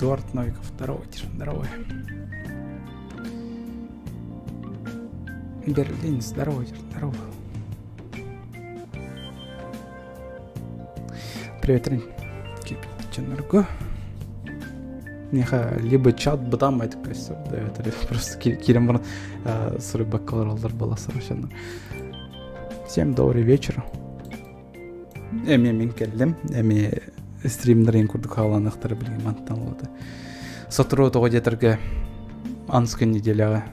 Эдуард Новиков, здорово, здорово. Берлин, здорово, здорово. Привет, Кирпиченерго. Миэхэ либо чат бытаан айтып көстөр да это просто киирэн баран суруйбакка олороллор буола совершенно. Всем добрый вечер. Эмиэ мин кэллим. Эмиэ стримнэрин курдук хааланыахтара билигин мантан олота. Сотору тоҕо диэтэргэ анскы неделяҕа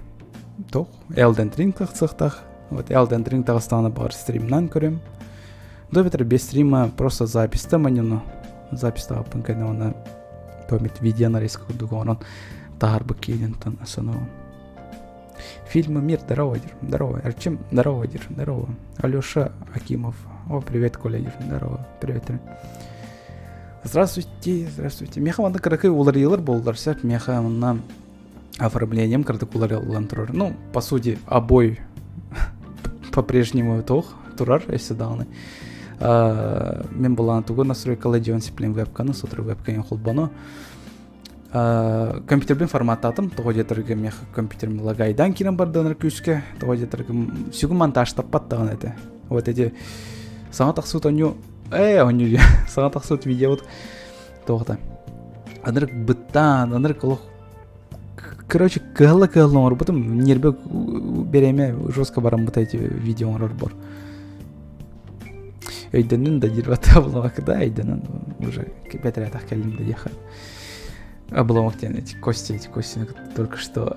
туох Elden Ring тахсыахтаах. Вот Elden Ring таҕыстаҕына баҕар стримнан көрөм. До бэтэр без стрима просто записта маньыну запистаабыппын кэннэ уонна помит видео нарезка курдук оҥорон таһаарбыт киинентан санаабын. Фильмы «Мир», здорово, здорово, Арчим, здорово, здорово, Алеша Акимов, о, привет, Коля, здорово, привет. Здравствуйте, здравствуйте. Меха манна кыракый уларыйылар боллар сөп, меха манна оформлением кырдык уларыллан турар. Ну, по сути, обой по-прежнему туох турар, если даҕаны. Мен булаан тугу настройкалай диэн сиплин вебканы, сотору вебканы холбону. Компьютербин форматтаатым, тоҕо диэтэргэ мех компьютерим лагайдан киирэн барданар күүскэ, тоҕо диэтэргэ сүгүн монтажтаппат даҕаны этэ. Вот эти саҥа тахсыбыт онньу, ээ онньу саҥа тахсыбыт видеобут туохта ынырык быттаан, ынырык олох короче кыһалла кыһалла оҥорбутум ньиэрбэ бириэмэ жестко бараммыта эти видео оҥорорбор өйдөннүн да диир обломок да өйдөнөн уже бэтэрэтэх кэллим да диэхэ обломок диэн эти кости эти кости только что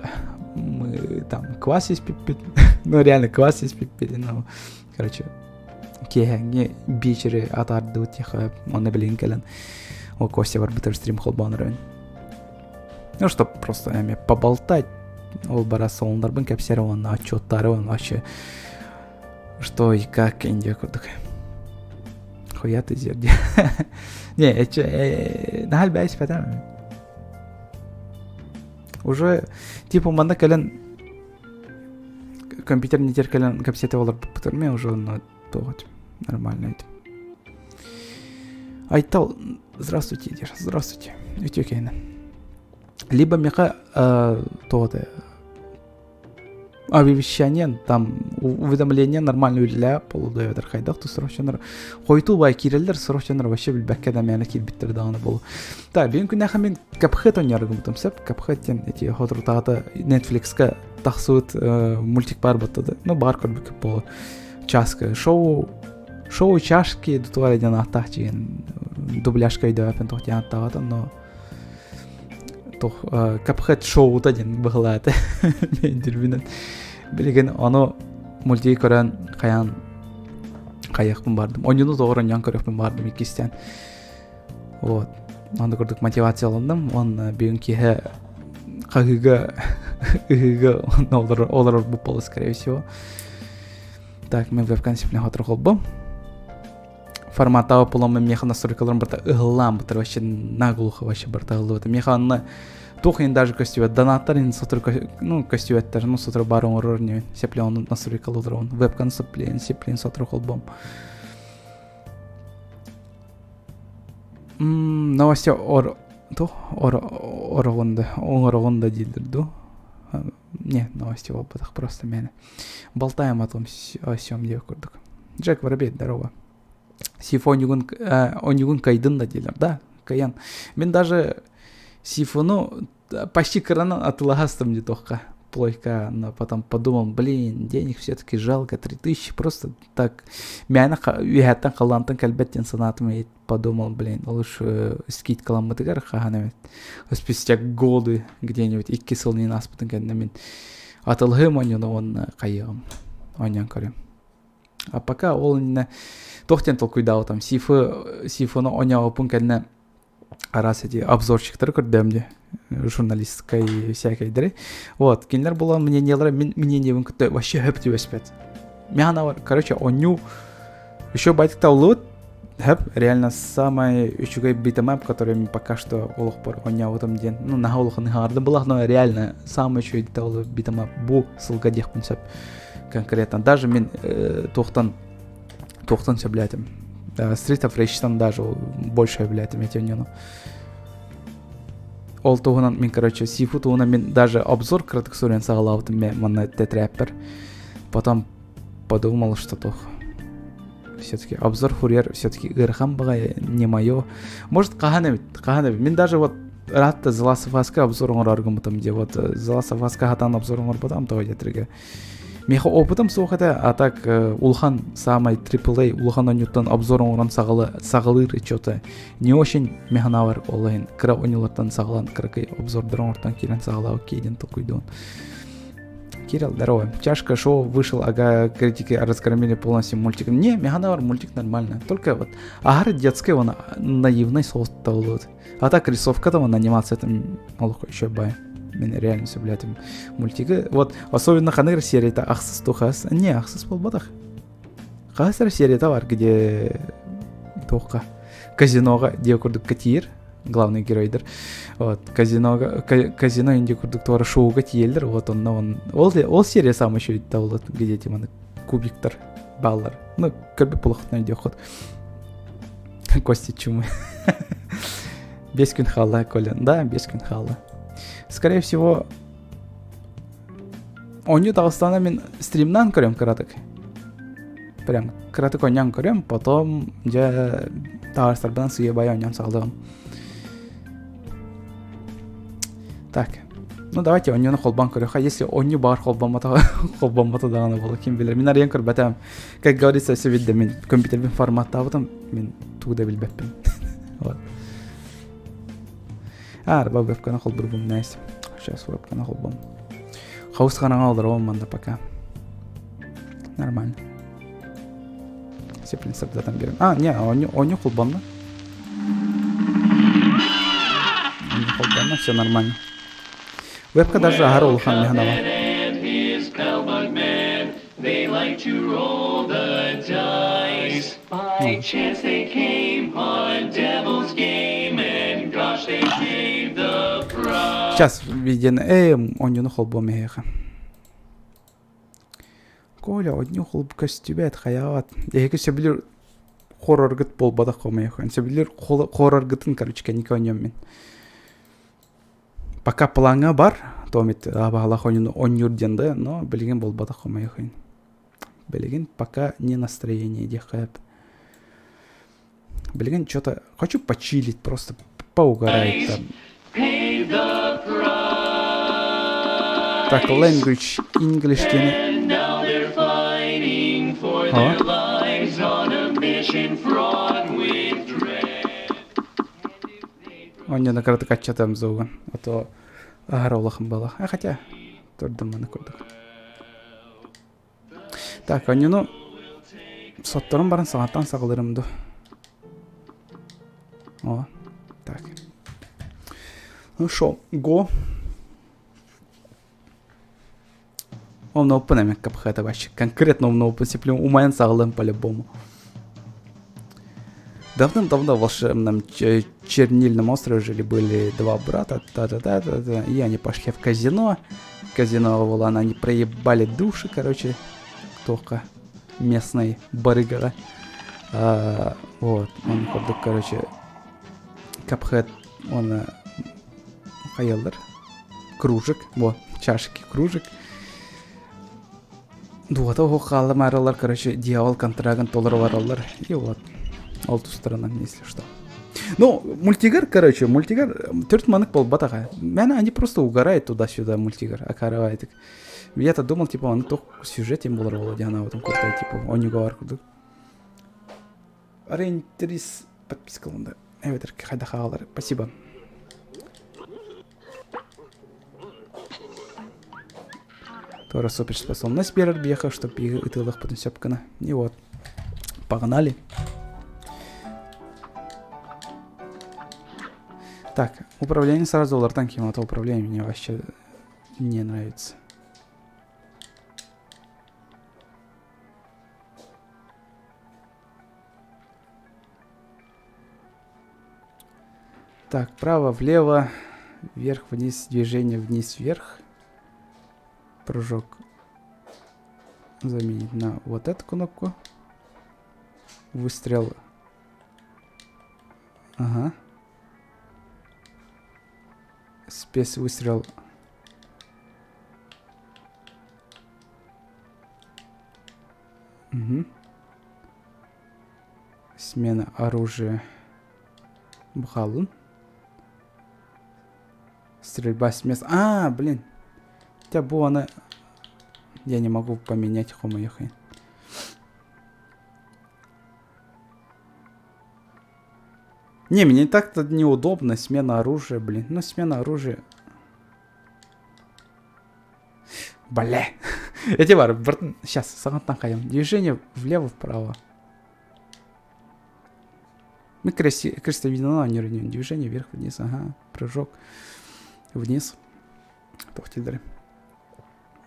мы там квас испиппит ну реально квас испиппит ну короче киэһэҥҥи биэчэри атаардыбыт диэхэ онно билигин кэлэн ол Костя барбытар стрим холбоон Ну, чтоб просто эми поболтать, ол бара солуннарбын кэпсэр уонна отчеттары уонна вообще что и как Индия курдук. Хуя ты зерди. Не, эче нахал бәйс пәтәм. Уже типа манна кэлэн компьютер не кэлэн кэпсэтэ олорбуппутар мен уже онно тоҕот нормально это. Айтал, здравствуйте, Дер, здравствуйте. Үтүө киһини. Либо меха тоҕо оповещение там уведомление нормально үлэлээ полудоеватар хайдах ту сорохчонор хойтуу бай киирэллэр сорохчонор вообще билбэккэ да мээнэ киирбиттэр даҕаны болу так бүгүн күннээхэ мин Cuphead оонньооргуммутум сөп Cuphead диэн эти хоторутаата Netflixка тахсыбыт мультик баар буттады ну баар көрбүккүт буолуо часка шоу шоу чашки дутуара диэн ааттаах дьиэн дубляжка өйдөөппүн туох диэн ааттаабата но туох Cuphead шоута диэн быһылаата мен билигин ону мультиги көрөн хайаан хайыахпын бардым онньуну тоҕор онньоон көрүөхпүн бардым иккистээн вот онно курдук мотивацияланным уонна бүгүн киэһэ хаһыыга ыһыыга олорор олорор буолла скорее всего так мен вебкам сипне хотор холбом форматтаабыт буоламмын миэхэ настройкаларым барыта ыһыллаан бытар вообще наглухо вообще барыта ыһыллыбыта миэхэ анна туох иһин даже көстүбэт донаттар иһин сотору ну көстүбэттэр ну сотору баар оҥорор инибин сепле ону настройкалыылар вебканы сеплеен сеплеен сотору холбом новости ор туох ор ороҕун да оҥороҕун да дииллэр дуу не новости буолбатах просто мээнэ болтаем о том о сём диэх курдук Джек Воробей здорово Сифу онньугун онньугун кайдын да дииллэр да кайан мин даже Сифуну почти кыранан атылаһастым дии плойка но потом подумал блин денег все-таки жалко 3000 просто так мээнэ үөһэттэн халлаантан кэлбэт диэн санаатым и подумал блин лучше скидкаламмытыгар хаһан эмит спустя годы где-нибудь икки сыл иһин ааспытын кэннэ мин атылыһым оонньууну уонна хайыаҕым оонньоон көрүөм а пока ол иннинэ туох диэн толкуйдаабытым сифы сифуну оонньообуппун кэннэ араас эти обзорщиктары көрдөм дии журналистскай всякайдары вот кинилэр буолан мнениелара мин мнениебин кытта вообще хөп түбэспэт мин короче оонньуу еще байтыктаулубут хөп реально самый үчүгэй beat 'em up который мен пока что олохпор оонньообутум диэн ну наһаа улахан ыһаардым булах но реально самый үчүгэй beat 'em up бу сылга диэхпин сөп конкретно даже мен туохтан туохтан сөбүлээтим Street of Rage-тан даже больше сөбүлээтим эти оонньууну. Ол туһунан мин, короче, Сифу туһунан мин даже обзор кыратык суруйан саҕалаабытым мен манна тэтэрээппэр. Потом подумал, что туох все-таки обзор фурьер все-таки ыарахан баҕайы не мое. Может, хаһан эбит, хаһан эбит. Мин даже вот ыраатта The Last of Us-ка обзор оҥорор гыммытым дии. Вот The Last of Us-ка хатан обзор оҥорбутам тоҕо диэтэргэ. Миэхэ опытым суох этэ, а так улахан самай AAA улахан оонньууттан обзор оҥорон саҕалыыр что-то не очень механавар ол иһин кыра оонньуулартан саҕалаан кыракый обзордар оҥортон киирэн саҕалаа окей диэн толкуйдуон. Кирилл, здорово. Чашка шоу вышел, ага, критики разгромили полностью мультик. Не, Механавар мультик нормально. Только вот агар детская, он наивный соус вот. А так рисовка там, анимация там, олох еще бай. Мен реально сөбүлээтим мультигы. Вот, особенно ханыр серията ахсыс тухас. Не, ахсыс буолбатах. Хас эрэ серията бар, где туохха казиноға диэ курдук тиийэр главный геройдар. Вот, казиноға, казино инди курдук туора шоуга тиийэллэр, вот онно он, ол, ол серия самый еще болот, где типа кубиктар бааллар. Ну, көрбүт болохтон диэххут. Кости чумы. Биэс күн хаалла, Коля. Да, биэс күн хаалла. Скорее всего, оонньуу таҕыстаҕына мин стримнаан көрөм кыратык. Прям кыратык оонньоон көрөм, потом дьэ таҕыстарбынан сыыйа-баайа оонньоон саҕалыам. Так, ну давайте оонньууну холбоон көрүөххэ. Если оонньуу баҕар холбоммото холбоммото даҕаны буолуо ким билэр. Мин арыйан көрбөтөм. Как говорится, все видно, мин компьютербин форматтаабытым, мин тугу да билбэппин. Вот. А, арба вебканы холбурбум, найс. Сейчас вебканы холбом. Хаус хараҥа олоробун манна пока. Нормально. Все принцип датан берем. А, не, оонньуу холбонно. Оонньуу холбонно, все нормально. Вебка даже аһар улахан механала. They like to roll the dice. By chance they came on Devil's Game and gosh they paid the price. Сейчас виден э оонньууну холбуом эһиэхэ. Коля оонньуу холб көстүбэт хайаҕат. Эһиги сөбүлүүр хорроргыт буолбатах хомойох. Сөбүлүүр хорроргытын короче кэнники оонньуом мин. Пока плаҥҥа бар, то абаһалаах оонньуур диэн да, но билигин буолбатах хомойуох иһин. Билигин пока не настроение диэххэ сөп. Билигин что-то хочу почилить, просто поугарать там. Так, language, English диэни. О. Онньоно кыратык аччатыам звугун, а то аһара улахан буолла. А хотя, турдум маны курдук. Так, онньону сотторон баран саҥаттан саҕалыырым дуу. О, так. Ну шо, го. Онно эмэ капхата вообще. Конкретно умно сеплю умайан саҕалыам по-любому. Давным-давно в волшебном чернильном острове жили-были два брата, та-та-та-та-та, и они пошли в казино. Казино было, они проебали души, короче, только местной барыгара. А, вот, он, короче, Капхэт, он хайаллар, кружек, вот, чашки кружек. Дууһата оһох хаалла маараллар, короче, дьявол контрагын толоро бараллар. И вот, ол тустарынан, если что. Ну, мультигар, короче, мультигар төрт манык буолбатаҕа. Мээнэ они просто угорают туда-сюда мультигар, акаарабайтык. Я-то думал, типа, он туох сюжет им буолар буолуо диэн аабытым куртай, типа, оонньууга бар курдук. Арейнтрис подпискаланды. Эбэтэр хайдах аҕалар. Спасибо. Туора суперспособность биэрэр биэхэ, чтоб биһиги ытыалыахпытын сөп гына. И вот, погнали. Так, управление сразу улартан ким, а то управление мне вообще не нравится. Так, право, влево, вверх, вниз, движение вниз, вверх. Прыжок заменить на вот эту кнопку. Выстрел. Ага. Спецвыстрел. Угу. Смена оружия. Бухалын. Стрельба с места. А, блин. Хотя бу аны я не могу поменять хомойохин. Не, мне так-то неудобно. Смена оружия, блин. Ну, смена оружия. Бля. Эти бар, сейчас, саҥаттан хайам. Движение влево-вправо. Мы крестовидно не Движение вверх-вниз, ага. Прыжок вниз. Туох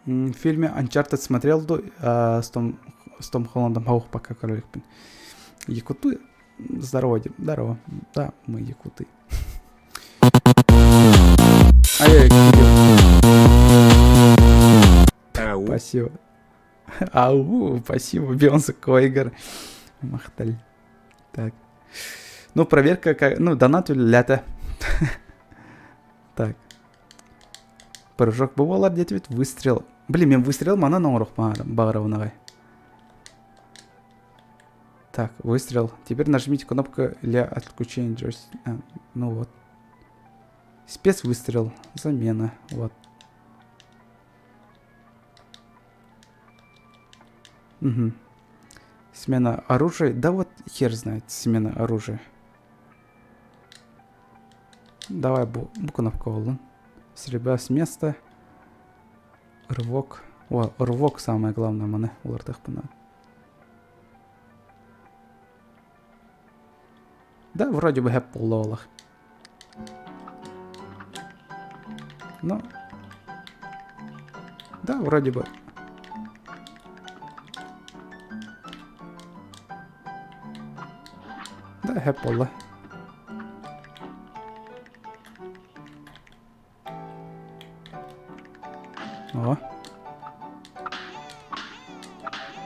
В фильме Uncharted смотрел ду с Том, с Том Холландом аух пока көрөрүкпүн. Якуты. Здорово, Дим. Здорово. Да, мы якуты. Ай, Кирилл. Спасибо. Ау, спасибо, Бионса Койгар. Махталь. Так. Ну, проверка, как... ну, донат лято. Так. Прыжок бывало диэтибит, выстрел. Блин, мен выстрел манан оҥоруох баҕарабын аҕай. Так, выстрел. Теперь нажмите кнопку для отключения джойстика. А, ну вот. Спецвыстрел. Замена. Вот. Угу. Смена оружия. Да вот хер знает, смена оружия. Давай бу, бу кнопка буоллун. Стрельба с места. Рывок. О, рывок самое главное маны уларытыахпына. Да, вроде бы хэп буолла Но... Да, вроде бы. Да, хэп буолла. О.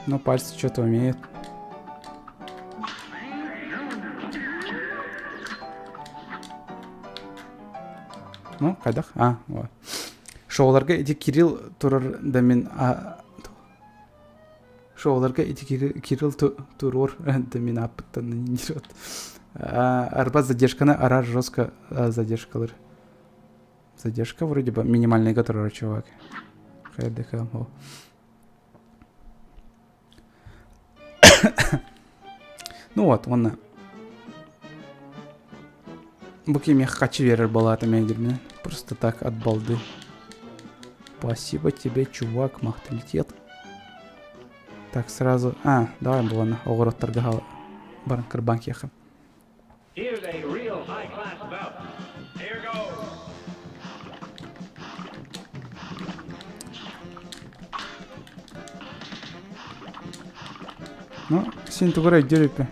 Ну, пальцы что-то умеют. Ну, хайдах? А, вот. Шоуларга ити Кирилл турар да мин Шоуларга ити Кирилл туруор да мин ааппыттан Арба задержканы арар жестко задержкалар. Задержка вроде бы минимальный которого чувак. ХДХ. Ну вот, он Бу кими хачы берер балаата мендирмин. Просто так от балды. Спасибо тебе, чувак, махталитет. Так, сразу... А, давай буолана оҕуруоттарга баран кырбаан киэхэ. Ну, син тугу эрэ өйдүүр эбиппин.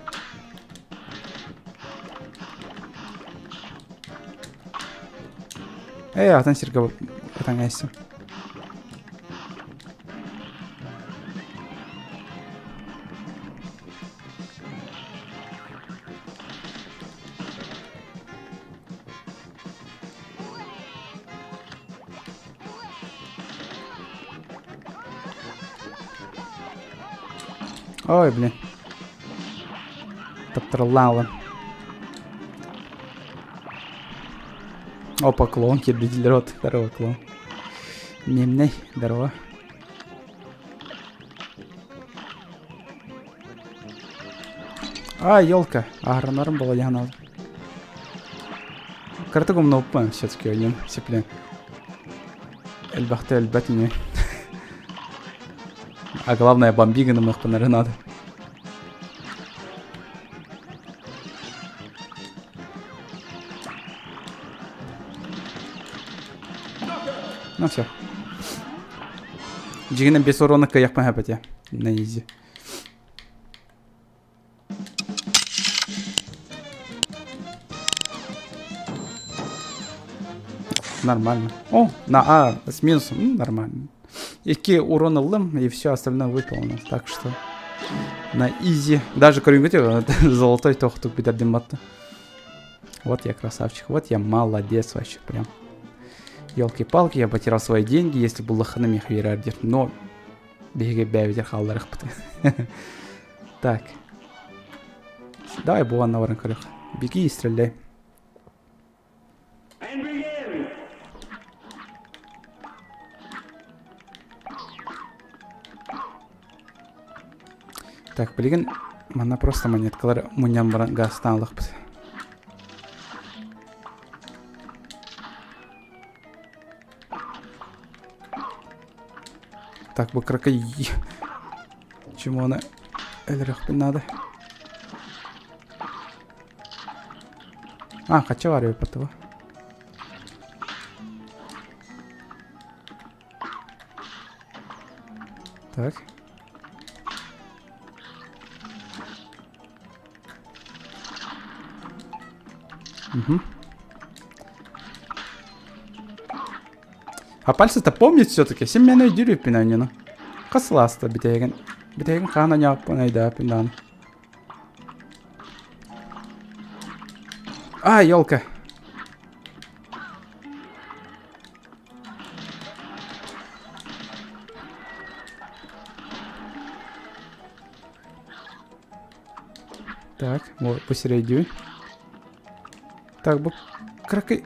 Ээ, атын сиргэ ытан эйсим. Ой, блин. Таптырыллаалын. Опа, клоун кирбидилер от. Здорово, клоун. Немней, здорово. А, елка. Агронарм была яна. Картогум умно все-таки один сепле. Эльбахты эльбатини. А главное, бомбиганым их надо. Ну все. Дьиҥинэн без урона кыайыахпын сөп этэ. На изи. Нормально. О, на А с минусом. Ну, нормально. Икки урон ыллым, и все остальное выполнил. Так что на изи. Даже көрүҥҥүтү золотой тохтук бүтэрдим батты. Вот я красавчик, вот я молодец вообще прям. Елки-палки, я потерял свои деньги, если буллаххына миэхэ биэрэр диир. Но биһиги бэйэбитигэр хаалларыахпыт. Так. Давай буоланна баран көрүөх. Беги и стреляй. Так, билигин манна просто монеткалар мунньан баран газтаан ылыахпыт. Так, бу кыракый чемоны өлөрүөхпүн наада. А, хачча бар эбит Так. Угу. А пальцы-то помнит все-таки. Син мен өйдүүр үппүн Хас сылааста бүтэйген. Бүтэйген хаана ньааппын өйдөөппүн даҕаны. А, елка. Так, вот посередине. Так, бу кыракый...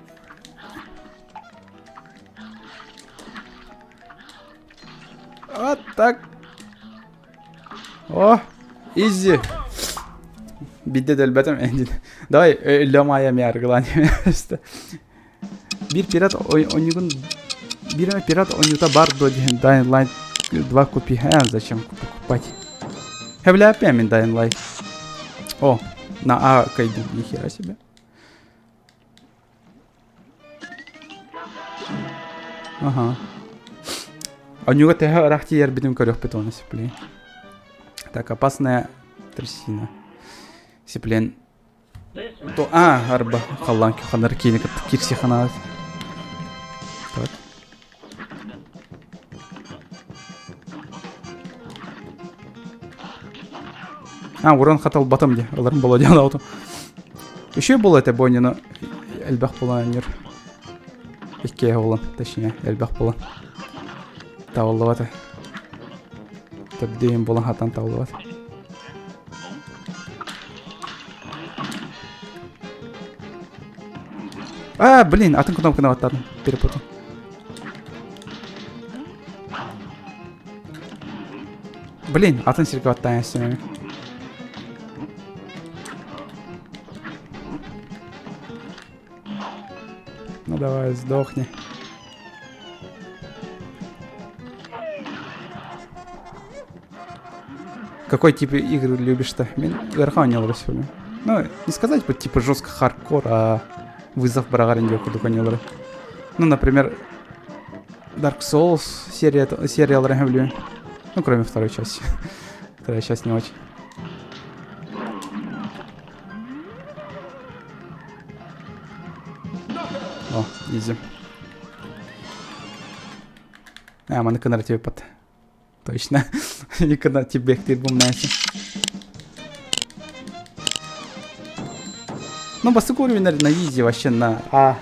Вот так. О, изи. Бидде дэлбэтим Давай, өллөм айам яргылан. Биир пират онньугун биир эмэ пират оонньуута баар дуо диэн Dying Light 2 купи. Э, зачем покупать? Хэбилээппин мин Dying Light. О, на А кайдым, нихера себе. Ага. Онньуга төһө ыраах тиийэрбитин көрүөхпүт уонна сиплин. Так, опасная трясина. Сиплин То, а, арба, халлаан ханар киини кытта киирси ханаат. Так. А, уран хаталбатым де, ыларым бола диэн ауту. Еще было это бойнина элбэх буолан Иккиэ буолан, точнее, элбэх буолан. Табыллыбата. Төрдүөн буолан хатан табыллыбата. А, блин, атын кнопканы баттадым. Перепутал. Блин, атын сиргэ баттаан эстим Ну давай, сдохни. Какой тип игр любишь-то? Мин ыарахан оонньуулары сөбүлүүбүн. Ну, не сказать бы типа жестко хардкор, а вызов быраҕар диэн курдук оонньуулары. Ну, например, Dark Souls серия, серияларын сөбүлүүбүн. Ну, кроме второй части. Вторая часть не очень. О, изи. А, маны кынар тебе пат. Точно. Никогда тебе бумнаси. Ну, бастакы уровень на изи вообще на А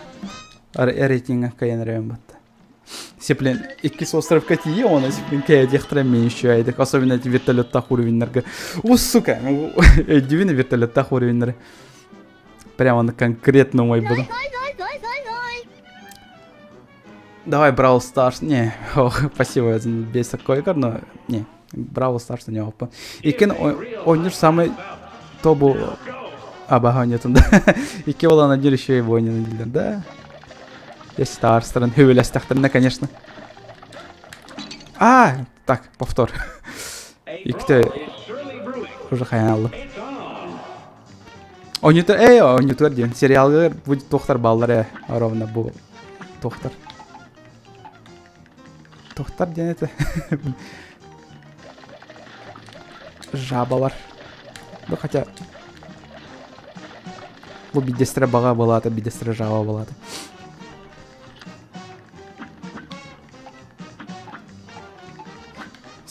рейтинга кайын батта. Сеплен иккис островка тиийэ оны сеплен кэйдиэхтэрэ еще айдык. Особенно эти вертолеттах уровеннарга. О, сука! Өйдүүбүн вертолеттах уровеннары. Прямо на конкретно мой был. Давай Brawl Stars. Не, ох, спасибо, без такой но не, Brawl Stars у него. Иккен оонньуур самый тобу абаха оонньуутун да. Икки буолан оонньуур еще и бойнун дииллэр да. Старстарын хөбүлэстэхтэринэ, конечно. А, так, повтор. Иккитэ уже хайаналлы. Оонньуутар, эй, оонньуутугар диэн сериалгар будет туохтар бааллар ээ, ровно бу туохтар. Туохтар диэн этэ. Жабалар. Ну хотя бу бидэстэрэ баҕа былаата, бидэстэрэ жаба былаата.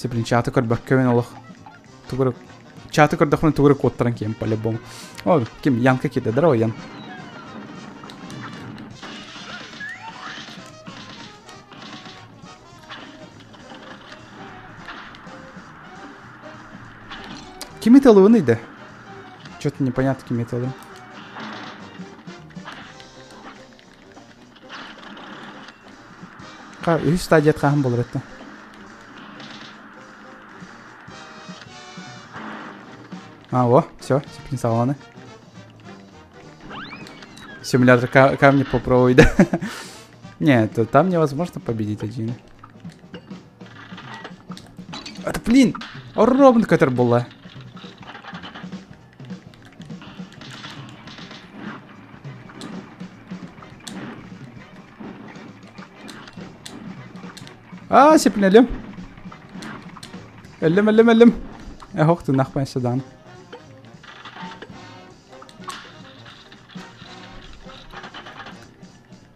Блин, чаты көрбөккөбүн олох. Тугу чаты көрдөхпүнэ тугу эрэ куоттаран киһим по-любому. О, ким Янка киирдэ, здорово, Ян. Кими талыыный да? Что-то непонятно кими талыы. Үһүс стадият хаһан болар этэ? А, о, все, сипин саҕаланы. Симулятор камни попробуй, да? Нет, там невозможно победить один. Это, блин, ровно который была. Аа, сипнелим. Өллүм, өллүм, өллүм. Эһох тынахпын седан.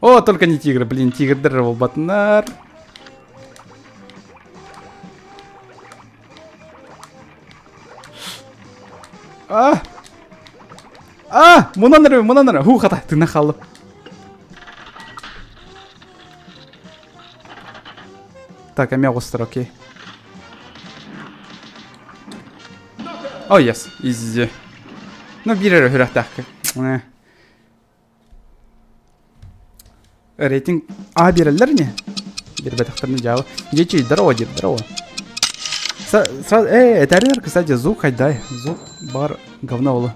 О, только не тигры, блин, тигрдер буолбатыннар. А! А! Мунан эрэ, мунан эрэ. Ху хата, тына хааллым. Так, эмиэ оҕустар, окей. Oh, yes, easy. Ну, биир эрэ сүрэхтээх. Рейтинг А биэрэллэр ини. Биэрбэтэхтэринэ дьаабы. Дьэ, здорово, дед, здорово. Э, этэринэр, кстати, звук хайдай. Звук бар говно олу.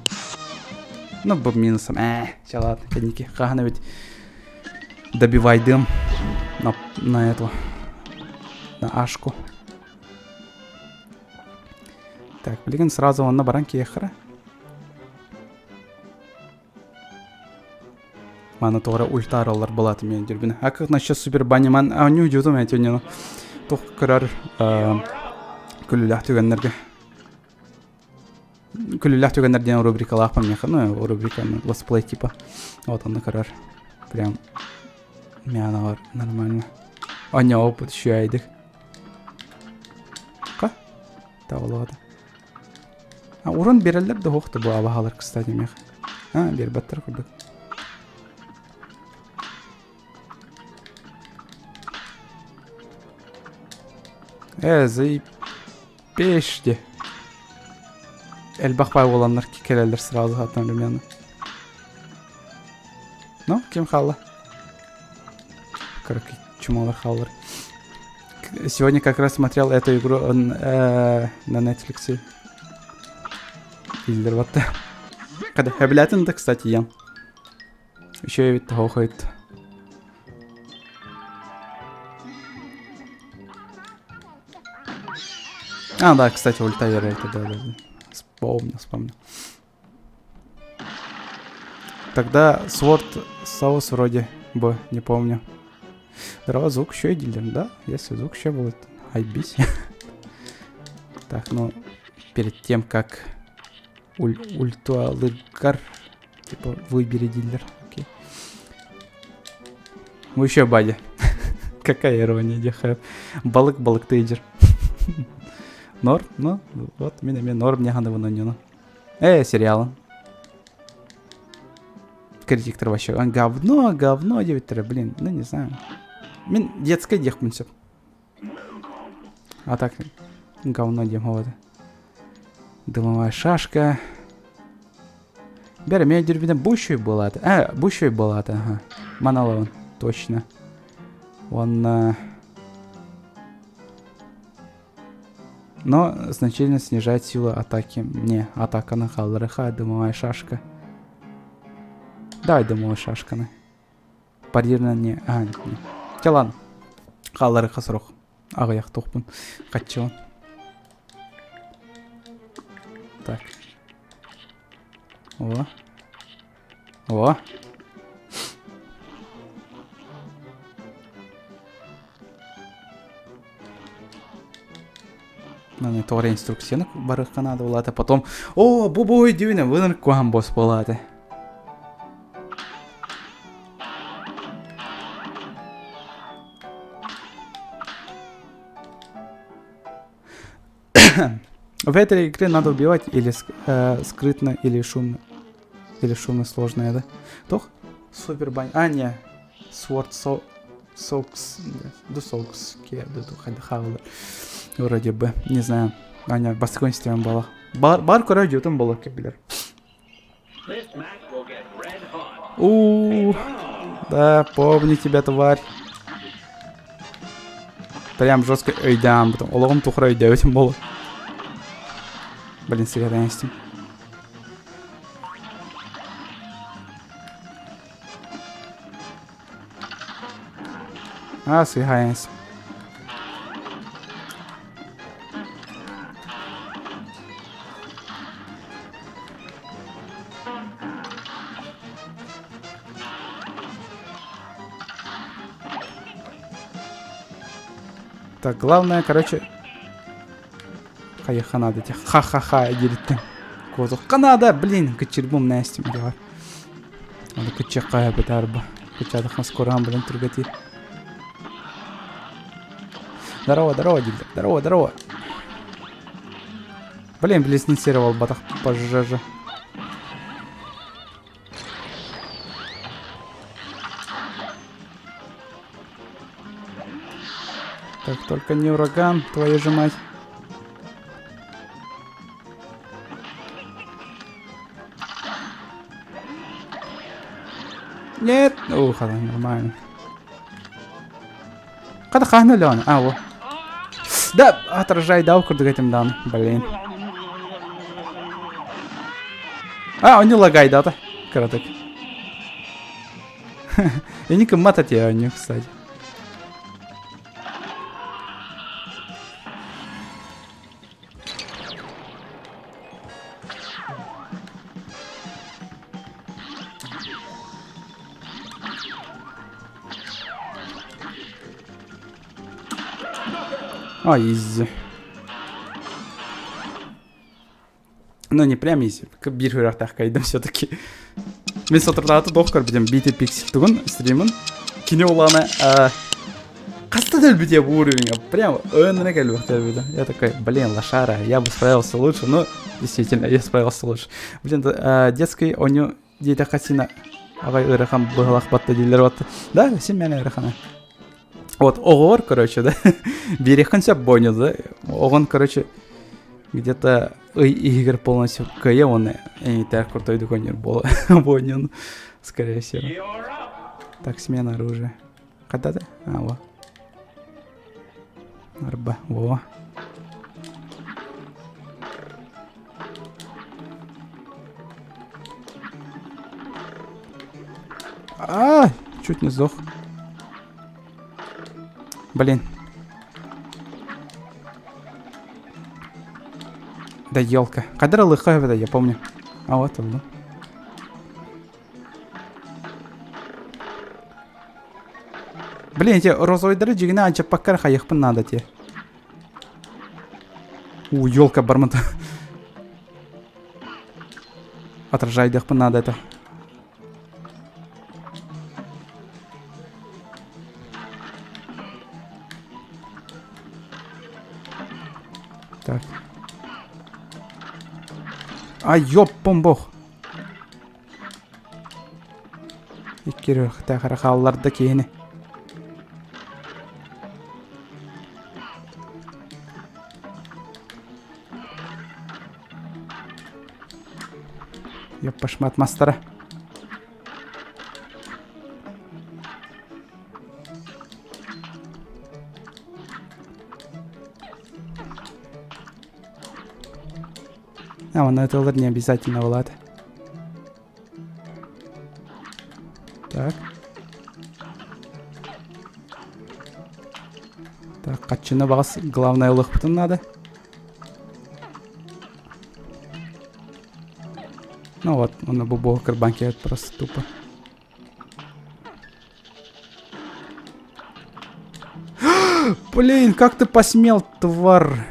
Ну, бу минусом. Э, чэ, ладно, кэнники. Хаһан эбит добивайдым на, на эту, на ашку. Так, блин, сразу онно баран киэххара. Маны тоҕо эрэ ультаараллар былаатым мен дирбин. А как насчет супер бани ман оонньуу дьутум этинен туох көрөр күлүүлээх түгэннэргэ күлүүлээх түгэннэр диэн рубрикалаах миэхэ ну рубрика летсплей типа вот онно көрөр прям мяналар нормально оонньообуппут үчүгэйдик ка табылаата А уран биэрэллэр да суох да бу абаһалар кстати миэхэ. А, биэрбэттэр курдук. Э, заебешьте. Элбэх бай буоланнар кэлэллэр сразу одновременно. Ну, ким хаалла? Короче, чумалар хааллар. Сегодня как раз смотрел эту игру э, на Netflix. Дииллэр батта. Когда хэбилээтин да, кстати, ян. Еще эбит хоохойт. А, да, кстати, ульта это, да, да, да. Вспомнил, вспомнил. Тогда Sword Соус вроде бы, не помню. Здорово, звук еще и да? Если звук еще будет, айбись. Так, ну, перед тем, как уль ультуалыгар, типа, выбери дилер. Окей. Мы еще бади. Какая ирония, дихэ. Балык балык тейджер. Норм, ну, вот, мин эми норм не ханы Э, сериалы. Критиктер вообще. Говно, говно диэбиттэрэ, блин, ну не знаю. Мин детскай диэхпин сөп. А так, говно диэм вот. Дымовая шашка. Бәрі, мен дүрбүнэ бу была Э, бу была ага. Маналовын, точно. Он... Но значительно снижает силу атаки. Не, атака на халларыха, дымовая шашка. Давай дымовая шашканы. Парирование... А, не. Чэ, ладно. Хаалларыха сорох. Аҕыйах туохпун. Хаччыбын. Так. О. О. Маны тоҕо инструкцияны барыахха наада буолаата. Потом, о, бу бу өйдүүнэ, выныр куһан бос буолаата. В этой игре надо убивать или э, скрытно, или шумно. Или шумно сложное, да? Тох? Супер бань. А, не. Sword so Socks. Да Socks. Вроде бы. Не знаю. Аня, бастакы система была. Бар, бар көрө дьиэтин болор билэр. У, да, помню тебя, тварь. Прям жестко өйдөөн потом. Олоҕум тухары өйдөөбүтүм боло. Блин, сигаретаны истим. А, сыһайан Так, главное, короче, Хайыха надо этих ха-ха-ха дириттен. Козухка надо, блин, кычырбым нэстим давай. Аны кыччакка бытарба. Кыччадыхан скоран блин түргәти. Здорово, здорово, дилдер. Здорово, здорово. Блин, близнецировал батах пожеже. Так, только не ураган, твою же мать. Нет! Ух, она нормально. Когда хана Леон? А, во. Да, отражай дал курдук этим дан. Блин. А, он не лагай, да, Краток. Я не кыммат я у кстати. А, изи. Ну, не прям изи. Биир үрэхтээх кайдым все-таки. Мин соторутааҕыта туох көрбүтүм BT Pixel тугун стримын. Кини улаана хаста да өлбүтэ бу уровеньга. Прям ынырык элбэхтэ өлбүтэ. Я такой, блин, лошара, я бы справился лучше. Ну, действительно, я справился лучше. Блин, детский оню диэтэххэ син аҕай ыарахан быһалах батта дииллэр батта. Да, син мэнэ ыарахана. Вот, оҕор, короче, да, биэриэххин сөп бойню, да, оҕон, короче, где-то ый иһигэр полностью кыайа уонна эйтээх куртойдук оонньуур буолуон, скорее всего. Так, смена оружия. Когда ты? А, во. Арба, во. А, чуть не сдох. Блин. Да елка. Кадра лыхая я помню. А вот он, да. Блин, эти розовыйдары дьигинэ ачаппаккар хайыхпын наада те. У, елка бармыта. Отражайдыхпын надо это. Так. А, ёппом бог. Икки хаалларда киһини. Ёппашмат мастара. А, он это не обязательно, Влад. Так. Так, хаччыны баҕас главное ылыахпытын надо. Ну вот, он бу буо кырбан киһи просто тупо. Блин, как ты посмел, тварь?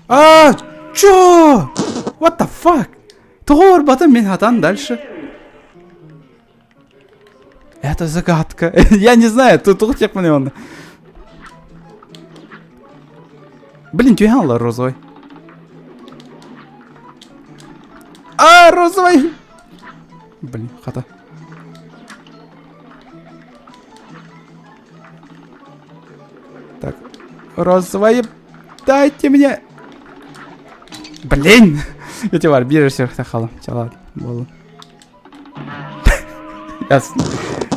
А, чё? What the fuck? Тоҕо барбатым мин хатан дальше. Это загадка. Я не знаю, тут туох он. Блин, түһэн розовый. А! Розовый! Блин, хата. Так, розовый, дайте мне! Блин! Эти бар, биир сверху халым. Ладно, буоллун.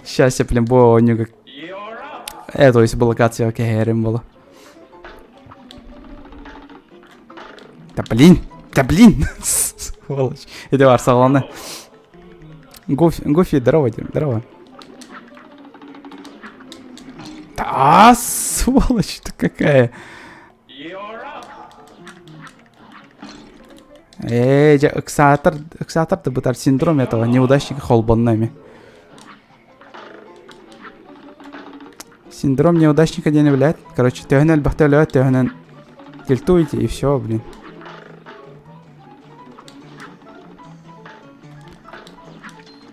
Сейчас я, блин, бу оонньууга то есть блокация кэһэрим буолла. Да блин! Да блин! Сволочь. Иди бар, саҕалана. Гуфи, Гуфи, здорово, здорово. Да, сволочь ты какая. Ээ, дьэ, ыксаатар, ыксаатар да бытар синдром этого неудачника холбонно эми. Синдром неудачника диэни билээт. Короче, төһөнөн элбэхтэ өлөөт, төһөнөн тильтуете и все, блин.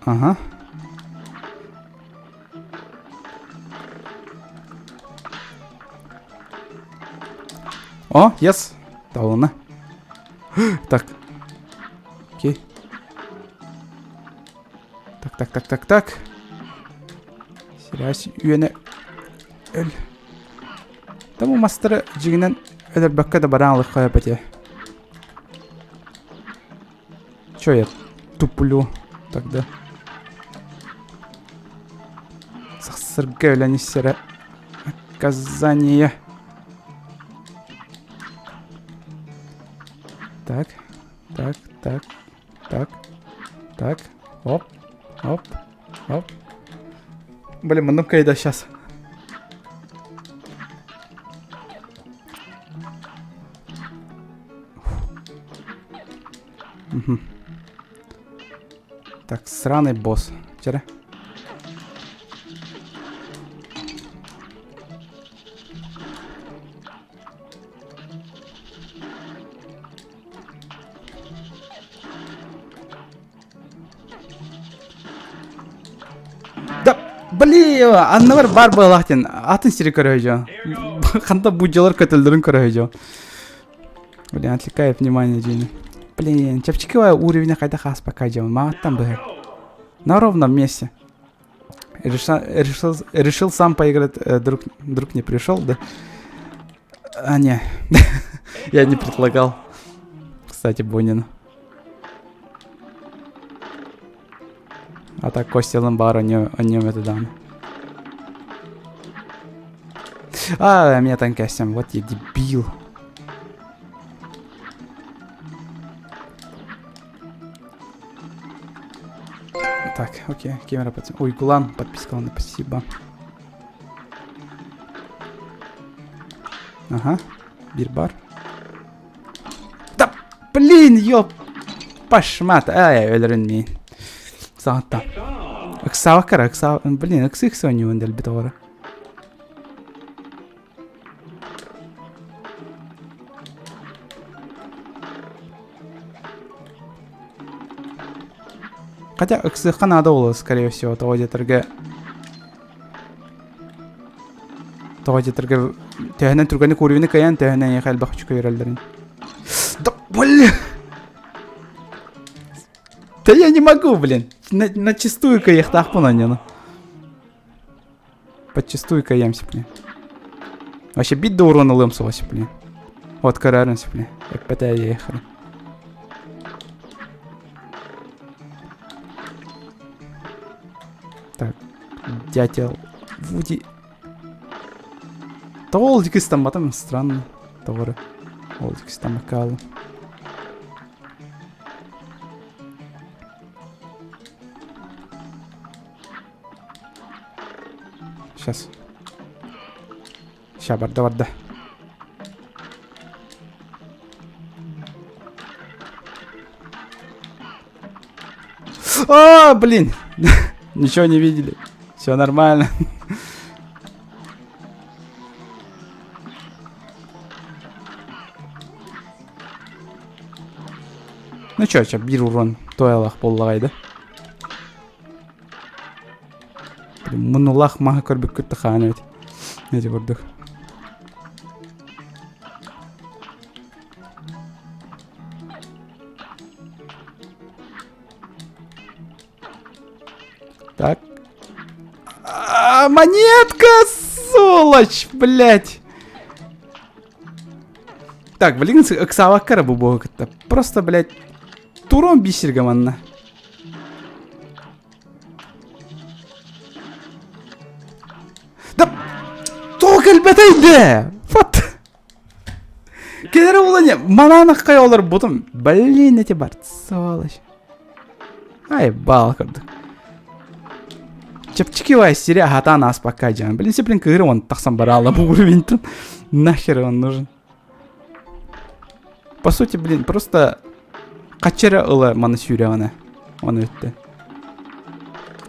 Ага. О, yes. Табылына. Так. Окей. Так, так, так, так, так. Сирээс үөнэ өл. Тому мастары дьиҥинэн өлөрбөккө да бараан ылыахха сөп этэ. Чё я туплю тогда? Сахсырга өлөн иссэрэ наказание. Так, так, так, так, так, оп, оп, оп. Блин, муннум кайда сейчас. Угу. Так, сраный босс. Вчера. Да, блин, анныбар бар буоллах диэн атын сири көрөйдьө. Ханта буддьалар көтөллөрүн көрөйдьө. Блин, отвлекает внимание диэни. Блин, чэпчэки уровень хайдах ааспакка дьон, мааттан быһыр. На ровном месте. Решил, решил, решил сам поиграть, э, друг, друг не пришел, да? А, не, я не предлагал. Кстати, Бунин. А так Костя Ломбар, о нем, о нем это дам. А, меня танкастим, вот я дебил. Так, окей, камера под... Ой, Гулан, подписка, ладно, спасибо. Ага, бирбар. Да, блин, ёп, пашмат, ай, өлөрүн мин. Саатта. Ыксаабаккара, ыксаа, блин, ыксы ыксы ойнуун дэлбит оҕоро. Хотя ыксыахха наада буолуо, скорее всего, тоҕо диэтэргэ тоҕо диэтэргэ төһөнөн түргэнник уровены кыайан төһөнөн эйиэхэ элбэх үчүгэй үрэллэрин. Да блин! Да я не могу, блин. На, на чистую кыайыахтаахпын онньону. Подчистую кыайыам блин. Вообще бит да урон ылыам суоҕа блин. Вот көрөөрүн блин. Эппэтэ ехали. Так, дятел Вуди. Тоҕо ол диэки ыстамматым странно. Тоҕо эрэ ол диэки ыстаммакка хааллым. Сейчас. Сейчас, барда, барда. А, блин! Ничего не видели. Все нормально. Ну чё, чё, биир урон туойалаах буоллаҕай да. Мунулаах маһы көрбүккүт да хаан эбит. Эти курдук. Так. А, монетка, сволочь, блядь. Так, блин, ыксаабакка эрэ бу буоһу кытта. Просто, блядь, турон биир манна. Да тоҕо кэлбэтэй да? Вот. Кэлэрэ буолан манаанаххай олорбутум. Блин, эти бар, сволочь. Ай, бал курдук. Чэпчэки бай сири аһатаан ааспакка дьаан. Блин, блин, кыыры он тахсан бараала бу уровеньтан. Нахер он нужен. По сути, блин, просто хаччара ыла маны сүүрэҕинэ. Оны өттө.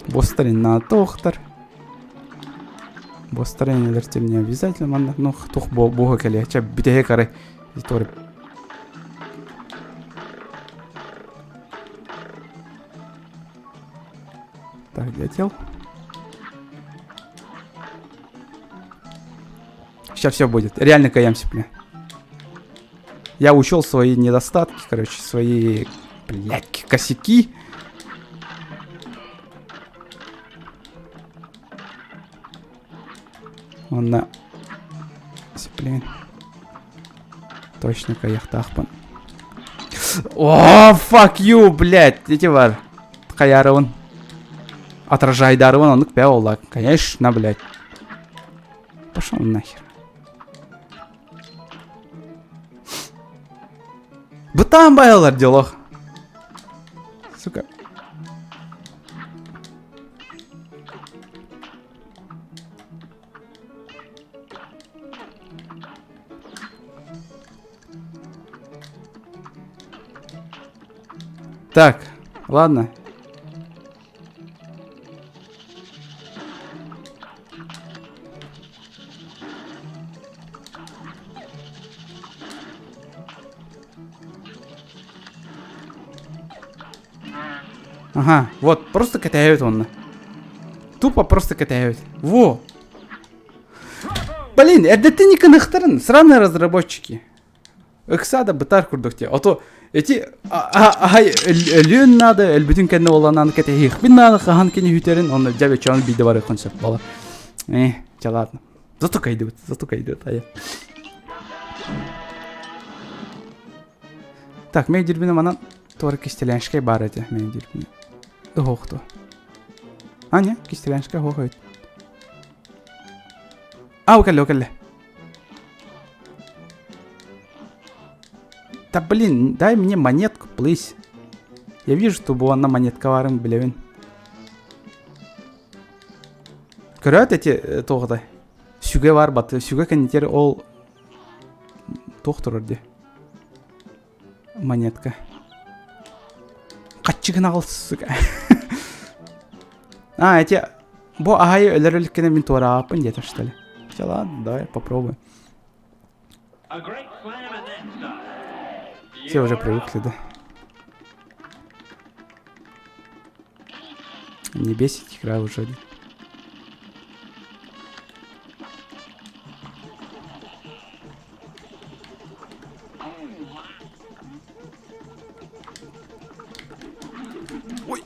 Бостарин наатоохтар. Бостарин элэртем не обязательно манна. Ну, тух буоха кэлиэ. Чэ, бүтэһэ карай. Торып. Так, дятел. Сейчас все будет. Реально каемся, бля. Я учел свои недостатки, короче, свои, блядь, косяки. Он на... Блин. Точно кайахтаахпын. О, fuck you, блядь, эти бар. Хайарыбын. Отражайдарыбын, оннук бэ ола. Конечно, блядь. Пошел нахер. Бытаан байалар делох. Сука. Так, ладно. Ага, вот, просто катают он. Тупо просто катают. Во! Блин, эрдэттэн икыныхтарын, сраные разработчики. Ыкса да бытар курдук те. Ото эти ай өлүөн надо, өлбүтүн кэннэ оланан кэтэһиэхпин наада хаһан кини хүтерин, онно дьэ чон биирдэ барыаххын сөп буолар. Э, чэ ладно. Зато кайдыбыт, зато кайдыбыт, айа. Так, мен дирбине манан туора кистэлэншкэй баар этэ мен дирбине. Ыһоохту. А, не, кистэлэншкэй ыһоох эбит. А, кэллэ, кэллэ. Да блин, дай мне монетку, please. Я вижу, что была на монетка баарын билэбин. Көрөөт эти туоҕутай. Сүгэ бар баты. Сүгэ кэннитер ол туох турар дии. Монетка. Хаччыгын аҕал сука. А, эти бу аһай өлөр өлүккэнэ мин туорааппын диэтэ что ли. Все, ладно, давай попробуем. Все уже привыкли, да? Не бесит игра уже. Ой.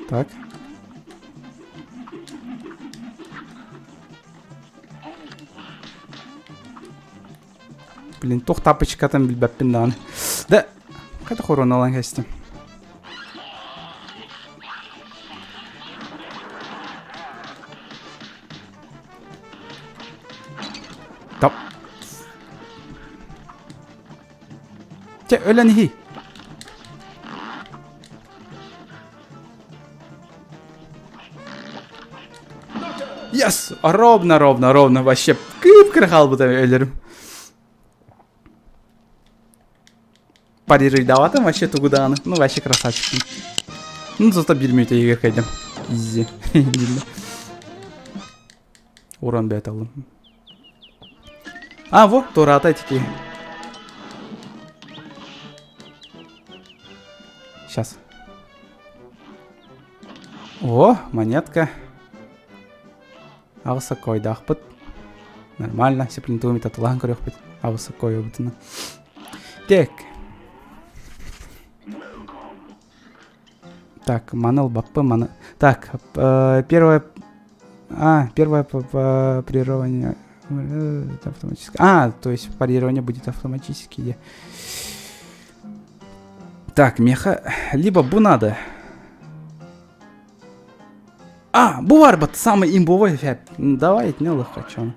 Так. Блин, туох тапочкатын билбэппин даҕаны. Да, хата хоруона ылан кэстим. Топ. Чэ, өлөн иһий. Yes! Ровно, ровно, ровно. Вообще кып-кыра хаалбыта өлөрүм. Парируйдаабатым вообще тугу даҕаны. Ну, вообще красавчик. Ну, зато биир мүнүүтэ иһигэр кэйдим. Изи. Уран бэт алым. А, вот, туораата ити Сейчас. О, монетка. Аҕыс койдаахпыт. Нормально, сеплинтуми татылаан көрүөхпүт. Абысы койобутуна. Так. Так, маныл баппы маны. Так, первое... А, первое парирование автоматически. А, то есть парирование будет автоматически. Так, меха... Либо бу надо. А, бу бар бат, самый имбовый эффект. Давай, не хочу.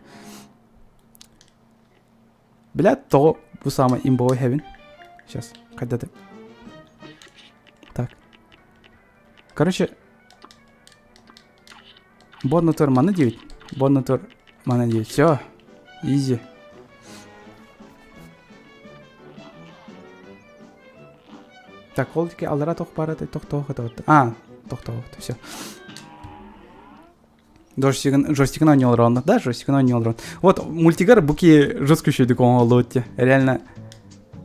Блядь, то бу самый имбовый хевин. Сейчас, когда ты. Так. Короче, Боннатор маны 9. Боннатор маны 9. Все. Изи. Так, ол аллара тох бара тох тох это А, тох тох все. Джойстигын, джойстигын ойнолор да, джойстигын ойнолор. Вот мультигар буки жестко еще оҥоллубут Реально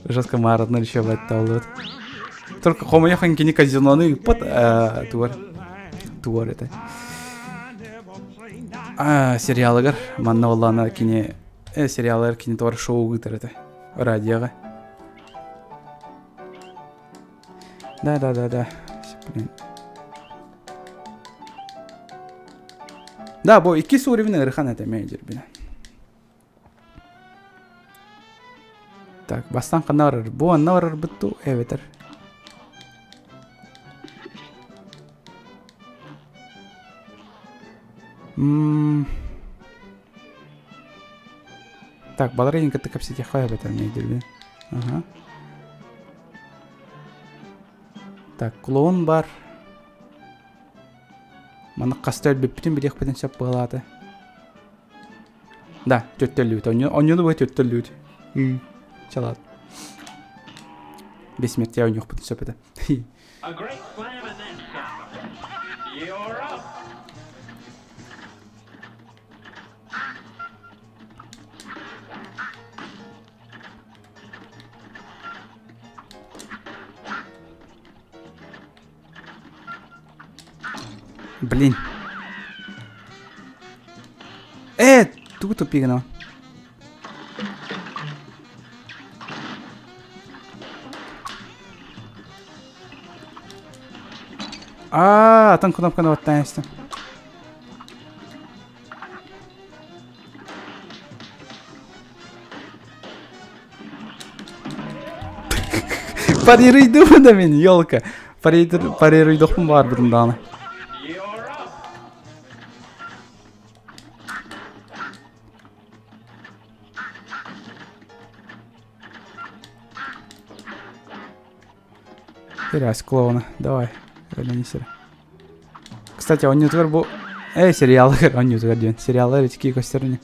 жестко маарытын еще батталлыбыт. Только хомойохан кини казиноны ыппат тугар. Тугар это. А, сериалыгар манна оллана кини сериалыгар кини тугар шоу ыытар это. Радиоға. Да, да, да, да. Блин. Да, бу иккис уровень ыарахан этэ менеджер бина. Так, бастан ханна барар? Бу анна барарбыт ту эбэтэр. М Так, балар кытта кэпсэтиэххэ эбэтэр менеджер Ага. Так, клоун бар. Маны хаста өлбүппүтүн билиэхпитин сөп быһалаата. Да, төттөллүбүт. Онньону бу төттөллүбүт. Чалаат. Бессмертия ойнуохпутун сөп этэ. A great slam and then some. You're up. Блин. Э, тугу тупигана. А, атын кнопканы баттаан истим. Парируйдум да мин, елка. Парируйдохпун баарбытым даҕаны. You're up. Терясь клоуна. Давай, өлөнүсэрэ. Кстати, онньутугар бу... Эй, сериалыгар онньутугар диэн. Сериаллар итики көстөрүнэ.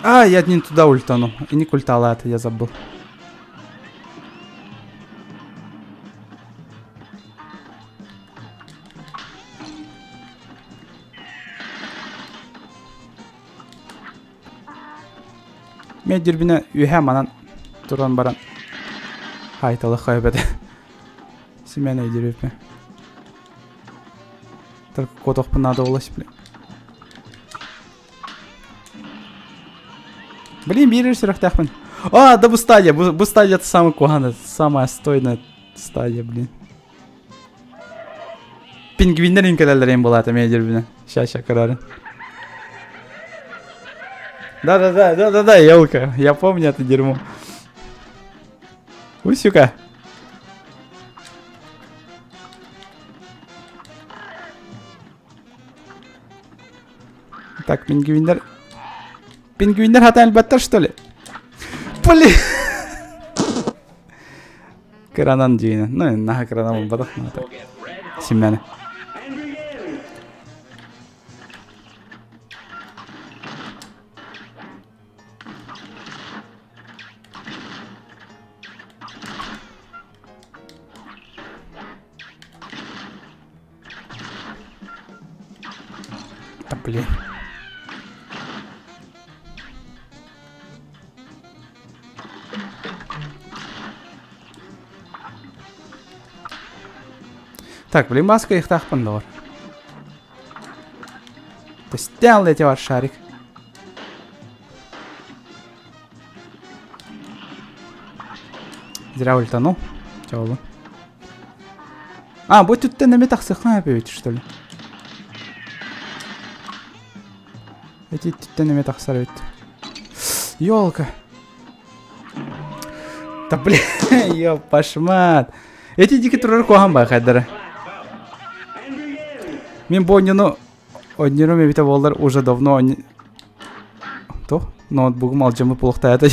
А, я не туда ультанул. И не культала это, я забыл. Мен дүрбүнэ үһэ манан туран баран хайталы хайбет. Семен өйдүрүппү. Только куотуохпун надо было, блин. Блин, биир сүрэхтээхпин. А, да бу стадия, бу стадия это самый куһаҕан, самая отстойная стадия, блин. Пингвиннэр иҥкэлэллэрин булаата мен дирбинэ. Ща, ща, көрөрүн. Да-да-да, да-да-да, елка. Я помню это дерьмо. Усюка. Так, пингвиннэр... Пингвиннэр хата элбэттэр, что ли? Блин! Кыранан дьиҥинэ. Ну, наһаа кыранан буолбатах. Симмэни. Да блин. Так, блин, маска ыйыхтаахпын доҕор. Тэстээн эти бар шарик. Зря ультанул. Чоолу. А, бу түттэн эми тахсыхха эбит, что ли? Эти түттэн эми тахсар эбит. Ёлка. Да блин, ёп, пашмат. Эти дики турар куһаҕан баа хайдара. Мин бу оонньууну оонньуурум эбитэ буоллар уже давно То ноутбугум алдьаммыт буолуохтаата.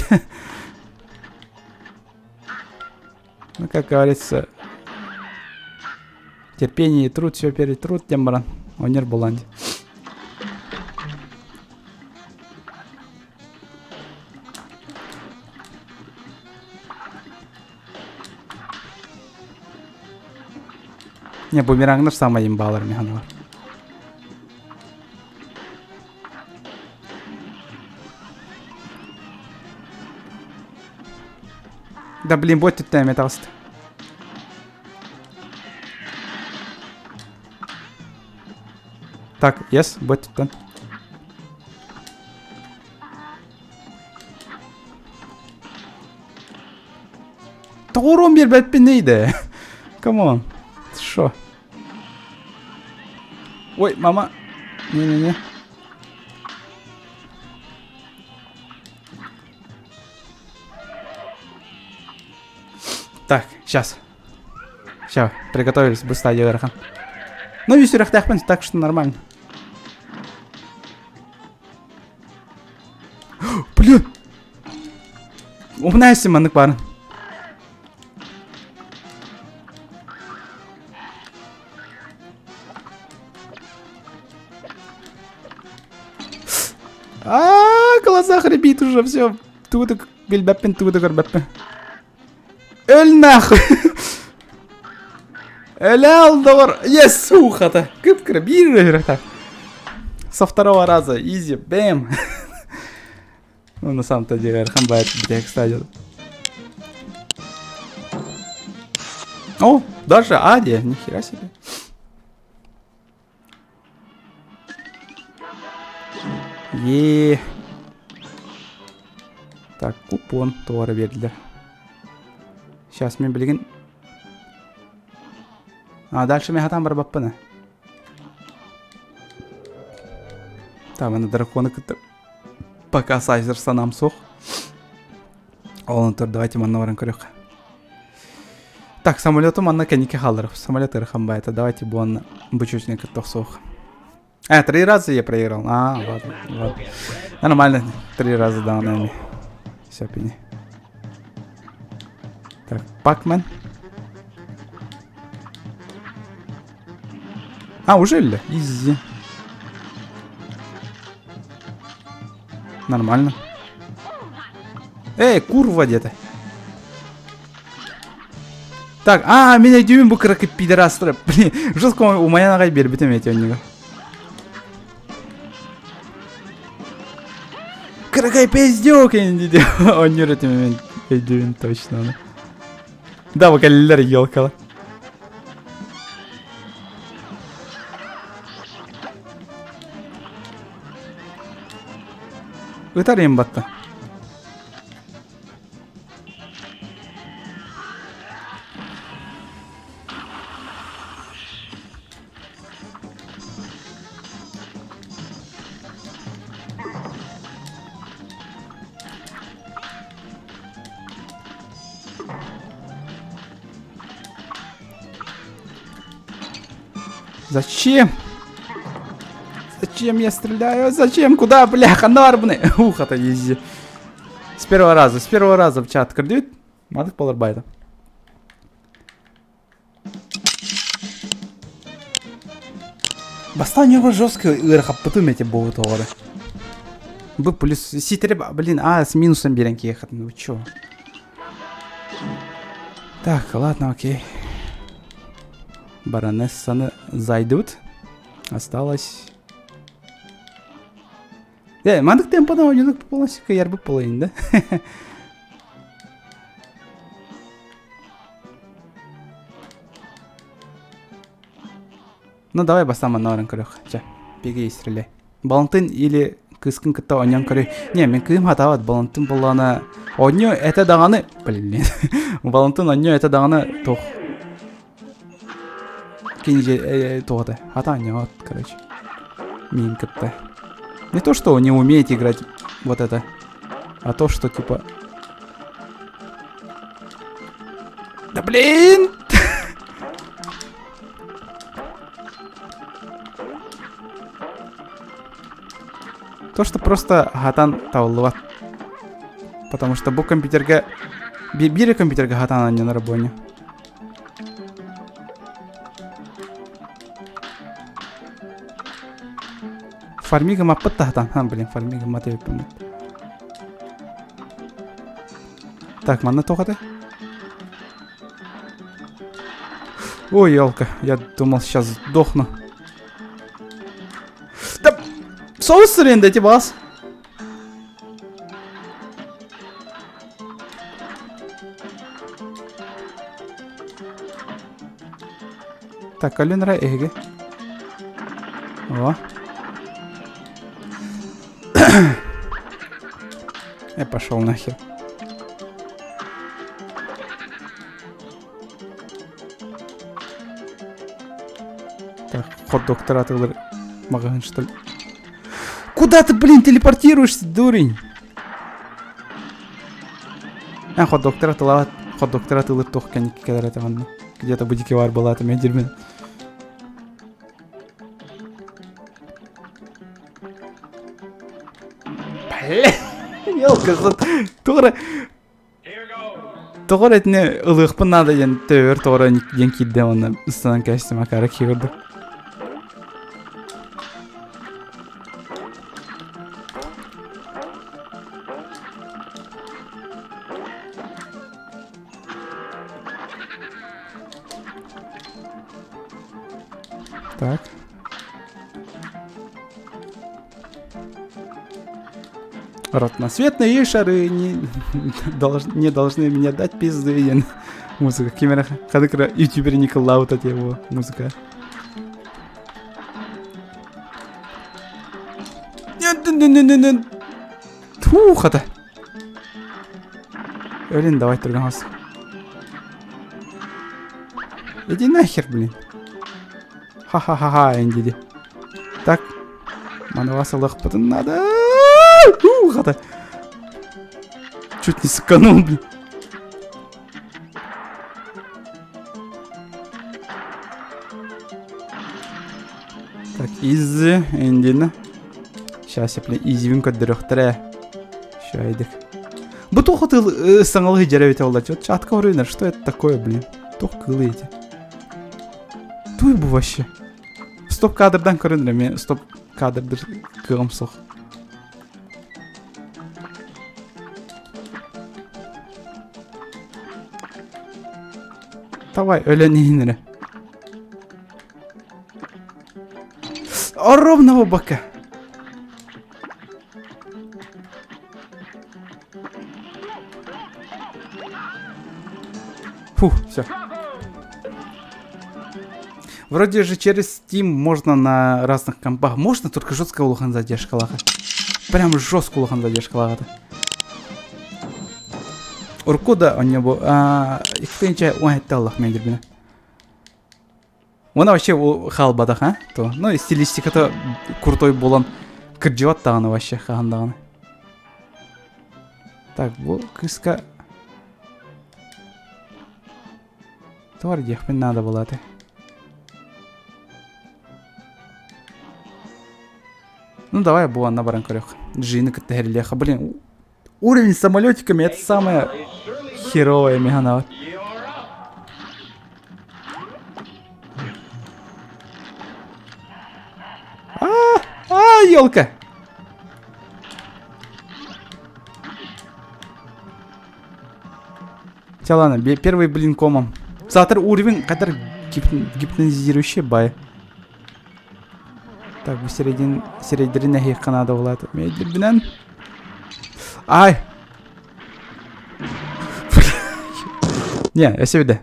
Ну, как говорится, терпение и труд, все перетрут, тем баран. Оонньуур буолан. Не, бумерангнар самай имбалар механалар. Да блин, вот тут тайм это Так, yes, вот тут. Тоҕуруон биэрбэппин да. Come on. Шо? Ой, мама. Не-не-не. Так, сейчас. Все, приготовились, быстро ыарахан. Ну, үс сүрэхтээхпин, так что нормально. Блин! Умнайсың маннык баарын. А, глазах рябит уже все. Тугу билбэппин, тугу да көрбөппүн. Өл нахуй! Өлөөл доҕор! Yes, ухата! Кып-кыра биир үрэхтэ. Со второго раза, изи, бэм! Ну, на самом-то деле, Архамбайт где, кстати. О, даже Ади, нихера себе. Е. Так, купон туора биэрдилэр. Сейчас мен билигин... А, дальше мен хатан барбаппын. Там аны драконы кытта пока сайзер санам суох. Ол онтор давайте манна баран көрүөххэ. Так, самолету манна кэнники хаалларып. Самолет ыарахан баайта. Давайте буонна бычучный кытта охсуох. А, три раза я проиграл. А, ладно, ладно. Нормально, три раза да, наверное. Все, пини. Так, Пакмен. А, уже ли? Изи. Нормально. Эй, курва где-то. Так, а, меня дюйм бу кыракы пидорастыр. Блин, жестко умайан аҕай биэрбитим эти оннуга. Кыракай пиздюк диди. Онньуур этим мен өйдүүбүн точно. Да, бу кэллилэр елкалар. Ытар им батта. Зачем? Зачем я стреляю? Зачем? Куда, бляха, нарбны? Ухо-то езди. С первого раза, с первого раза в чат кырдьыт. Мадык болар Бастаан ньурба жестко ыарахаппытым эти буолбут оҕолоро. Бу плюс ситэри блин, а с минусом биэрэн киһиэхэ вы чё? Так, ладно, окей. Баронессаны зайдут. Осталось... Э, маннык темпадан оонньонук полностью кыайарбыт буолайын да. Ну давай бастаан манна баран көрүөх. Чэ, беги и стреляй. Балантын или кыыскын кытта оонньоон көрүй. Не, мин кыым хатаабат. Балантын буоллаҕына оонньуу этэ даҕаны... Блин. Балантын оонньуу этэ даҕаны туох... Кини же туох этэ? Хата оонньоот, короче. Мин кытта. Не то, что не умеете играть вот это, а то, что типа... Да блин! То, что просто хатан табыллыбат. Потому что бу компьютерга биир компьютерга хатан анньанар буоня. Фармига маппыт да хатан. Ха, блин, фармига мат эбиппин. Так, манна тоҕо Ой, елка, я думал, сейчас сдохну. Да, соус эти бас. Так, Алена эһиги. О. Я пошел нахер. Так, хот-доктора атылыр маҕаһыын что ли? Куда ты, блин, телепортируешься, дурень? А, хот-доктора тылаат, хот-доктора атылыр туох кэнники кэлэр этэ манна. Где-то будики бар была, там мен Бля, елка, тоҕо тоҕо эрэ ылыахпын наада диэн төбөбөр тоҕо эрэ диэн киирдэ уонна ыстанан кээстим акаары киһи курдук. Так. Разноцветные шары не, долж, не должны мне дать пизды. Музыка. Кимера хадыкра ютубер Николаут от его музыка. Тьфу, хата. Блин, давай торгамас. Иди нахер, блин. Ха-ха-ха-ха, Энди. Так. Мануға салықпытын надо. Хата. Чуть не сыканул, блин. Так, изи, Эндини. Сейчас я, блин, изибин көрдөрүөхтэрэ. Шайдык. Бу туох тыл саҥалыы дьэрэбит олла. Чатка оройнар, что это такое, блин? Туох кылы эти? Туй бу вообще? Стоп кадрдан көрүнөр мен стоп кадрдыр кыҕым суох. Давай, өлөн иһин эрэ. Ровного бока. Фух, все. Вроде же через Steam можно на разных компах. Можно, только жестко улахан задержкалаха. Прям жестко улахан задержкалаха. Урку да у него иккинче уон Аллах мен Уонна вообще хаалбатах а то. Ну стилистиката крутой буолан кырдьыбат даҕаны вообще хаһан даҕаны. Так, бу кыыска Туар диэхпин наада буолааты. Ну давай бу анна баран көрүөх. Джины кытта хэрилиэхэ. Блин, уровень с самолетиками это самое херовое механа. А, а, елка! Чэ, ладно, первый блин комом. Саатар уровень который гипнотизирующий бай. Так, бу сирэйдин сирэйдэрин эһиэххэ наада буолаат. Мейдирбинэн. Ай! Не, өссө биде.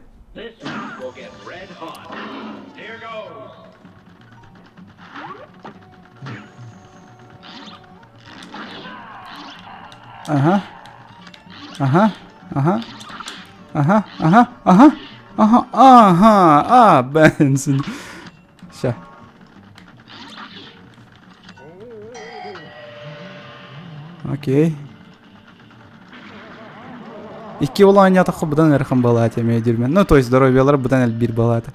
Ага. Ага. Ага. Ага. Ага. Ага. Ага. Ага. А, Бенсон. Все. Окей. Икки ол оонньоотоххо быдан ыарахан буолаат эмиэ диирмэн. Ну, то есть здоровьелара быдан элбиир буолаата.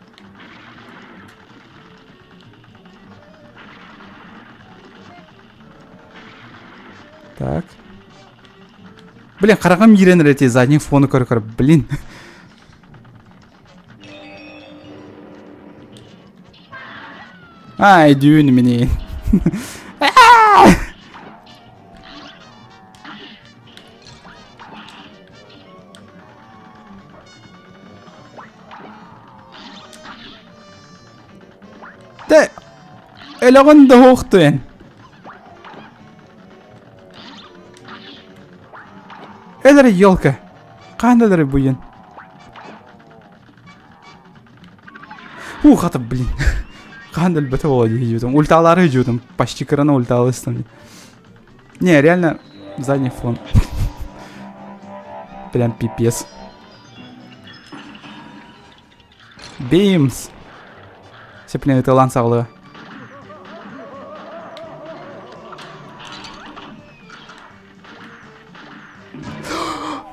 Так. Блин, хараҕым иирэн эрэ задний фону көрө-көрө, блин. Ай, дүүн мини. Тэ өлөҕүн да уохтуен. Өлөрө елка. Хаан өлөрө буйун. Ух, это, блин. Хаан өлбөтө буола дии дьиэтим. Ульталары дьиэтим. Почти кыраны ульталыстым. Не, реально задний фон. Прям пипец. Бимс! Сепне ытылан саҕалыа.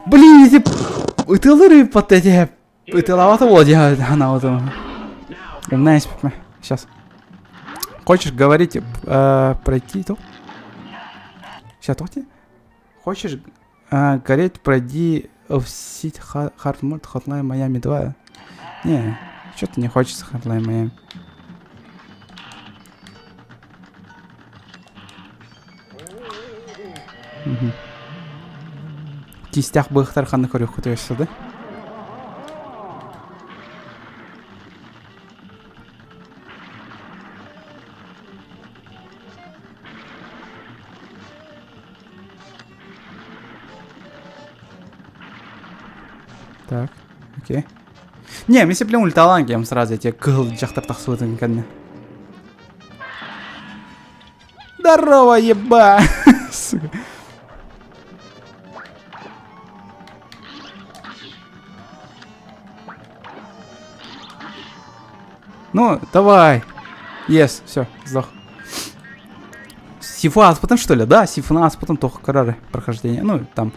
Блин, эти ытылыр ыыппат эти ытылаабата буола дии санаабытым. Умная Сейчас. Хочешь говорить, э, пройти то? Сейчас, тохти. Хочешь э, гореть, пройди в сеть Hard Mode Hotline Miami 2. Не, что-то не хочется Hotline Miami. Тиистээх быһыктар ханна көрүөххүт өссө да? Так, окей. Не, мен сеплен ульталаан кем сразу эти кыһыл дьахтар тахсыбытын кэннэ. Здорово, еба! Сука. Ну, давай. Yes, все, сдох. Сифу ааспытын что ли? Да, Сифуну ааспытын тоқ көрөр прохождение. Ну, там,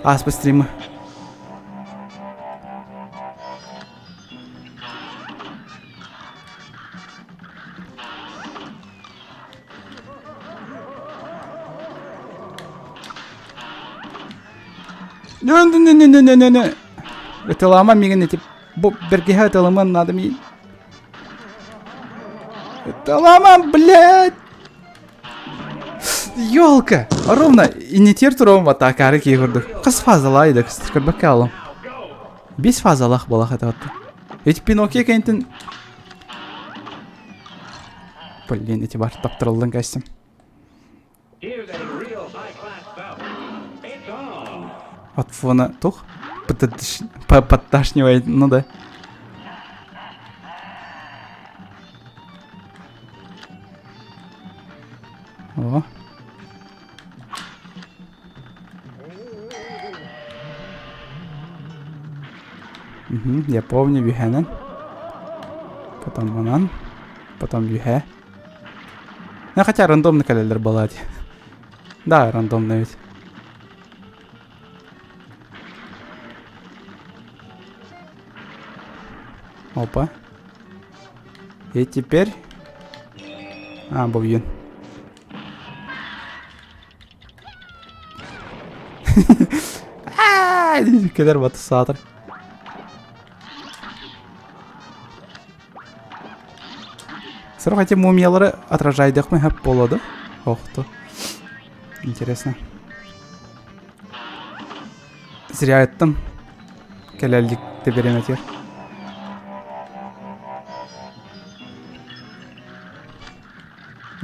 ааспыт стримы. Не-не-не-не-не-не. Ытылама мигин эти бу бэргэһэ ытылыман надо миин. Ытылама, блядь! Ёлка! Ровно инитер туром атакары кии курдук. Хас фазалай да көрбөккө алым. Бес фазалах балах это Эти Пиноккио кэнтин Блин, эти бар таптырылдың кәстім. От фона тух подташнивает, ну да. О. Угу, я помню Юхэнен. Потом Ванан. Потом Юхэ. Ну, хотя рандомно кэлэллэр буолаат. Да, рандомно ведь. Опа. И теперь... А, бубьюн. Кэлэр баты саатар. Сорох эти мумиялары отражайдык мы хөп болоду. Охту. Интересно. Зря айттым. Кэлэллик тебереметер.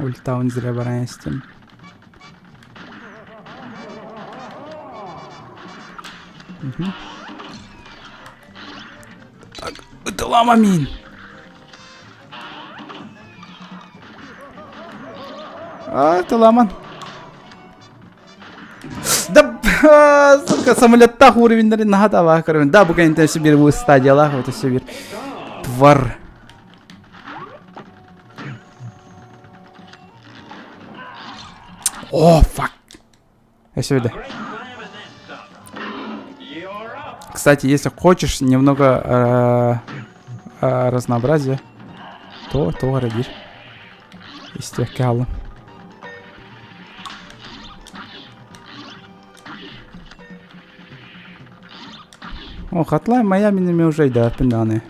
Ультаун зря баран истим. Угу. Так, ытылама мин. А, ытыламан. Да, сука, самолеттах уровеньдерин наһаа табаа көрөбүн. Да, бу кэнниттэн өссө биир стадиялаах, вот өссө биир твар. О, fuck. Өссө биирдэ. Кстати, если хочешь немного разнообразия, то родишь. Истиэхкэ хааллым. О, Hotline Miami мен уже өйдөөппүн даҕаны.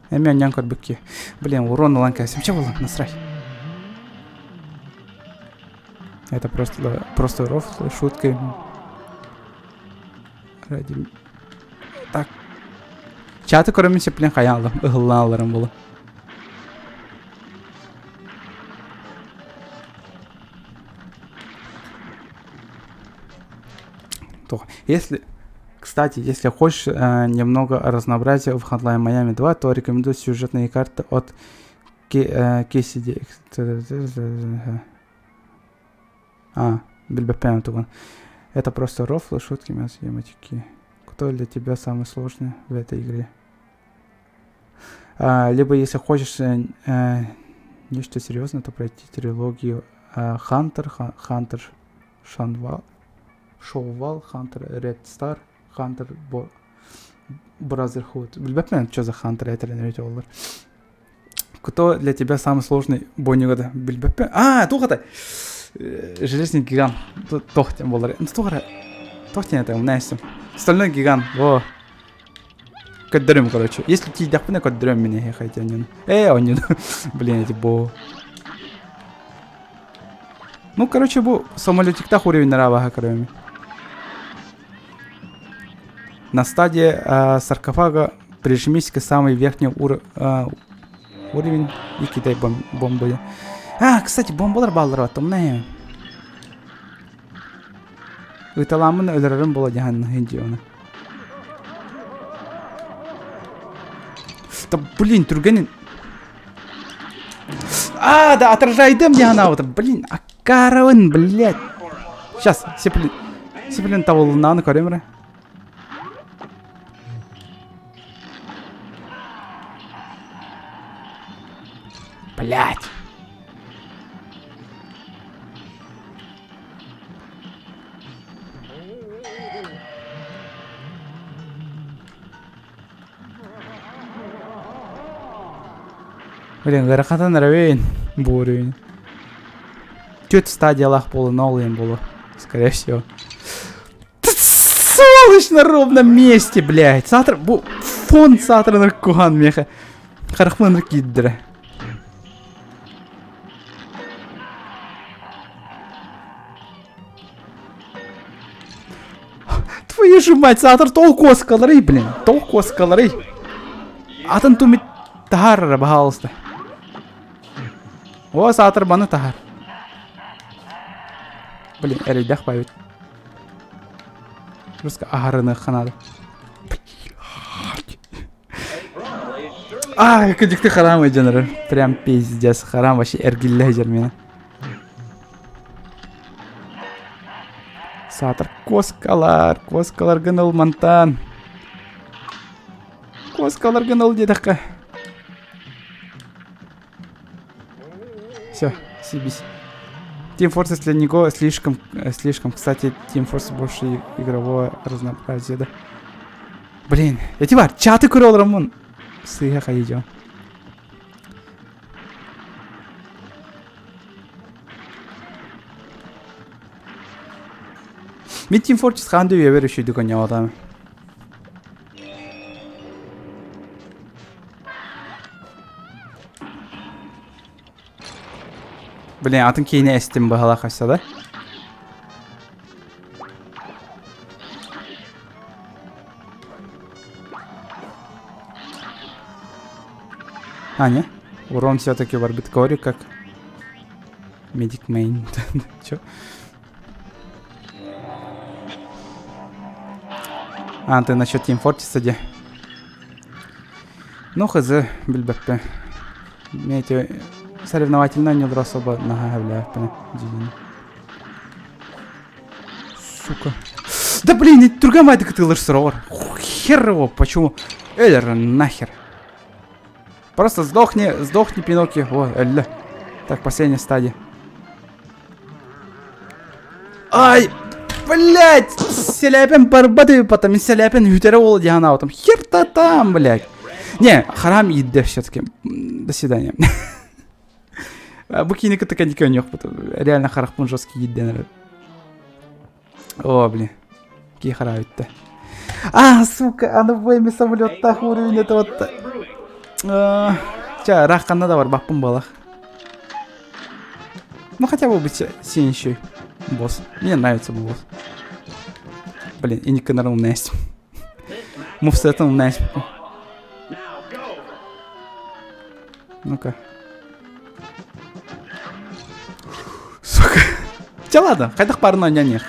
Эмиэ анньан көрбүккэ. Блин, урон ылан кээсим. Чэ буолла, насрать. Это просто рофл, шутки. Ради... Так. Чаты көрөмүн сеплен хайаан алым, ыһыллаан аларым була. Если, кстати, если хочешь немного разнообразия в Hotline Miami 2, то рекомендую сюжетные карты от KCD. А, билбэппээн тугун. Это просто рофлы, шутки, мясо, матюки. Кто для тебя самый сложный в этой игре? А, либо если хочешь нечто серьезное, то пройти трилогию Хантер, Хантер Шанвал, Шоувал, Хантер Ред Стар, Хантер Бразерхуд. Билбэппин, что за Хантер это олар. Кто для тебя самый сложный бойнигада? Билбэппин. А, туох Железный гигант. Туох диэн буолар. Туох эрэ туох диэн это умнайсым. Стальной гигант. Во. Көрдөрүм, короче. Если тиийдэхпинэ көрдөрүм мин эһиэхэ ити онньуну. Ээ, онньуну. Блин, эти бо. Ну, короче, бу самолетиктах уровеннара абаһа көрөмүн. На стадии саркофага прижмись к самый верхний уровень и кидай бомбы. А, кстати, бомбалар бааллар баттым. Ыталамын өлөрөрүм буола дьаһанна оны. Да блин, түргэнин. А, да, отражайдым дьаһанаабыта. Блин, аккаарабын, блядь. Сейчас, сеплин. Сеплин табылыннааны көрөм эрэ. Блядь. Блин, ыарахатан эрэбин бу уровень. Түөрт стадиялаах буолан ол иһин буолуо, скорее всего. Сволочь на ровном месте, блядь. Саатар, бу фон саатарынар куһаан миэхэ. Харахпын киирдэрэ. Твою же мать, саатар толкуоскаларый, блин. Толкуоскаларый. Атын тумит таһаар, пожалуйста. О, саатар маны таһаар. Блин, эрэйдэх баайбыт. Руска аһарыныахха наада. А, кыдьыкты харам ыйдьанары. Прям пиздец, харам вообще эргиллэ сылдьар миэнэ. Саатар куоскалар, куоскаларгын ыл мантан. Куоскаларгын ыл диэтэххэ. Все, съебись. Team Fortress для него слишком, слишком. Кстати, Team Fortress больше игрового разнообразия, да. Блин, эти бар, чаты көрө олороммун. Сыыһа хайдьон. Мин Team Fortress хаан да үйэбэр үчүйдүк оонньообатаҕым. Блин, атын киинэ эстим быһалаах өссө да. А, не? Урон все-таки барбит. Говорю, как... Медик мейн. Чё? А, ты насчет Team Fortress де. Ну, хз, билбэппин. Эти соревновательно не особо наһаа Сука. Да блин, түргэн байды кытылыр сороҕор. Хер его, почему? Элер, нахер. Просто сдохни, сдохни, Пиноккио. О, өллө. Так, последняя стадия. Ай, блядь, селяпен барбады, потом селяпен үтере ол диана там. Хер-то там, блядь. Не, харам иде все-таки. До свидания. Бу киини кытта кэнники ойнуохпут. Реально харахпын жесткий иидден О, блин. Кии хараабитта. А, сука, аны бу эми самолеттаах уровень это вот. Ча, ыраах ханна да барбаппын буолах. Ну хотя бы быть синющий босс. Мне нравится босс. Блин, и не умная. Мувсетом умная. Ну-ка. Сука. Чэ ладно, хайдах баарына оонньоон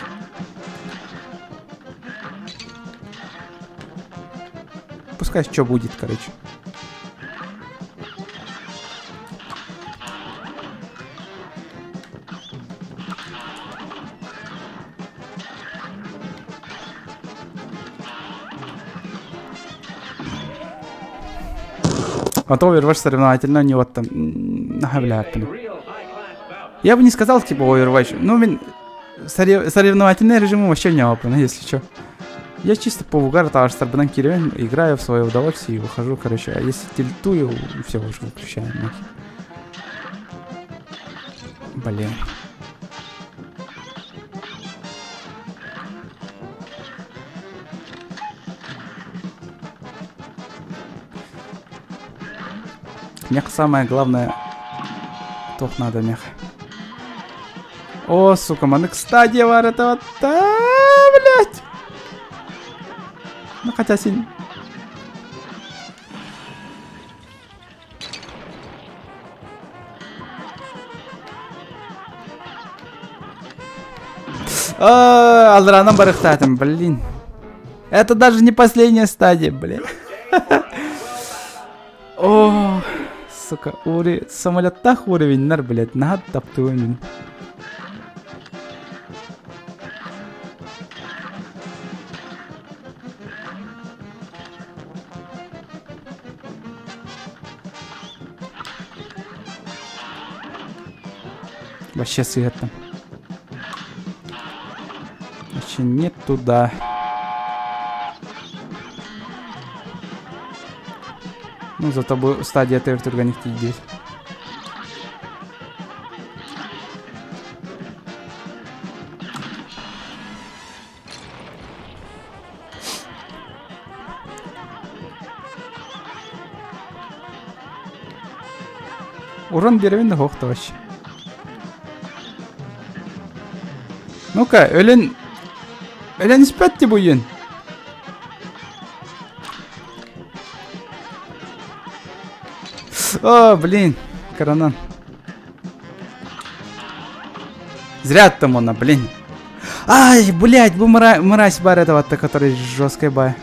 Пускай что будет, короче. А то Overwatch соревновательно не вот там наһаа Я бы не сказал, типа, Overwatch. Ну, мин соревновательный режим вообще не опытный, если что. Я чисто по угару табаарыстарбынан киирэн играю в свое удовольствие и выхожу, короче. А если тильтую, все уже выключаю нахер. Блин. Мех самое главное. Туох надо мех. О, сука, маннык стадия бар это вот. А, блядь. Ну хотя син. Алдаранан барыхтаатым, блин. Это даже не последняя стадия, блин. О, сука, ури... самолеттах уровеньнар, блядь, наһаа таптыыбын мин. Вообще света. Вообще не туда. Ну, зато бу стадия түргэнник тиийдиир. Урон биэрэбин да суох вообще. Ну-ка, өлөн... Өлөн испэт ти буйун. О, блин, коронан. Зря там она, блин. Ай, блядь, бу мразь бар этого, который жесткой бай.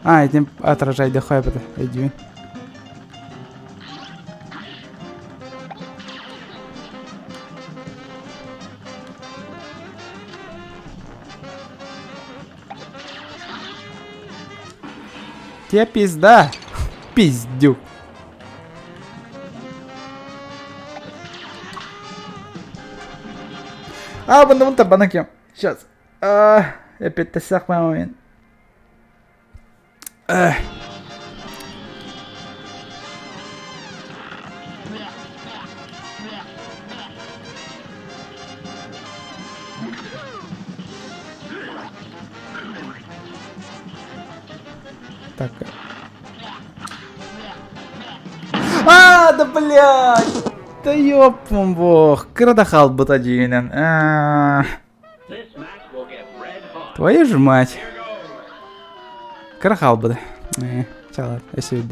А, этим отражай дохуя это, иди. Тебе пизда. Пиздюк. А, бұны табана кем. Сейчас. А, опять момент. Эх. Так. А, да блядь! Да ёпом бог! Кыра да хаалбыта дьиҥинэн. Твою ж мать. Кыра хаалбыта. Э, чалар, өссө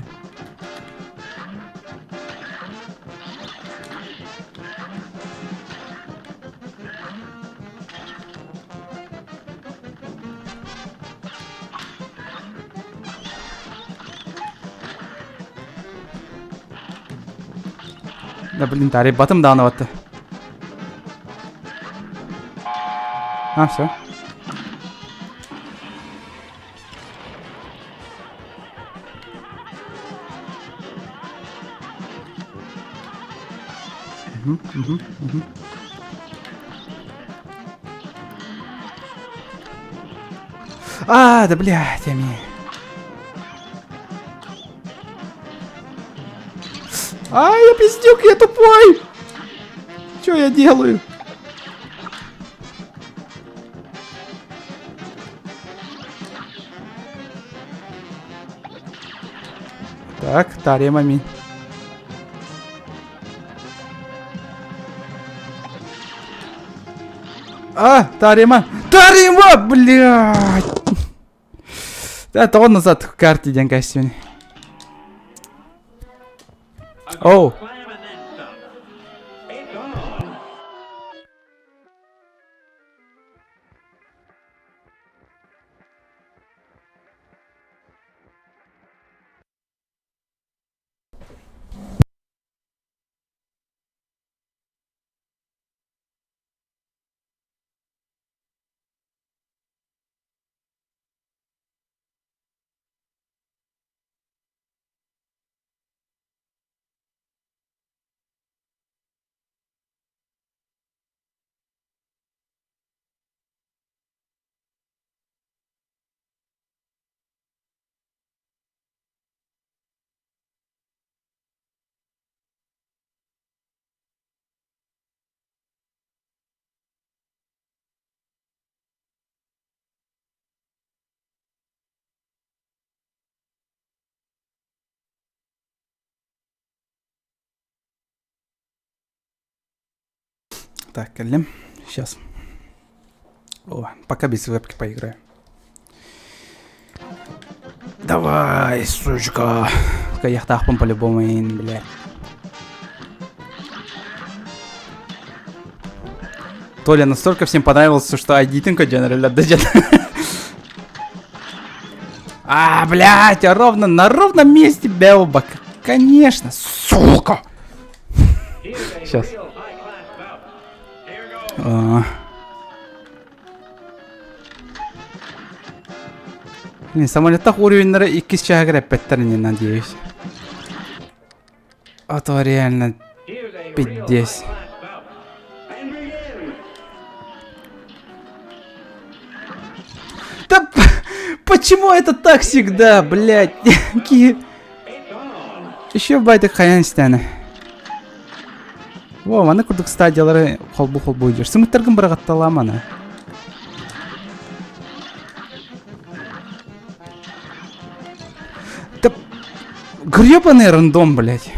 Да блин, таарыйбатым даҕаны батта. А, все. Угу, угу, угу. А, да блядь, ами. А, я пиздюк, я тупой! Что я делаю? Так, тарема ми. А, тарема! Тарема, блядь! Да, то он назад к карте диэн костюме. Оу. Так, кэллим. Сейчас. О, пока без вебки поиграю. Давай, сучка. Кайахтаахпын по-любому, блядь. Толя настолько всем понравился, что айдитин көдьөнөрөллөр да дьон. А, блядь, ровно на ровном месте Белбак. Конечно, сука. Сейчас. А. Блин, самолеттах уровеннары иккис чаһыгар эппэттэр не надеюсь. А то реально пиздец. Да почему это так всегда, блядь? Еще байтык хайан истэни. Во, маны курдук стадиялары холбу-холбу идер. Сымыттаргын бырагатталаамана. Да гребаный рандом, блядь.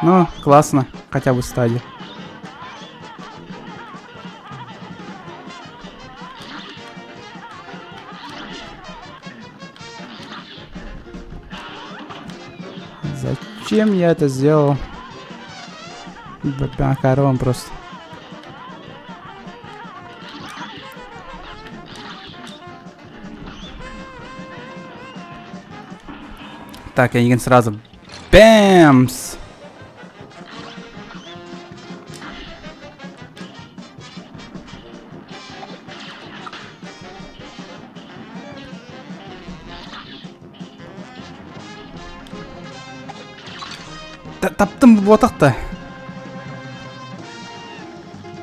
Ну, классно, хотя бы стадия. Зачем я это сделал? Макарон просто. Так, я сразу. Бэмс! Таптым буотахта.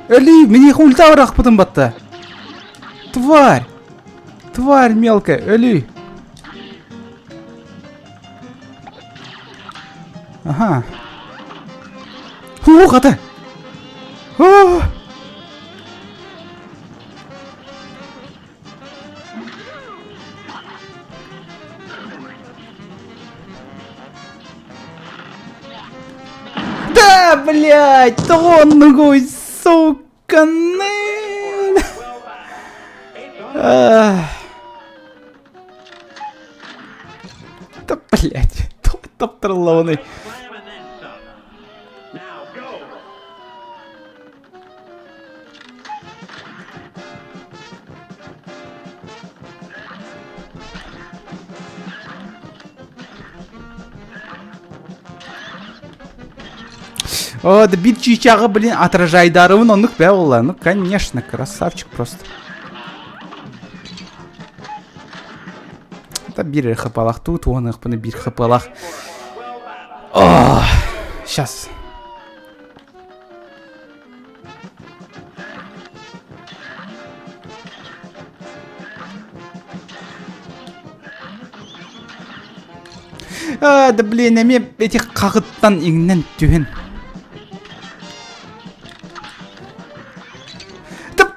Эли, мне ульта барахпытым батта. Тварь! Тварь мелкая, Эли! Ага. Ух, это! О! Да, блядь, тоннугуй, сука, Да, блядь, топ-топ-трлоуный. О, да биир чыычааҕы, блин, отражайдарыбын оннук бээ буолла. Ну, конечно, красавчик просто. Да биир хапалах тут, уоныахпына биир хапалах. Сейчас. А, да блин, эмиэ эти хаҕыттан иҥнэн түһэн. Да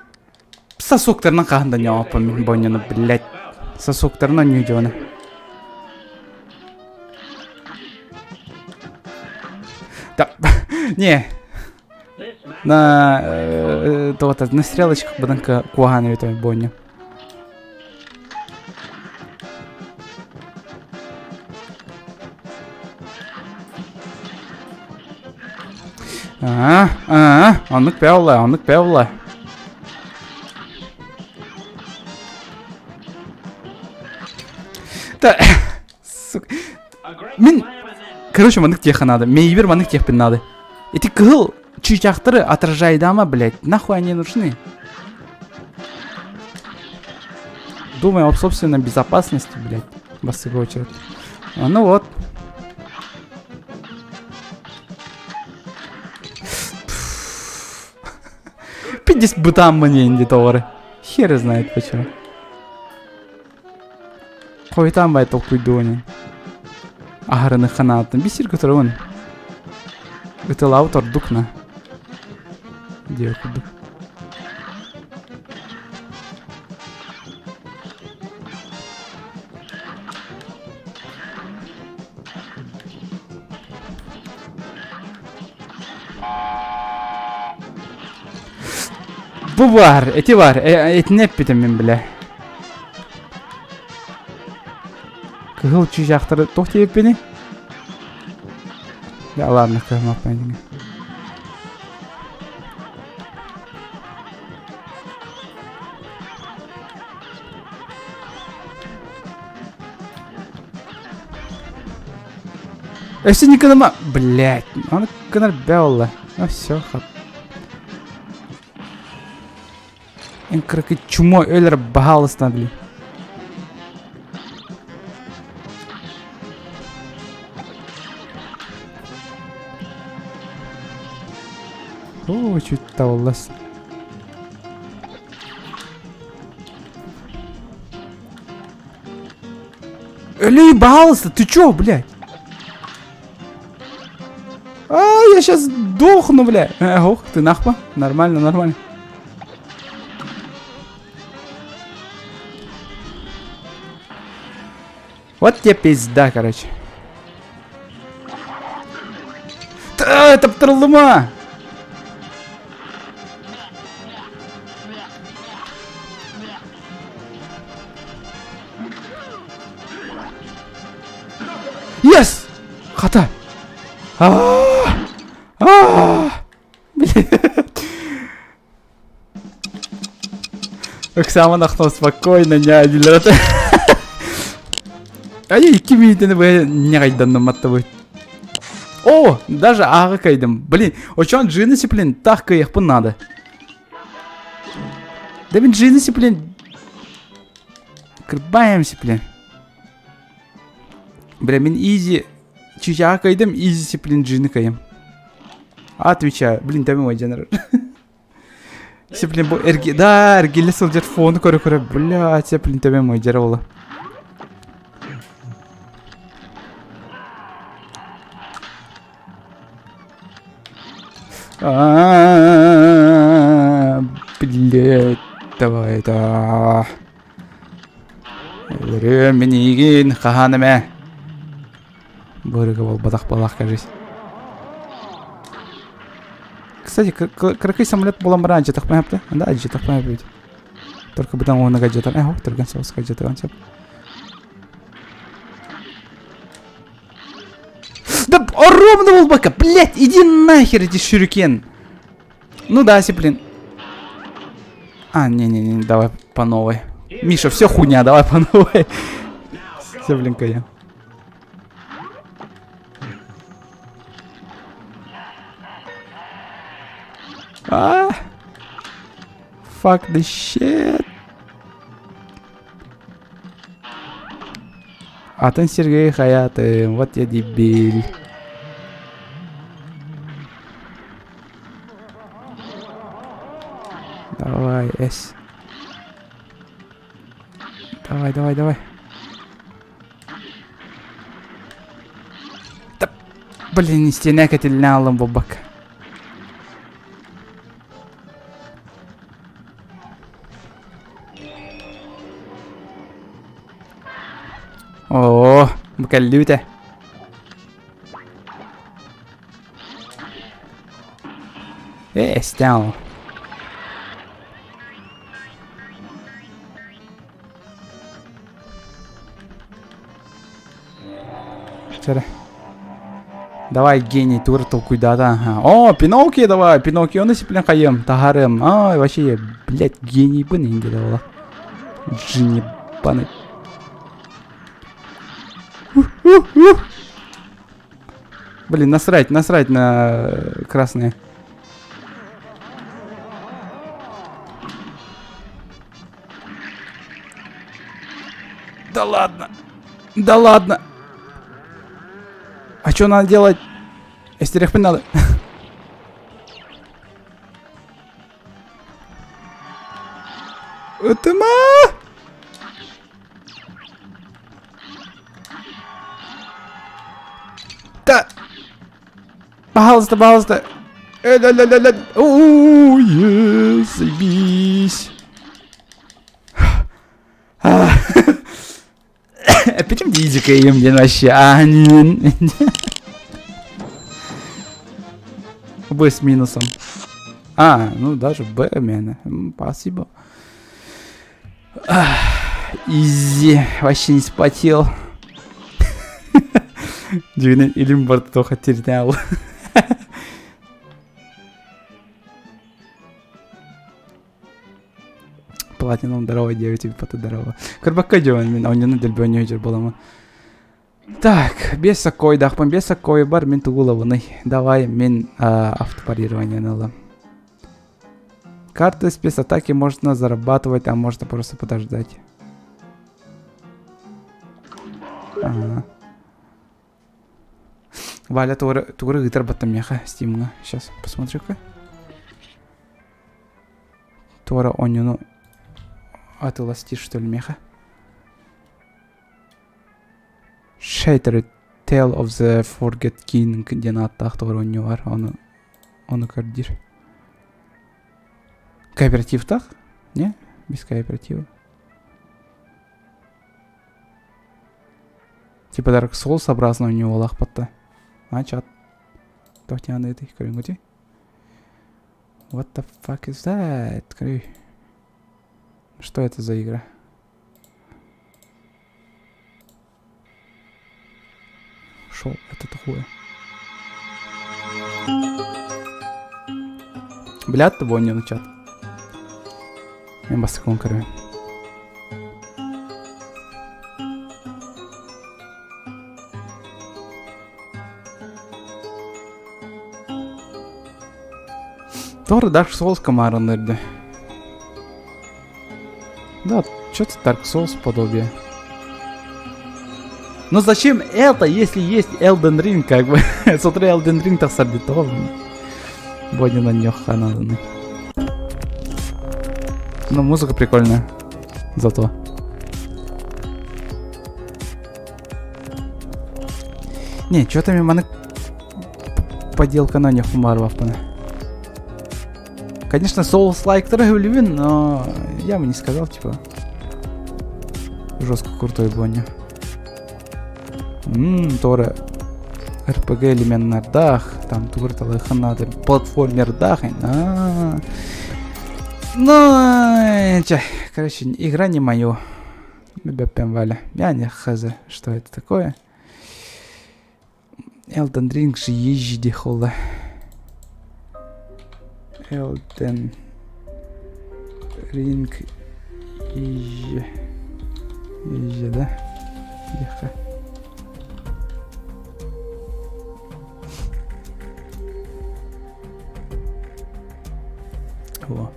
сосоктарынан хаһан да ньооппун мин бонньону, блядь. Сосоктарынан ньудьуону. Да, не, На э, на стрелочках баданка куахан эбит бойню. Аа, аа, оннук пеолла, оннук пеолла. Да, сука. Мин, короче, маннык диэххэ наада. Мейбер маннык диэхпин наада. Эти кыһыл чыычаахтары отражайдама, блядь. Нахуй они нужны? Думай об собственной безопасности, блядь. Бастыгы очередь. А, ну вот. Пиздец бытам мне инди товары. Хер знает почему. Хойутаан бай толкуйдуони. Аһарыны ханааттан бисир көтөрөбүн. Ытылаабыт ордук на. Диэ курдук. Бу бар, эти бар, этини эппитим мин билэ. Кыһыл чыычаахтары туох диэбиппиний? Да ладно, кыһымаппын. Өссө не гыныма... Блять, аны гынар бә олла. Ну все, хат. Эн кыракый чмо өлөр баһаалысна блин. О, чуть табыллас. Өлүй, баһаалыста, ты чё, блядь? А, я сейчас дохну, бля. Э, ох, ты нахпа. Нормально, нормально. Вот тебе пизда, короче. Та, таптырылдыма! Yes! Хата! Аа! Аа! Ыксааман ахтан спокойно ньээдилэр ата. Ай икки минутаны бу ньаҕайданным маттабыт. О, даже ааҕа кайдым. Блин, очон джинсы, блин, так кыйахпын надо. Да блин, джинсы, блин. Кырбаемся, блин. Бля, мин изи чычааҕа кыайдым, изи блин, джины кыайым. Отвечаю. Блин, тэбим ойдьанар. Блин, бу эрги... Да, эргиллэ сылдьар фону көрө-көрө, блядь, блин, тэбим ойдьар ола. Блядь, давай, да. Өлөрүөм мин эйигин хаһан эмэ. Бырыга буолбатах буоллах кажись. Кстати, кыракый самолет буолан баран адьатахпын хапта. Да, адьатахпын хаппыт. Только бытан уонна гаджетан. Э, түргэн соҕус гаджетан сөп. Да ровно буолбакка, блядь, иди нахер эти шюрикен. Ну да, блин. А, не-не-не, давай по новой. Миша, все хуйня, давай по новой. Все, блин, я. А! Fuck the shit. Атын Сергей Хаятым, вот я дебил. Давай, С. Давай, давай, давай. Да, блин, истиэнэ кэтиллэн алым буолбакка. Оо, бу кэллибит ээ. Э, эстэн Чэрэ. Давай, гений, тур толкуйдаата. Ага. О, Пиноккио давай, Пиноккионы сиплен хайым, таһарым. Ай, вообще, блядь, генийбын инде була. Джинни баны. Блин, насрать, насрать на красные. Да ладно. Да ладно. А что надо делать? Эстерехпин надо. Ытыма! Да! Пожалуйста, пожалуйста. О, заебись. Эппитим диизикэйим диэн вообще. Б с минусом. А, ну даже Б мене. Спасибо. Изи. Вообще не спотел. Дьиҥинэн илим барда тоха тирнээл. Платином здорово, 9 тебе здорово. Көрбөккө дьон мин онньону дэлбөөнньө дьөр буолама. Так, без сокойдахпын, без сокой бар мин тугулабыный. Давай мин автопарирование ылам. Карты спецатаки можно зарабатывать, а можно просто подождать. Ага. Валя тугура ыытар баттам миэхэ Стимҥа. Сейчас посмотрю-ка. Туора онньуну атыластир что ли миэхэ. Shattered Tale of the Forget King диэн ааттаах туора оонньуу бар. Ону ону көрдүүр. Кооперативтаах? Не? Без кооператива. Типа Dark Souls образно у него лахпатта. А, чат. Тохтян этой көрүҥүтүй. What the fuck is that? Көрүй. Что это за игра? Шо это такое? Блядь, ты чат. Мен бастыкын көрөйүн. Тор Dark Souls комарынырды. Да, что-то Dark Souls подобие. Но зачем это, если есть Elden Ring, как бы? Смотри, Elden Ring тахсар дии Бодин на надо. Ну, музыка прикольная. Зато. Не, что-то маны поделка на них умарваппына. Конечно, Souls-like любим, но я бы не сказал, типа, жестко крутой бонни. Ммм, Тора RPG элеменнардаах, там тугур надо платформердаах. А Ну, короче, игра не мое. Бэппен Валя. Я не хз, что это такое. Elden Ring же езжи холла. Elden Ring езжи. Езжи, да? Ехе. Во.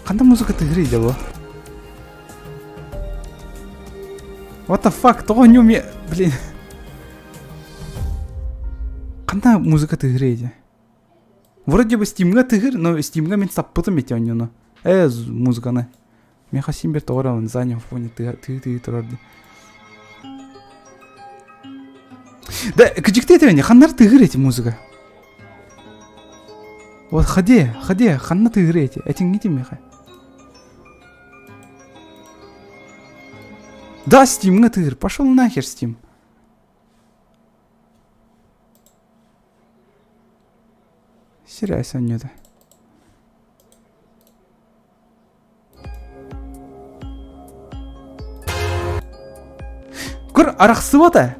Ханна музыка тыгырый да бу? What the fuck? Тоҕо не уме... Блин. Ханна музыка тыгырый дии? Вроде бы Steam'га тыгыр, но Steam'га мин саппытым ити онньуну. Э, музыканы. Миэхэ син бир тоҕо эрэ заднем фоне тыы-тыы турар дии. Да, кыдьыкты этэ ханнар тыгыр эти музыка? Вот ходи, ходи, ханна тыгыр эти, этиҥҥити миэхэ. Да, Steam'га тыгыр, пошел нахер Steam. Сирэй сонньута. Көр, арахсыбата.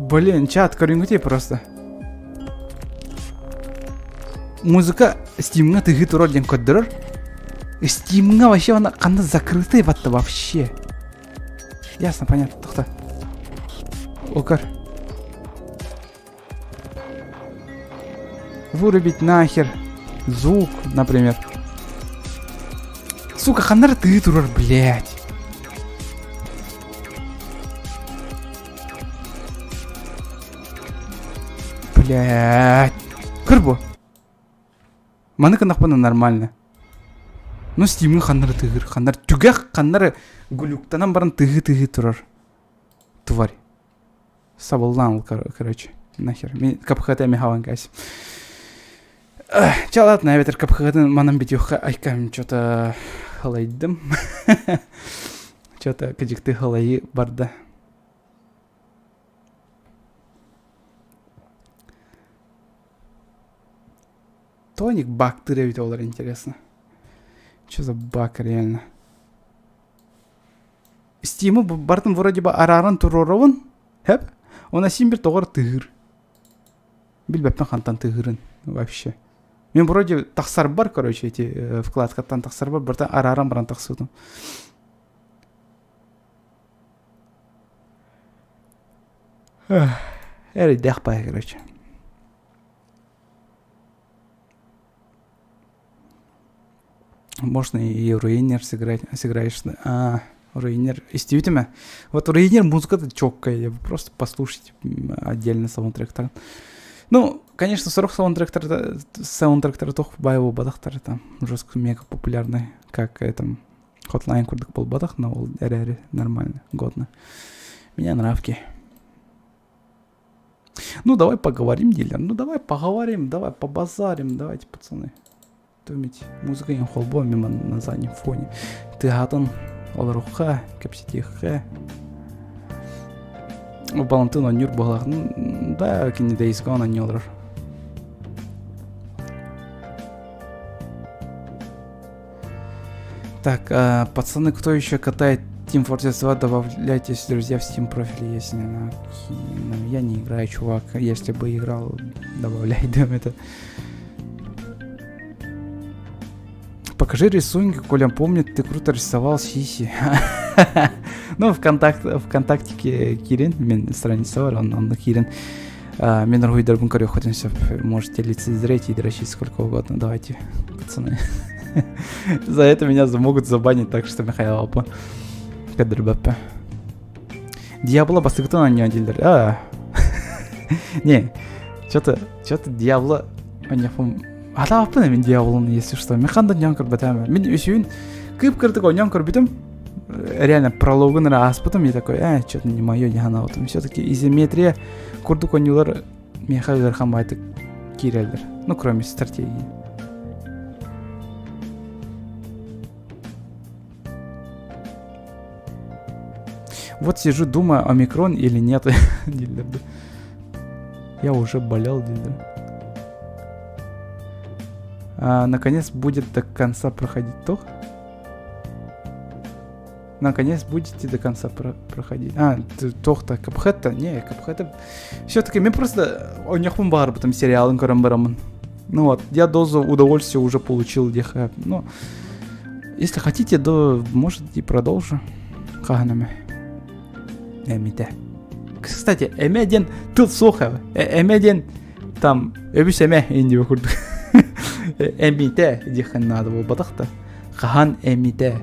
Блин, чат, көрүҥҥүтүй просто. Музыка Steam'ҥа тыһыы турар диэн көрдөрөр. Steam'ҥа вообще она ханна закрытый батта вообще. Ясно, понятно, тохто. Окар. Вырубить нахер звук, например. Сука, ханнар ты турар, блядь. Блядь. Көр бу. Маны гыннахпына нормально. Ну, Steam'ҥа ханнары тыһыр, ханнар түгэх ханнары глюктанан баран тыһы-тыһы турар. Тварь. Сабыллаан короче. Нахер. Мен КПХ-та эми хаван кайс. Чэ, ладно, эбэтэр КПХ-тын манан бүтүөххэ айкам что-то халайдым. Что-то кыдьыкты халайы барда. Тоник бактыр эбит олар интересно. Что за баг реально? Стиму бартын вроде бы арааран туруоробун. Хэп. Она син бир тоҕор тыһыр. Билбэппин хантан тыһырын вообще. Мен вроде тахсарбар, короче, эти э, вкладкаттан тахсарбар, барта арааран баран тахсыбытым. Эрэйдээх баай, короче. Можно и Руинер сыграть, сыграешь. А, Руинер. Действительно. Вот Руинер музыка-то четкая. Просто послушайте отдельно саундтректор. Ну, конечно, 40 саундтректор, саундтректор тох баева бадахтар там жестко мега популярный, как этом Hotline курдук буолбатах, но ол эрээри нормально, годно. Меня нравки. Ну, давай поговорим, дилер. Ну, давай поговорим, давай побазарим, давайте, пацаны. Төмить музыка ең холбо мимо на заднем фоне. Тыһатын олоруха, кэпсэтиэххэ. Балантын онньур буолаҕын да кини Days Gone онньу олорор. Так, э, пацаны, кто еще катает Team Fortress 2, добавляйтесь, друзья, в Steam профиле, если на... Я не играю, чувак. Если бы играл, добавляй, да, это. Покажи рисунки, Коля помнит, ты круто рисовал сиси. Ну, ВКонтакт, ВКонтактике киирин, мин страница бар, он, он киирин. Мин уруһуйдарбын көрүөххүтүн сөп. Можете лицезреть и дрочить сколько угодно. Давайте, пацаны. За это меня могут забанить, так что Михаил Алпа. Кадрбаппа. Диабло бастыгытын оонньоо дииллэр. А. Не, что-то, что-то Диабло оонньоохпун Атааппын мин Диаблону, если что. Мин хандан дьон көрбөтөм. Мин үсүүн кып-кырдык оонньоон көрбүтүм. Реально прологун эрэ ааспытым. Я такой, э, что-то не мое, не ханаабытым. Все-таки изометрия курдук оонньуулар миэхэ ыарахан баайтык киирэллэр. Ну, кроме стратегии. Вот сижу, думаю, омикрон или нет. Я уже болел, дииллэр. А, наконец будет до конца проходить то. Наконец будете до конца про проходить. А, туох-то, Cuphead-то? Не, Cuphead Все-таки мне просто оонньуохпун баҕарбытым сериалын көрөн бараммын. Ну вот, я дозу удовольствия уже получил диэхэ. Ну, если хотите, то, может, и продолжу. Хаһан эмэ. Эмитэ. Кстати, эмэ диэн тыл суох эмэ диэн там өбүс эмэ индио курдук. Эмитэ диэххин наада буолбатах да. Хаһан эмитэ.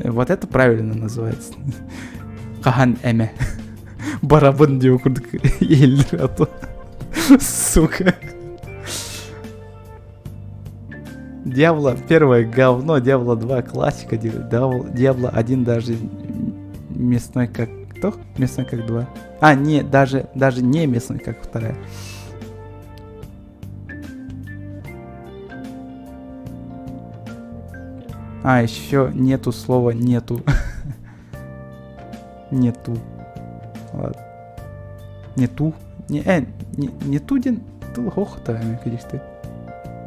Вот это правильно называется. Хаһан эмэ. Барабын дио курдук иһиллэр а то. Сука. Диабло первое говно, Диабло 2 классика, Диабло 1 даже мясной как кто? Мясной как 2. А, не, даже, даже не мясной как вторая. А, еще нету слова нету. Нету. Ладно. Нету. Не, э, не, не тудин. Тыл хохта, кадишты.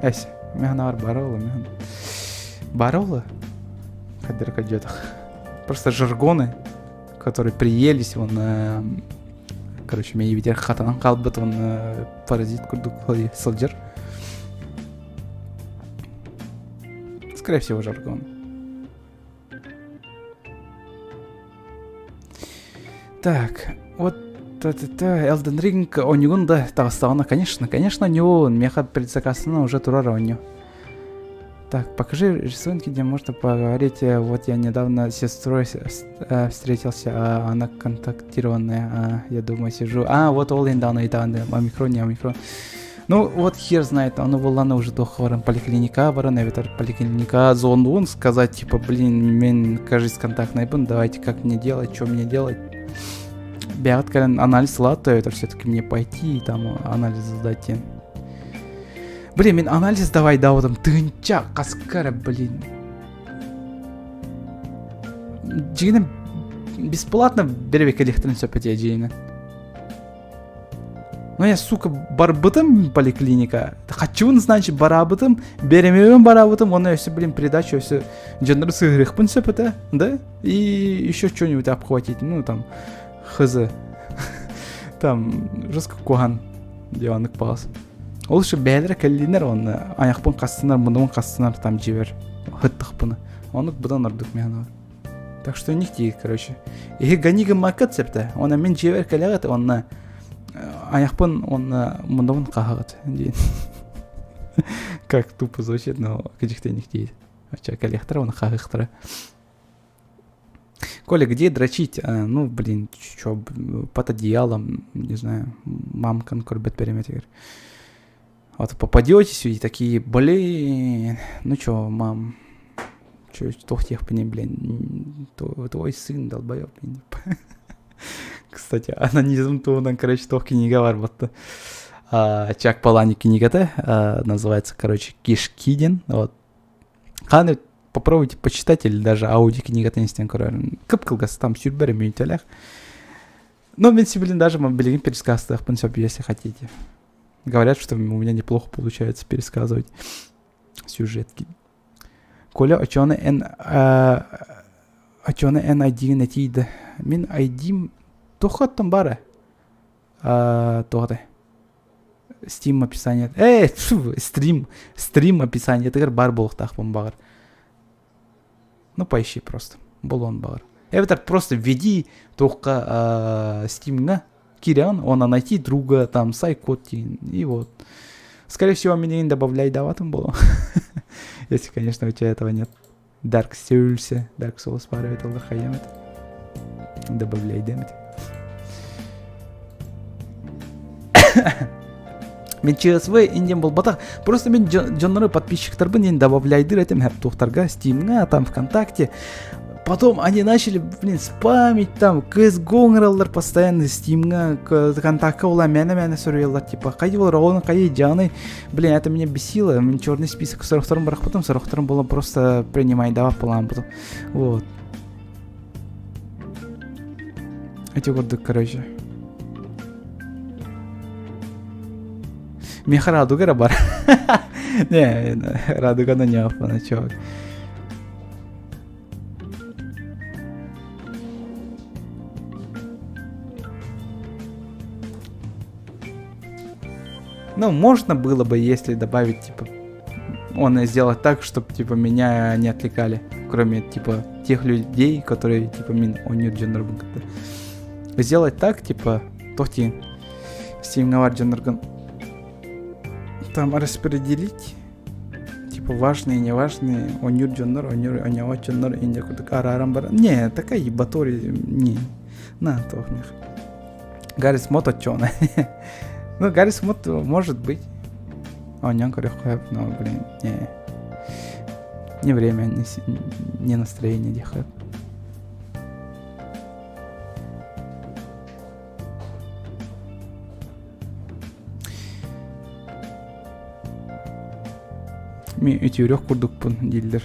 Эс, механар барола, механ. Барола? Кадыр Просто жаргоны, которые приелись, он, э, короче, мен ебитер хатанан қалбыт, он э, паразит курдук сылдьар. Скорее всего, жаргон. Так, вот та-та-та, Elden Ring оонньугун да таҕыстаҕына, конечно, конечно, оонньуун, миэхэ предзаказана уже турар оонньуу. Так, покажи рисунки, где можно поговорить. Вот я недавно с сестрой встретился, а она контактированная, а, я думаю, сижу. А, вот ол недавно и там, омикрон, не омикрон. Ну, вот хер знает, ону буоллаҕына уже туохха баран поликлиника баран, эбэтэр поликлиника звонуун сказать, типа, блин, мен, кажись, контактнайбын, давайте, как мне делать, что мне делать. Бэйэҕит кэлэн анализ ылаат эбэтэр все-таки мне пойти и там анализ сдать диэн. Блин, мин анализ давай даабытым тыһыынча хаска эрэ, блин. Дьиҥинэн бесплатно бэрэбиэркэлиэхтэрин сөп этэ дьиҥинэн. Ну я, сука, барбытым поликлиника. Хаччыбын, значит, бараабытым, беремебин бараабытым, оны өссө, блин, передачу өссө дьоннору сыһырыахпын сөп этэ, да? И еще что-нибудь обхватить, ну, там, хз. Там, жестко куһан диваннык паас. Ол еще бэйэлэрэ кэллинэр онно айахпын хастынар, муннубун хастынар там дьиэбэр хыттахпына. Оннук быдан ордук миэхэ Так что них тиий, короче. Иһи гони гыммаккыт сөптө. Онно мин дьиэбэр кэлэҕит, онно айахпын уонна муннубун хаһаҕыт диэн. Как тупо звучит, но кыдьыктыйник тиийд. Оча кэлиэхтэрэ уонна хаһыахтара. Коля, где дрочить? А, ну, блин, чё, под одеялом, не знаю, мамкан көрбөт береметигэр. Вот попадетесь и такие, блин, ну чё, мам, чё, туох диэхпиний, блин, твой сын долбоёб, блин. Кстати, онанизм туһунан, короче, туох кинигэ бар батта. Чак Паланик кинигэтэ, называется, короче, Кишки диэн. Вот. Хаһан попробуйте почитать или даже аудиокнигатын истэн көрөр. Кып-кылгас, там сүүрбэ эрэ мүнүүтэлээх. Ну, мен блин, даже билигин пересказтыахпын сөп, если хотите. Говорят, что у меня неплохо получается пересказывать сюжетки. Коля, очону эн очону эн айдиин этиийдэ. Мин айдиим туоххаттан бара? Туох Steam описание. Э, стрим, стрим описаниетыгар баар буолуохтаахпын баҕар. Ну, поищи просто. Булуон баҕар. Эбэтэр просто введи туохха Steamҥа киирэҕин, уонна найти друга, там, сайкод диэн, и вот. Скорее всего, миигин добавляй даватым буолуо. Если, конечно, у тебя этого нет. Dark Souls, Dark Souls баар эбит олор хайыам этэ. Добавляй дэмит. Мин ЧСВ индиэн буолбатах. Просто мин дьоннору подписчиктарбын иэн добавляйдыр этим туохтарга, Стимҥа, там ВКонтакте. Потом они начали, блин, спамить там, CSGO ыҥыраллар постоянно Стимҥа, ВКонтакка ула мээнэ-мээнэ суруйаллар, типа, хайы ол оҕону хайы дьааны. Блин, это меня бесило, мин черный список сорохторун бырахпытым, сорохторун было просто принимайдавап потом. Вот. Эти курдук, короче. Миэхэ радуга эрэ бар. Не, радуганы не аппана, чувак. Ну, можно было бы, если добавить, типа, он сделать так, чтобы, типа, меня не отвлекали, кроме, типа, тех людей, которые, типа, мин оонньуур дьоннорбун кытта. Сделать так, типа, туох диэн Steamҥа бар дьонноргун там распределить типа важные, неважные, оонньуур дьоннор, оонньуур оонньообот дьоннор инде курдук арааран баран не такая ебатория не на туох них Гаррис Мод отчуона ну Гаррис Мод может быть оонньоон көрүөххэ но блин не не время не, не настроение диэххэ Мин үтүөрүөх курдукпун дииллэр.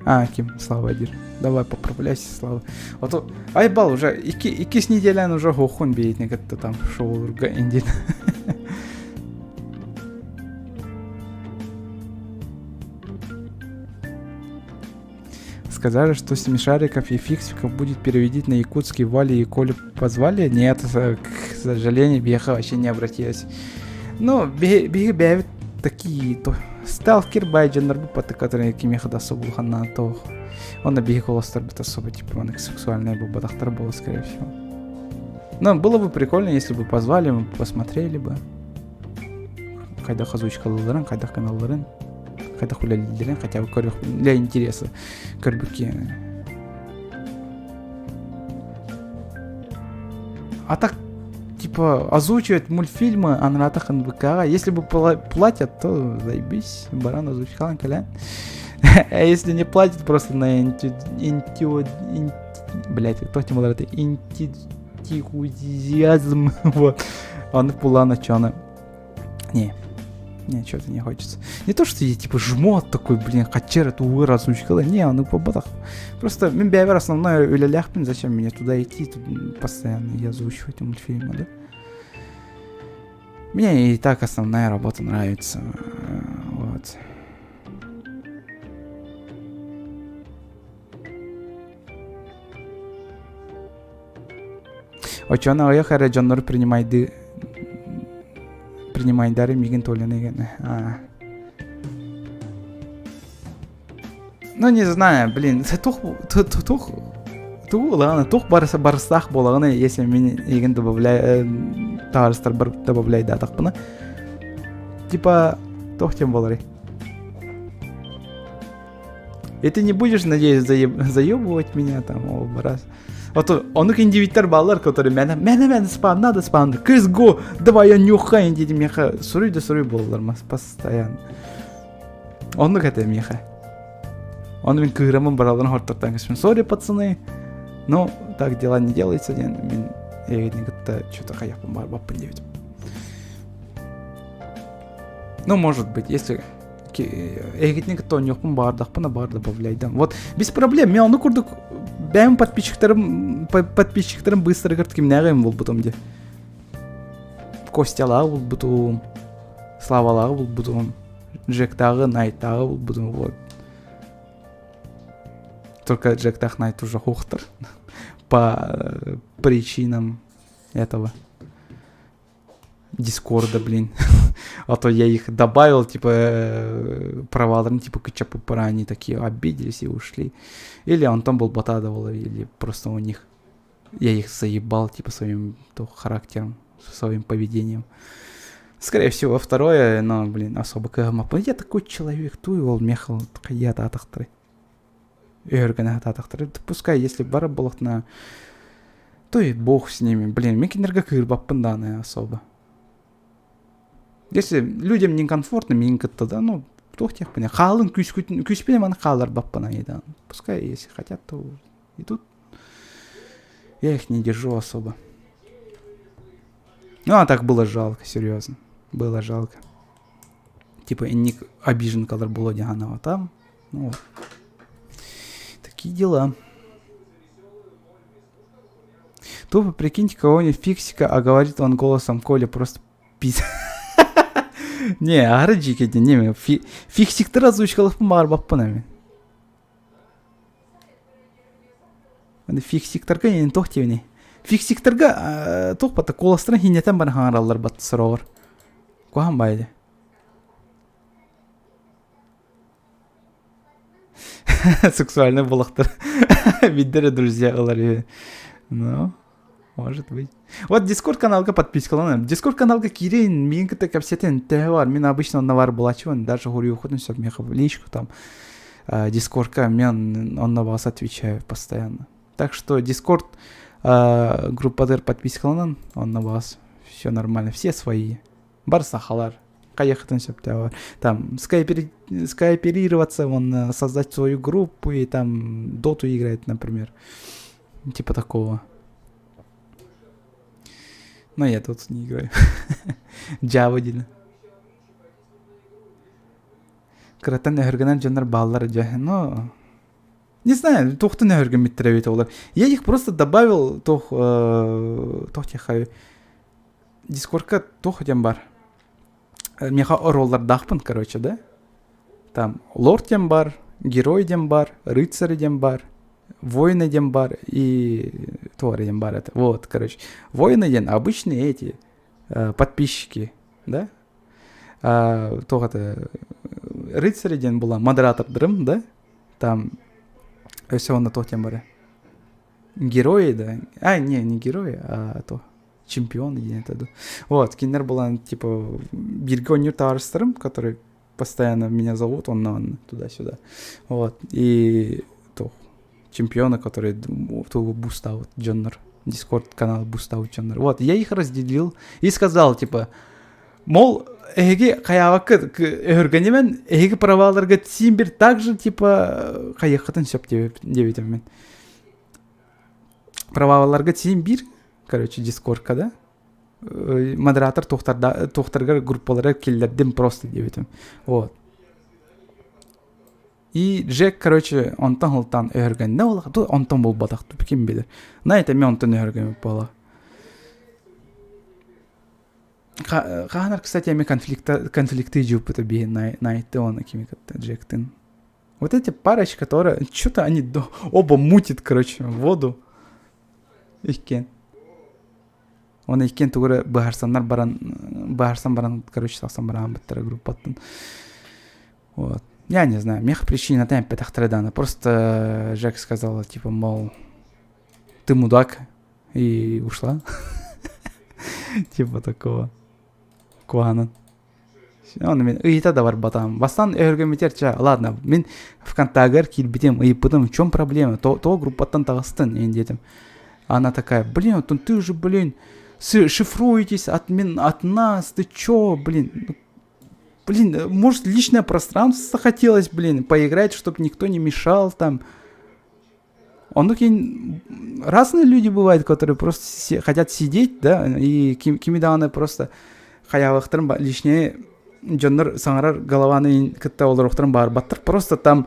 А, ким? Слава диир. Давай поправляйся, Слава. А то айбал уже икки, иккис неделян уже хоохун биэтини кытта там шоулурга индин. Сказали, что смешариков и фиксиков будет переводить на якутский Вали и Колю позвали. Нет, к сожалению, Беха вообще не обратилась. Ну, биһиги бэйэбит такие то сталкер байдьоннор буппаты, которые кимиэхэ да особо улаханнаан туох. Онно биһиги холостарбыт особо типа сексуальные буолбатахтар было, скорее всего. Но было бы прикольно, если бы позвали, мы посмотрели бы. Хайдах озвучкалыылларын, хайдах гыналларын, хайдах үлэлииллэрин хотя бы көрүөх для интереса көрбүккэ. А так, типа, озвучивать мультфильмы Анратах НВК, если бы платят, то заебись, баран озвучкалан кэлэн. А если не платят, просто на инти... инти... инти... Блять, кто тем это интизиазм, вот. Он пулана чона. Не, не, что-то не хочется. Не то, что я типа жмот такой, блин, хачер эту выраз учкала. Не, он по ботах. Просто мин бэйбэр основной үлэлээхпин, зачем мне туда идти, тут постоянно я озвучиваю эти мультфильмы, да? Мне и так основная работа нравится. Вот. Оччоҕуна аҕыйах эрэ дьоннору принимайды принимайдары миигин Толяны а. Ну не знаю, блин, туох туох тугу ылаҕына туох барыса барыстаах буолаҕына если мин эйигин добавляй табаарыстарбар добавляйдаатахпына типа туох диэн буоларый И ты не будешь, надеюсь, заеб... заебывать меня там, о, раз. А то онук индивидтер баалар, которые мэнэ, мэнэ, мэнэ, спам, надо спам, CSGO, давай я нюхай, диди меха, суруй да суруй буолалар мас постоянно. Оннук это меха. Он мин кыырамын бараларын хортортан кэспин. Сори, пацаны, но так дела не делается, диэн мин эйигин кытта что-то хайахпын бар баппын диэбитим. Ну, может быть, если эһигитини кытта оонньуохпун баҕардахпына баар добавляйдам. Вот без проблем. Мен ону курдук бэйэм подписчиктарым подписчиктарым быстро кимнээҕим булбутум дии. Костялааҕы булбутум, Славалааҕы булбутум, Джектааҕы, Найтааҕы булбутум вот. Только Джектаах Найт уже хуохтар по причинам этого. Дискорда, блин. А то я их добавил, типа, провалом, типа, кычапупара, они такие обиделись и ушли. Или Антон был батадовал, или просто у них... Я их заебал, типа, своим то, характером, своим поведением. Скорее всего, второе, но, блин, особо кыһаммаппын. Я такой человек, туй ол мехал, я атахтары. Өһөргөнө атахтары. Пускай, если бара болохна, то и бог с ними. Блин, мин кинилэргэ кыырбаппын даҕаны особо. Если людям некомфортно, мин кытта да, ну, туох диэхпиний, хаалын күүскүтүн күүспүнэ маны хаалларбаппын айда. Пускай, если хотят, то идут. Я их не держу особо. Ну, а так было жалко, серьезно. Было жалко. Типа, инник обиженкалар буолуо диэн там. Ну, такие дела. Тупо прикиньте кого-нибудь фиксика, а говорит он голосом Коля просто пиз. Не, аһары дьиикэйдин, не фиксиктэр озвучкалыахпын баҕарбаппын эми. Фиксиктарга эн туох диэбиний? Фиксиктарга туох бата куоластарын хиннэтэн баран хаҥараллар бат сороҕор. Куһаҕан баайы. Сексуальный булахтар. Виддere друзья ылар үһү. Ну. Может быть. Вот Дискорд каналга подпискаланан. Дискорд каналга киирин, миин кытта кэпсэтин, төһө бар. Мин обычно онно бар булачыбын, даже хуруйухутун сөп меха в личку там. Дискордка мен он на вас отвечаю постоянно. Так что Дискорд группадыр подпискаланан, он на вас все нормально, все свои. Бар сахалар. Хайыаххытын сөптөөҕөр. Там скооперироваться, он создать свою группу и там доту играть, например. Типа такого. Но я тут не играю. Java диэн. Кыраттан өһүргэнэр дьоннор бааллар дьэ. Но не знаю, туохтан өһүргэммиттэрэ эбит олор. Я их просто добавил туох туох диэххэ Дискордка туох диэн бар. Миэхэ оруоллардаахпын, короче, да? Там лорд диэн бар, герой диэн бар, рыцарь диэн бар, воины диэн бар и туох диэн бар это. Вот, короче. Воины диэн обычные эти подписчики, да? Туох это рыцарь диэн была модератордарым, да? Там өссө онно туох диэн бары. Герои, да? А, не, не герои, а то чемпион диэн это Вот, кинилэр буолан, типа, бииргэ оонньуур табаарыстарым, которые постоянно меня зовут, он на туда-сюда. Вот, и то чемпионы, которые бустаут дьоннор, Дискорд канал бустаут дьоннор. Вот, я их разделил и сказал, типа, мол, эһиги хайаабакка өһүргэнимэн, эһиги праваларга син бир так же, типа, хайыаххытын сөп диэбитим мин. Праваларга син биир, короче, дискордка да, модератор туохтаргар группалара киллэрдим просто диэбитим. Вот. И Джек, короче, онтон ылтан өһөргөннө буолах, онтон булбатах ким билэр. Знаете, мен онтон өһөргөммүт буолах. Хаанар, кстати, эми конфликты дьууппута биһи Найты он кими кытта Джектин. Вот эти парочка, которая что-то они оба мутит, короче, воду. Иккен. Он иккен тугура быһарсаннар баран быһарсан баран короче тахсан баран быттара группаттан. Вот. Я не знаю, мех причина там петахтара Просто Жек сказала, типа, мол, ты мудак, и ушла. Типа такого. Куанан. Оны мин ыйыта да барбатам. Бастан өһүргэммитэр ча, ладно, мин ВКонтагар киирбитим, ыйыппытым, в чем проблема? То, то группаттан таҕыстын, эн диэтим. Она такая, блин, ты же, блин, шифруетесь от, мин, от нас, ты чё, блин? Ну, блин, может, личное пространство захотелось, блин, поиграть, чтобы никто не мешал там. Он такие разные люди бывают, которые просто хотят сидеть, да, и кими даҕаны просто хайаабыктарын лишнее дьоннор саҥарар голованы кытта олоруохтарын баарбаттар просто там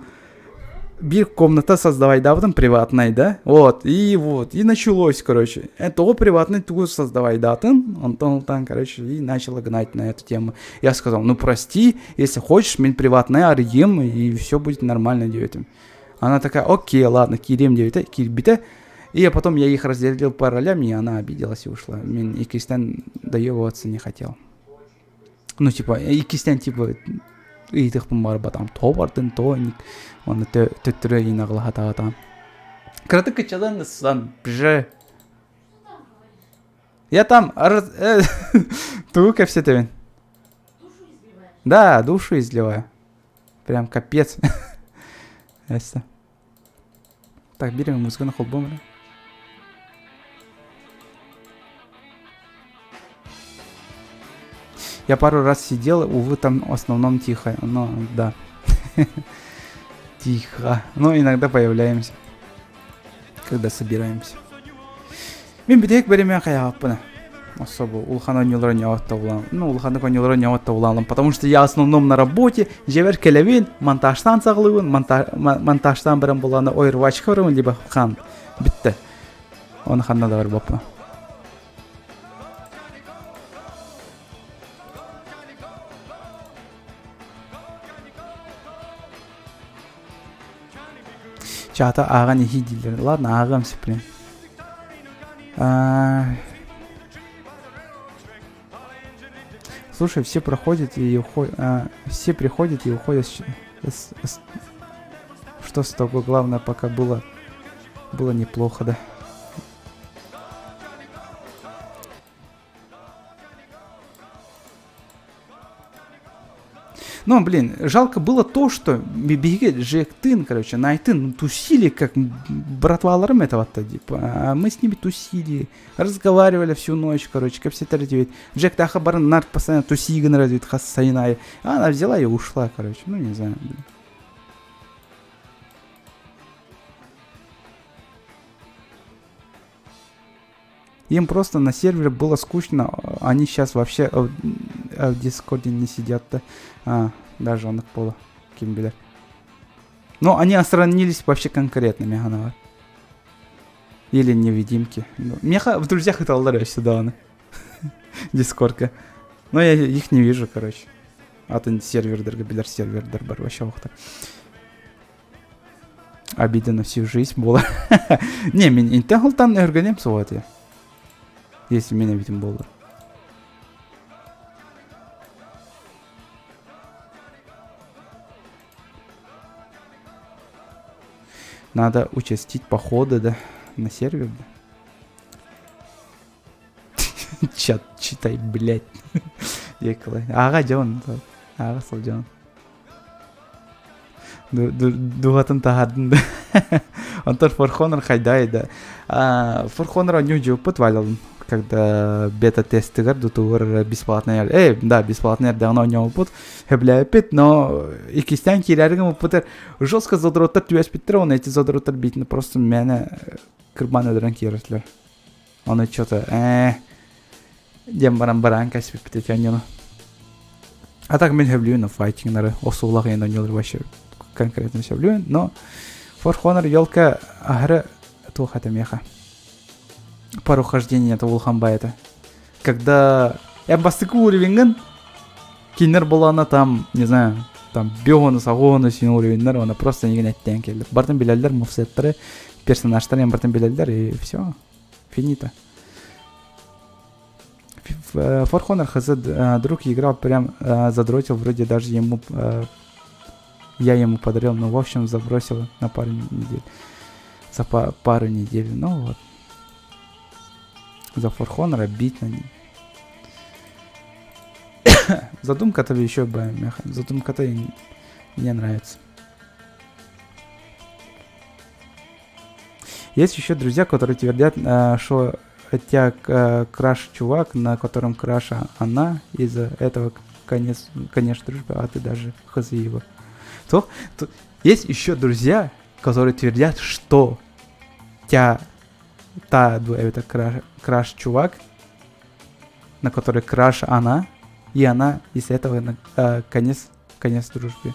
биир комната создавайдаабытын приватный да вот и вот и началось короче того приватный тугу создавайдаатын онтон там короче и начала гнать на эту тему я сказал ну прости если хочешь мин приватный арыйым и все будет нормально диэтим Она такая, окей, ладно, киирим диэбитэ, киирбитэ. И потом я их разделил по ролям, и она обиделась и ушла. Мин иккистэн доебываться не хотел. Ну, типа, иккистэн, типа, ыйытыахпын барбатам. То бардын, то оны төттөрү инаҕылаһатаҕатаам. Кыратык кыччалан сан бже. Я там тугу кэпсэтэбин. Да, душу изливаю. Прям капец. Эссе. Так, берем музыканы холбом. Я пару раз сидел, увы, там в основном тихо. Но, да. Тихо. Но иногда появляемся. Когда собираемся. Мин бүтэһик бэримэн хайаҕаппына. Особо улахан оонньуулары ньоҕот улаан. Ну, улаханнык оонньуулары ньоҕот улаалым, потому что я в основном на работе, дьиэбэр кэлэбин, монтажтаан саҕалыыбын, монтажтаан баран булаана ой рвачка барабын, либо хан. Бүттэ. Оны ханна да барбаппын. Чата ааҕан иһии дииллэр. Ладно, ааҕыам сиприн. Слушай, все проходят и уходят, все приходят и уходят. С, с, что с того главное пока было, было неплохо, да. Но, блин, жалко было то, что биһиги Джектын, короче, Найтын ну, тусили, как братваларым этого типа. А мы с ними тусили, разговаривали всю ночь, короче, кэпсэтэр Джек таха барын нар постоянно тусигын развит хас сайын. А она взяла и ушла, короче. Ну, не знаю, блин. Им просто на сервере было скучно, они сейчас вообще в Дискорде не сидят-то. А, даже он пола, ким билэр. Но они остранились вообще конкретно, миэхэ Или невидимки. Миэхэ в друзьях это сюда Дискордка. Но я их не вижу, короче. Атын сервердерге билэр сервердер бар вообще охта. Обида на всю жизнь была. Не, мин интен хылтан өргөнем суох этэ. Если меня видим было. Надо участить походы, да, на сервер, да. Чат читай, блядь. Екілі. Аға дьон. Аға сол дьон. Дууһатын таһаардын да. Онтон For Honor хайдай да. For Honor оонньуу дьууппут валялын. Когда бета-тестигэр дутугар бесплатный э, да, бесплатный эрдэҕинэ оонньообуппут сөбүлээбиппит, но иккистээн киирээри гыммыппытыгар жестко задроттар түбэспиттэрэ уонна эти задроттар биитин просто мээнэ кырбаан өлөрөн киирэртилэр. Ону что-то ээ диэн баран бараан кэспиппит эти оонньууну. А так мин сөбүлүүбүн файтингнары охсуулаах иэн оонньуулар вообще конкретно сөбүлүүбүн, но For Honor елка аһары туох этэ миэхэ пару хождения это улахан это. Когда я бастакы уровеньгын кинилэр буолаана там, не знаю, там бионы, сагоны син уровеньнер, она просто нигин эттээн кэллэр. Бартын билэллэр мувсеттары, персонажтар бартын билэллэр и все. Финита. For Honor хз друг играл прям задротил, вроде даже ему я ему подарил, но в общем забросил на пару недель. За пару недель, ну вот. За For Honor обидно. Задумка-то еще бы, задумка-то мне нравится. Есть еще друзья, которые твердят, что тебя краш чувак, на котором краша она, из-за этого конец, конечно, дружбы, а ты даже хз его. То, то, есть еще друзья, которые твердят, что тебя та это краш, краш чувак, на который краш она, и она из-за этого на, конец, конец дружбе.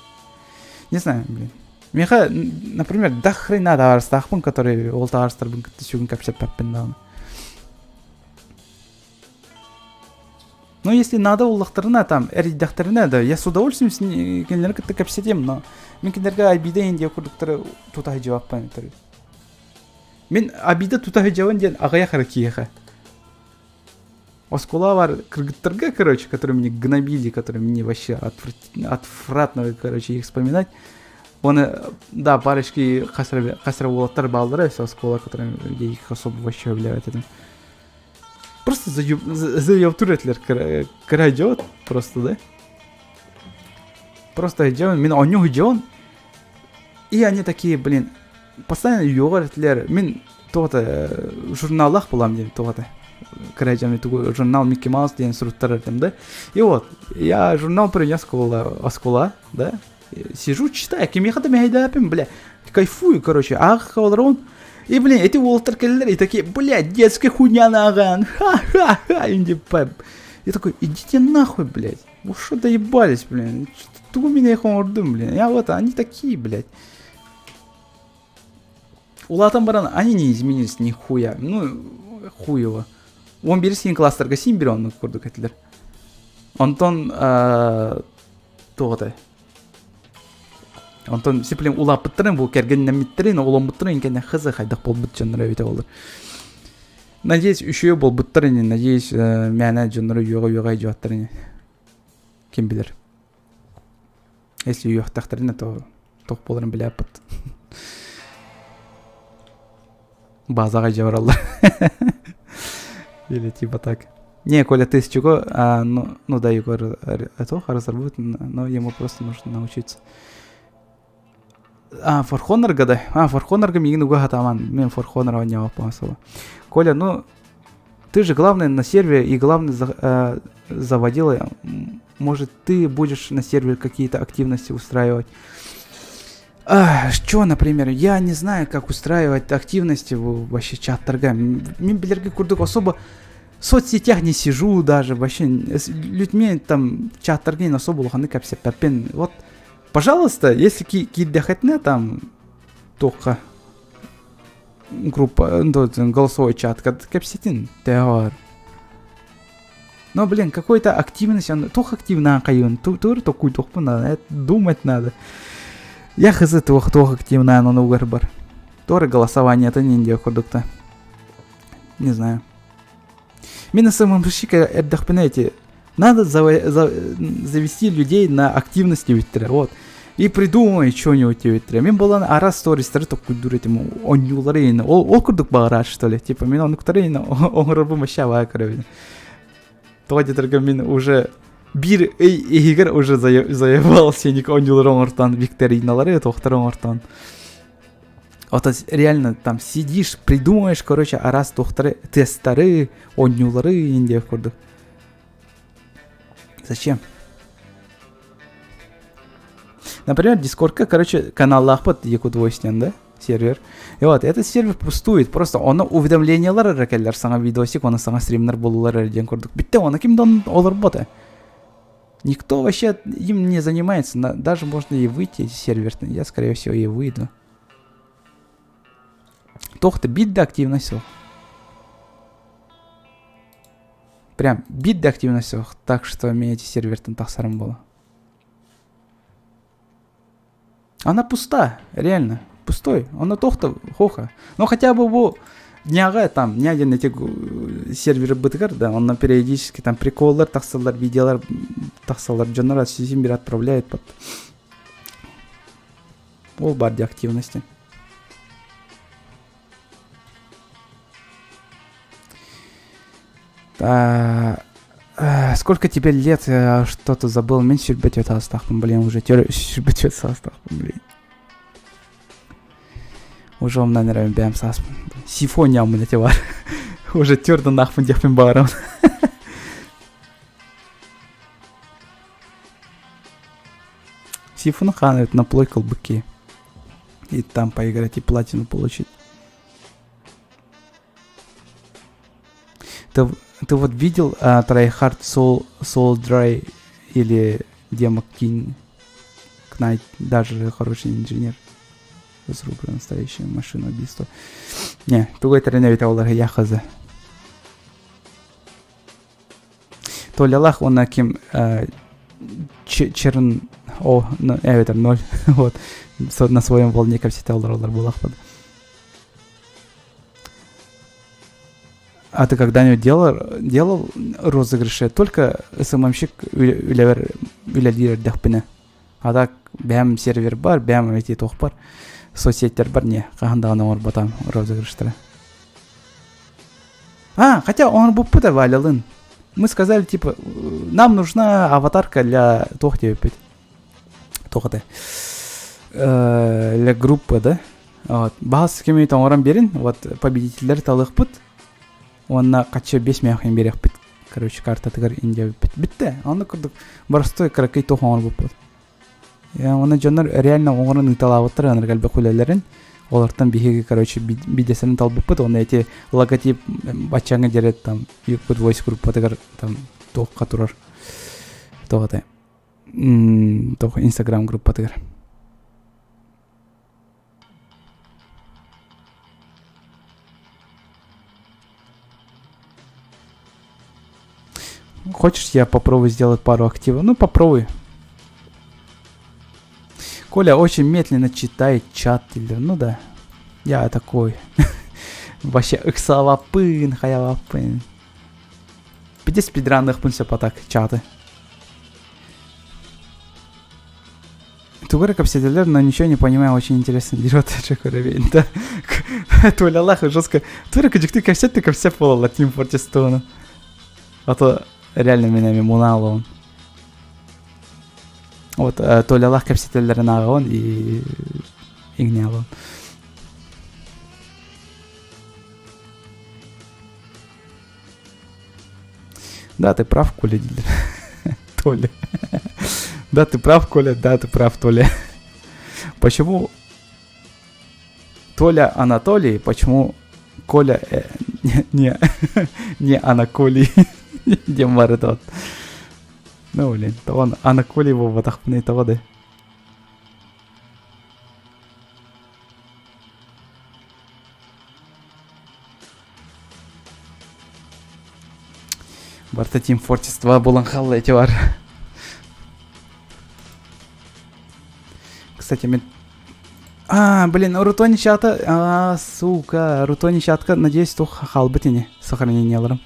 Не знаю, блин. Миэхэ, например, до хрена табаарыстаахпын, который ол табаарыстарбын кытта сүгүн кэпсэппэппин даҕаны. Ну, если надо буоллахтарына там, эрийдэхтэринэ да, я с удовольствием с кинилэри кытта кэпсэтиэм, но мин кинилэргэ обида иһин диэх курдуктары тута сылдьыбаппын. Мин обида тута сылдьабын диэн аҕыйах эрэ киһиэхэ. Оскуола бар кыргыттарга, короче, которые меня гнобили, которые мне вообще отвратно, короче, их вспоминать. Он, да, парочки хас эрэ уолаттар бааллара все оскуола, которые я их особо вообще являют этим. Просто заебтур этилэр кыра просто, да? Просто идем, мин оонньуу идем. И они такие, блин, постоянно үөҕэр этилэр. Мин туота журналлаах буолам диэн туота. Кыра журнал Микки Маус диэн суруттар этим, да? И вот, я журнал принес оскуола, да? Сижу, читаю, кимиэхэ да мэһэйдээппин, бля, кайфую, короче, аах олорон. И, блин, эти уолаттар кэллилэр и такие, блядь, детская хуйня наган, ха-ха-ха, и Я такой, идите нахуй, блядь, вы что доебались, блин, тугу меня их блин, я вот, они такие, блядь. Улаатан баран, они не изменились нихуя, ну, хуево. 11 класстарга син биир оннук курдук этилэр. Онтон туох этэй? Онтон сиплин улааппыттарын бу кэргэннэммиттэрин, оҕоломмуттарын кэннэ хз хайдах буолбут дьонноро эбитэ буоллар. Надеюсь, үчүгэй буолбуттар ини, надеюсь, мээнэ дьонноро үөҕэ-үөҕэ дьуаттар ини. Ким билэр. Если үөхтэхтэринэ, то туох буоларын билээппит. Базаҕа дьэ бараллар. Или типа так. Не, Коля, ты с чего? А, ну, ну да, Егор это разработает, но ему просто нужно научиться. А, For Honor да? А, For Honor миигин уга хатаман. Мен For Honor оонньообаппын особо. Коля, ну, ты же главный на сервере и главный за, э, заводила. Может, ты будешь на сервере какие-то активности устраивать? А, что, например, я не знаю, как устраивать активности вообще чаттарга. Мин билэргэ курдук особо в соцсетях не сижу даже, вообще с людьми там чаттарга особо улаханнык кэпсэппэппин. Вот, пожалуйста, если киирдэххитинэ там туохха группа, голосовой чат кэпсэтин теор. Но, блин, какой-то активность, он туох активна хайын, тур токуйдуохпун надо, это думать надо. Я хз туох туох активна ону угар бар. Торы голосование это не курдукта. Не знаю. Мин СММщик эрдэхпинэ эти надо завести людей на активность диэбиттэрэ вот. И придумай что-нибудь диэбиттэрэ. Мин буолан араас стористары токкуйдуур этим оонньуулары иһин ол ол курдук баҕараар что ли типа мин оннуктары иһин оҥорорбун вообще абаа көрөбүн. Тоҕо диэтэргэ мин уже биир ый иһигэр уже заебал сеник оонньуулары оҥортоон викториналары туохтары оҥортоон. Вот реально там сидишь, придумаешь, короче, араас туохтары, тесттары, оонньуулары иһин диэх курдук. Зачем? Например, Дискордка, короче, каналлаахпыт Якут Voice да, сервер. И вот, этот сервер пустует, просто оны уведомлениялар эрэ кэллэр, саҥа видосик, оны саҥа стримнер буоллулар эрэ диэн курдук. Бүттэ, оны ким да олорбот Никто вообще им не занимается, даже можно и выйти из сервера, я, скорее всего, и выйду. Туох да биир да активность суох. Прям биир да активность суох, так что мин эти сервертэн тахсарым буолуо. Она пуста, реально. Пустой. Она туох да хоха. Но хотя бы бу дняҕа там не один эти сервер бытыгар да, он периодически там приколлар тахсаллар, видеолар тахсаллар, дьоннор син бир отправляет под Ол баар дии активности. А, сколько тебе лет, что-то забыл, мин сүүрбэ түөрт саастаахпын, блин, уже сүүрбэ түөрт саастаахпын, блин. Уже умнан эрэ бэйэм сааспын. Симфонияммын эти бар. Уже төрдүннаахпын диэхпин баҕарабын. Сифуну хаан на плойкал быки. И там поиграть и платину получить. Ты, ты вот видел uh, Tryhard Soul, Soul Dry или Demo King Knight, даже хороший инженер. Разрубля настоящая машина убийства. Не, тугой тренер олар я хз. Толялаах уонна ким Черн О эбэтэр ноль вот на своем волне кэпсэтэ олороллор буолахпыт. А ты когда-нибудь делал, делал розыгрыши? Только СММщик үлэбэр үлэлиир эрдэхпинэ. А так бэйэм сервер бар, бэйэм эти туох бар, соцсеттер бар не, хаһан даҕаны оҥорботом розыгрыштары. А, хотя он буппута Валялын. Мы сказали, типа, нам нужна аватарка для туох диэбиппит. Туох этэ? Для группы, да? Вот. Баҕас кими оҥорон биэрин, вот победителлэр талыахпыт. Уонна хаччы 5 миэхин биэриэхпит. Короче, картатыгар индиэбиппит. Бүттэ. Онно курдук простой кыракый туох оҥорбуппут. Уонна дьоннор реально оҥорон ыыталаабыттар ынырык элбэх үлэлэрин. Олортон биһиги, короче, бидесэрин талбыппыт. Уонна эти логотип баччаҥҥа диэри там Якут Voice группатыгар там туохха турар. Туох этэй? Туох Инстаграм группатыгар. Хочешь, я попробую сделать пару активов? Ну, попробуй. Коля очень медленно читает чат. Или... Ну да, я такой. Вообще, ыксалаппын, хайалаппын. Пиде спидранныхпын сөп так чаты. Тугу эрэ кэпсэтэллэр, но ничего не понимаю, очень интересно дерет Джек да. Толялах жестко. Тура кыдьыктыы кэпсэт да кэпсэт буолаллар Team Fortress туһунан. А то реально мин эми мунаалабын. Вот Толялаах кэпсэтэллэрин ааҕабын и иҥнэҕин. Да, ты прав, Коля. Толя. Да, ты прав, Коля, да, ты прав, Толя. Почему Толя Анатолий, почему Коля э, не, не, не Анаколий диэн бары тот. Ну, блин, тоҕо Анаколий буолбатахпыный тоҕо да. Барта Team Fortress 2 буолан хаалла эти бар. Кстати, мен... А, блин, Рутони чата... А, сука, Рутони чатка, надеюсь, туох хаалбыт ини сохранениеларым.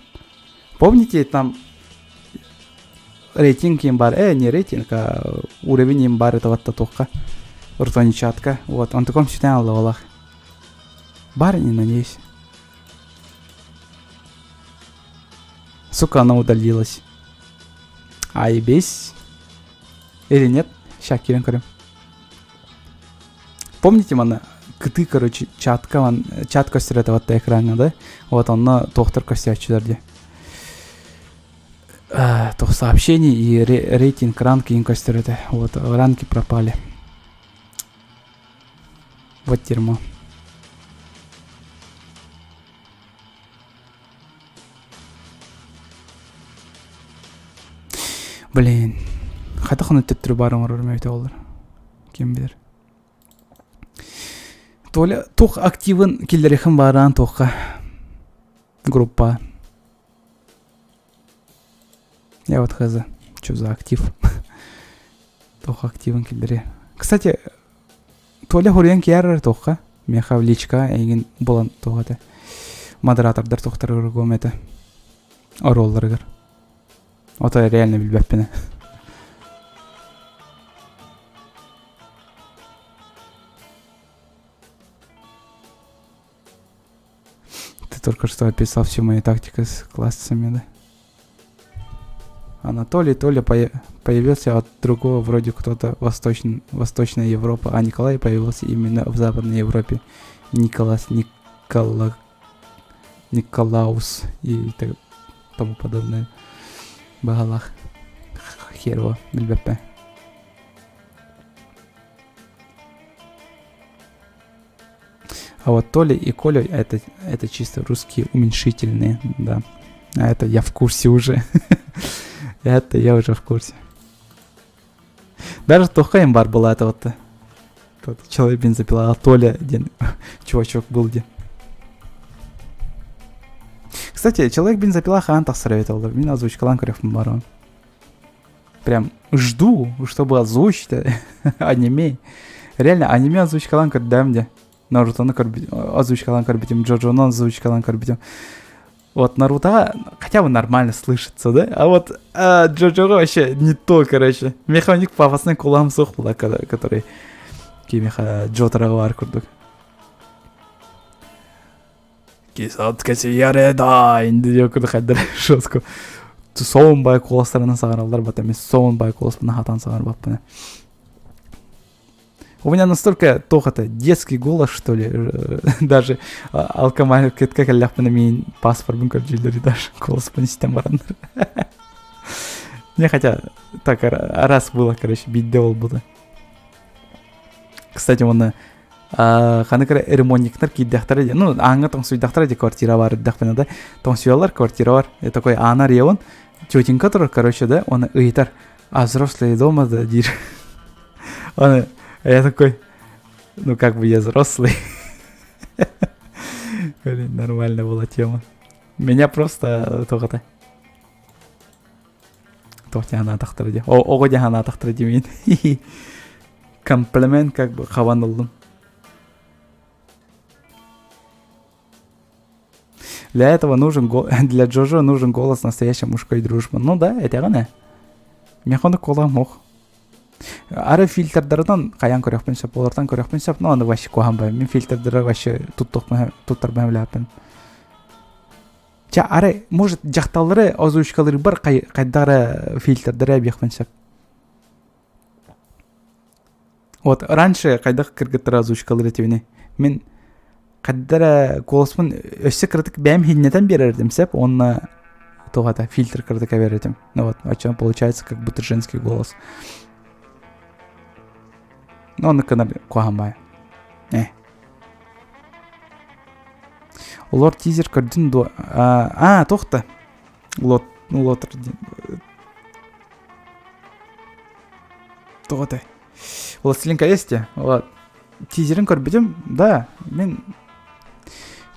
Помните, там рейтинг им бар, э, не рейтинг, а уровень им бар этого туохха. Рутони чатка. Вот, он таком сүтэн алла Бар не надеюсь. Сука, она удалилась. Айбесь. Или нет? Ща, киирэн көрүм. Помните, манна кыты, короче, чатка, ман, чат көстөр это вот экраҥҥа, да? Вот онно туохтар көстөөччүлэр дии. Туох сообщений и рейтинг ранки им көстөр этэ. Вот ранки пропали. Вот дерьмо. Блин. Хайдах ону төттөрү баар оҥорор эбитэ буоллар. Ким билэр. Толя туох активын киллэриэхин баараан туохха группа. Я вот хз. Что за актив? Туох активын киллэриэ. Кстати, Толя хоруйан киэрэр туохха? Миэхэ личка эйигин булан туох этэ. Модератордар туохтарыгар этэ. Оруолларыгар. Ото реально билбэппин. Ты только что описал всю мою тактику с классами, да? Анатолий Толя появился от другого, вроде кто-то Восточн... Восточная Европа, а Николай появился именно в Западной Европе. Николас, Никола... Николаус и так тому подобное. Баҕалаах. Херово, билбэппин. А вот Толя и Коля это, это чисто русские уменьшительные, да. А это я в курсе уже. Это я уже в курсе. Даже туохха баар была это вот. Тот человек бензопила, а Толя диэн чувачок был где. Кстати, человек бензопила хаһан тахсар эбит ол. Мин озвучкалаан көрүөхпүн баҕарабын. Прям жду, чтобы озвучить аниме. Реально, аниме озвучкалаан көрдөм дии. Нарутоны озвучкалаан көрбүтүм, Джоджону озвучкалаан көрбүтүм. Вот Наруто хотя бы нормально слышится, да? А вот а, Джоджо вообще не то, короче. Механик пафосный кулам суох была, который кимиэхэ Джотароҕа баар курдук. диэн курдук хайдар жестко. Соун бай куоластарынан саҥараллар бата мен соун бай куоласпын хатан саҥарбаппын. У меня настолько туох это детский голос, что ли, даже алкомаркетка кэллэхпинэ миин паспорбун көрдүүллэр даже голоспун истэн бараннар. Не, хотя так раз было, короче, биирдэ буолбута. Кстати, уонна ханнык эрэ ремонтниктар киирдэхтэрэ дии, ну, ааҥҥа тоҥсуйдахтара дии квартира баар эрдэхпинэ да, тоҥсуйаллар квартира бар. Я такой аана арыйабын, тетенька турар, короче, да, он ыйытар, а взрослые дома, да, диир. Он, я такой, ну как бы я взрослый. Блин, нормально была тема. Меня просто туох это. Туох диэн дии. Оҕо диэн санаатахтара дии мин. Комплимент как бы хабан ыллым. Для этого нужен для Джожо нужен голос настоящей мужской дружбы. Ну да, этэҕин ээ. Миэхэ оннук куолаһым суох. Ары фильтрдарынан хайаан көрүөхпүн сөп, олортон көрүөхпүн сөп, но аны вообще куһаҕан бай. Мин фильтрдары вообще туттарбын билээппин. Чэ, арай, может, дьахталлары озвучкалыырбар хайдах эрэ фильтрдары эбиэхпин сөп. Вот раньше хайдах кыргыттары озвучкалыыр этибиний? Мин хайда эрэ куоласпын өссө кыратык бэйэм иһиннэтэн биэрэр этим сөп уонна туох это фильтр кыратык эбэр этим. Ну вот, оччоҕо получается как будто женский голос. Ну, оннук гынар куһаҕан баайа. Э. Олор тизер көрдүн дуо? А, туох да. Лот, лотер диэн. Тоҕо этэй? Властелин колец дии. Вот. Тизерин көрбүтүм, да, мин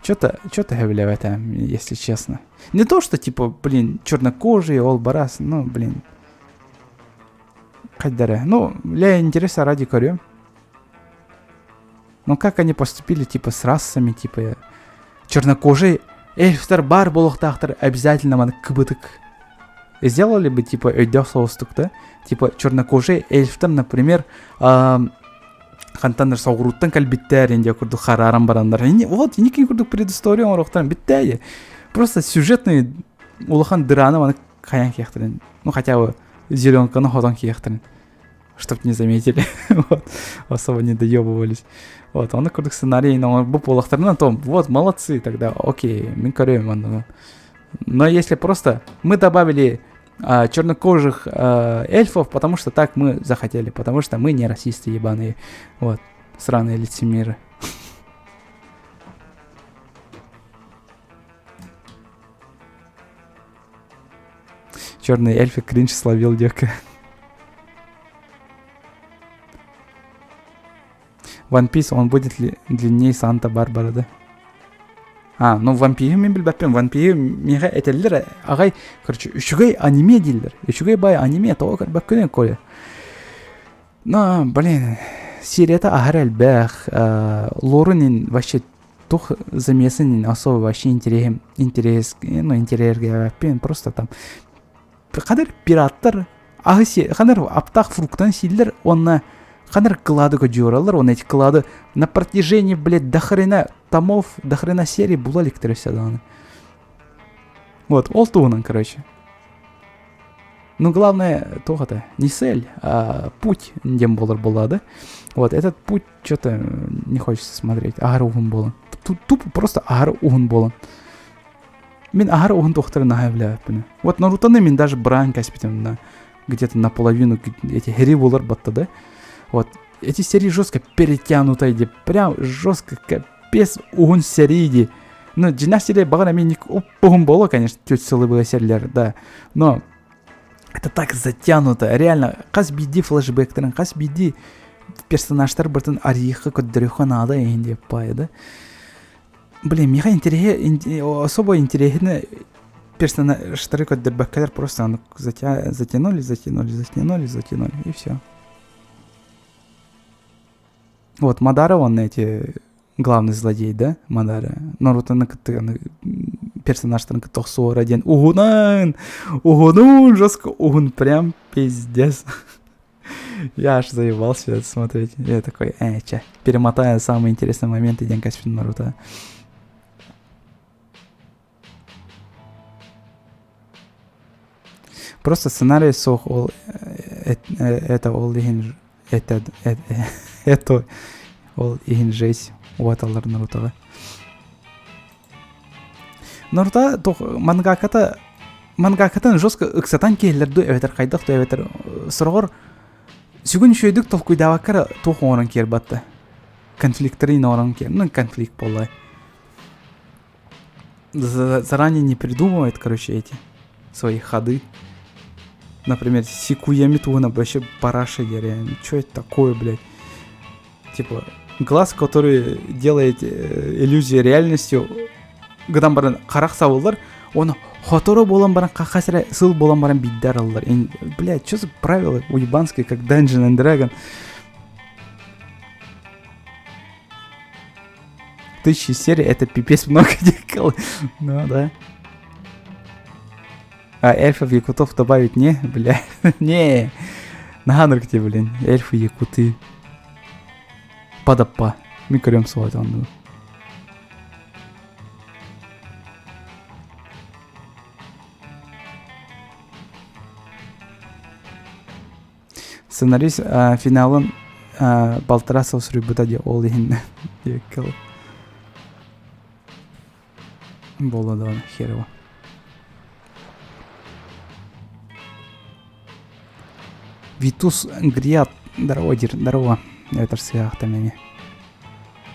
что-то, что-то сөбүлээбэтим, если честно. Не то, что, типа, блин, чернокожий, ол барас, ну, блин. Хайдара. Ну, для интереса ради көрүөм. Ну, как они поступили, типа, с расами, типа, чернокожий эльфтар баар буолуохтаахтар обязательно маны кыбытык сделали бы типа өйдөөх соҕустук да типа чернокожий эльфтар например хантан соҕурууттан кэлбиттэр инде курдук харааран бараннар вот иники курдук предыстория оҥоруохтарын бүттээйи просто сюжетный улахан дыраны маны хайан киэхтэрин ну хотя бы зеленканы хотон киэхтэрин чтоб не заметили, вот, особо не доебывались. Вот, он курдук сценарий, но бу буолахтарына том, вот, молодцы тогда, окей, мин көрөм онно. Но если просто мы добавили чернокожих эльфов, потому что так мы захотели, потому что мы не расисты ебаные, вот, сраные лицемеры. Черные эльфы кринж словил девка. One Piece, он будет ли длиннее Санта-Барбара, да? А, ну One Piece мин билбэппин. One Piece миэхэ этэллэр аҕай, короче, үчүгэй аниме дииллэр. Үчүгэй бай аниме тоҕо көрбөккүнүй, Коля? Но, блин, серията аһар элбэх. Лорунин вообще туох замесын особо вообще интерес, интерес, ну, интэриэһиргээбэппин. Просто там ханар пираттар аһы ханар аптаах фруктан сииллэр уонна ханар клады көдьүөраллар уонна эти клады на протяжении блядь до хрена томов до хрена серий була иликтэр өссө даҕаны вот ол туһунан короче ну главное туох это не цель а путь диэн буолар буолла да вот этот путь что-то не хочется смотреть аһар уһун буолан тупо просто аһар уһун буолан Мин аһар уһун туохтарын наһаа билээбэппин. Вот Нарутоны мин даже быраан кэспитим на где-то наполовину эти хери буолар батта да. Вот эти серии жестко перетянутые де прям жестко капец уһун серии ди. Ну, дьиҥнээх серия баҕар эмиэ уһун буолуо, конечно, тетя сылы сериялар, да. Но это так затянуто, реально, хас биирдии флешбэктэрин, хас биирдии персонажтар бартын арыйыахха көрдөрүөххэ наада иһин диэп паайа да. Блин, миэхэ интэриэһэ особо интэриэһинэй персонажтары көрдөрбөккөлөр просто ону затянули, затянули, затянули, затянули, и все. Вот, Мадара, он эти главный злодей, да, Мадара. Нарутоны кытта персонажтарын кытта охсуора диэн уһунан, уһунун, жестко уһун, прям пиздец. Я аж заебался это смотреть. Я такой, ча, перемотаю самые интересные моменты диэн кэспин Наруто. Просто сценарий суох ол это ол иһин это это ол иһин жесть уоталлар Нарутоҕа. Наруто туох мангаката мангакатын жестко ыксатан киһилэр дуу эбэтэр хайдах дуу эбэтэр сороҕор сүгүн үчүгэйдик толкуйдаабакка эрэ туох оҥорон киэр батта конфликтары оҥорон киэр ну конфликт буолла заранее не придумывает короче эти свои ходы например Сикуями туһунан вообще параша реально что это такое блядь типа глаз который делает иллюзию реальностью гынан баран харах сабыллар оны хоторо буолан баран хас эрэ сыл буолан баран биирдэ араллар блядь что за правила уебанские как Dungeon and Dragon тысячи серий это пипец много декал ну да а эльфов якутов добавить не бля не наһаа где блин эльфы якуты падаппа мин көрүөм суоҕа оннугу. Сценарист финалын балтараа сыл суруйбута дии ол иһин диэккэ буолла даҕаны херово. Витус Гриат здорово дир здорово эбэтэр сыһаахтан эмиэ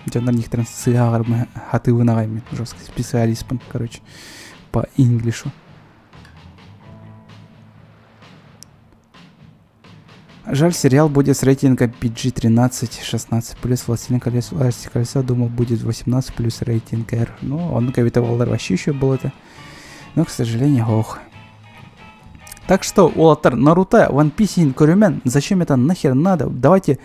дьоннор некоторым сыһааҕар хатыыбын аҕай мин жесткий специалистпын короче по инглишу Жаль, сериал будет с рейтингом PG-13, 16 плюс «Властелин колец», «Власти кольца», думал, будет 18 плюс рейтинг R. Ну, он кавитовал вообще еще был это. Но, к сожалению, ох. Так что, уолаттар, Наруто, One Piece көрүмэн, зачем это нахер надо? Давайте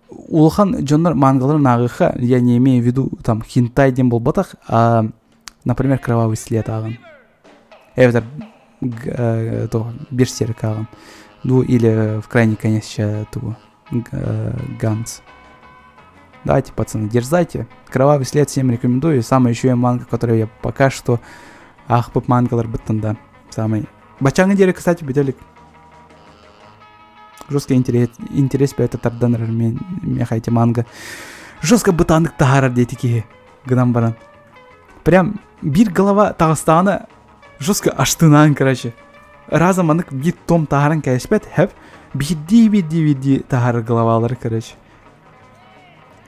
улахан дьоннор мангаларын ааҕыха, я не имею в виду там хентай диэн буолбатах, а, например, Кровавый след ааҕын. Эбэтэр то Берсерк ааҕын. Ну, или в крайний конец сейчас ту Ганс. Давайте, пацаны, дерзайте. Кровавый след всем рекомендую. Самая еще и манга, которую я пока что аахпыт мангаларбыттан да. Самый. Баччааҥҥа диэри, кстати, бүтэ илик. Жесткий интерес, интерес бэйэтэ тардан эрэр миэхэ эти манга. Жестко бытааннык таһаарар диэти киһи гынан баран. Прям биир голова таҕыстаҕына жестко аштынаан короче. Разом маннык биир том таһааран кээспэт хэп биирдии биирдии биирдии таһаарар головалары короче.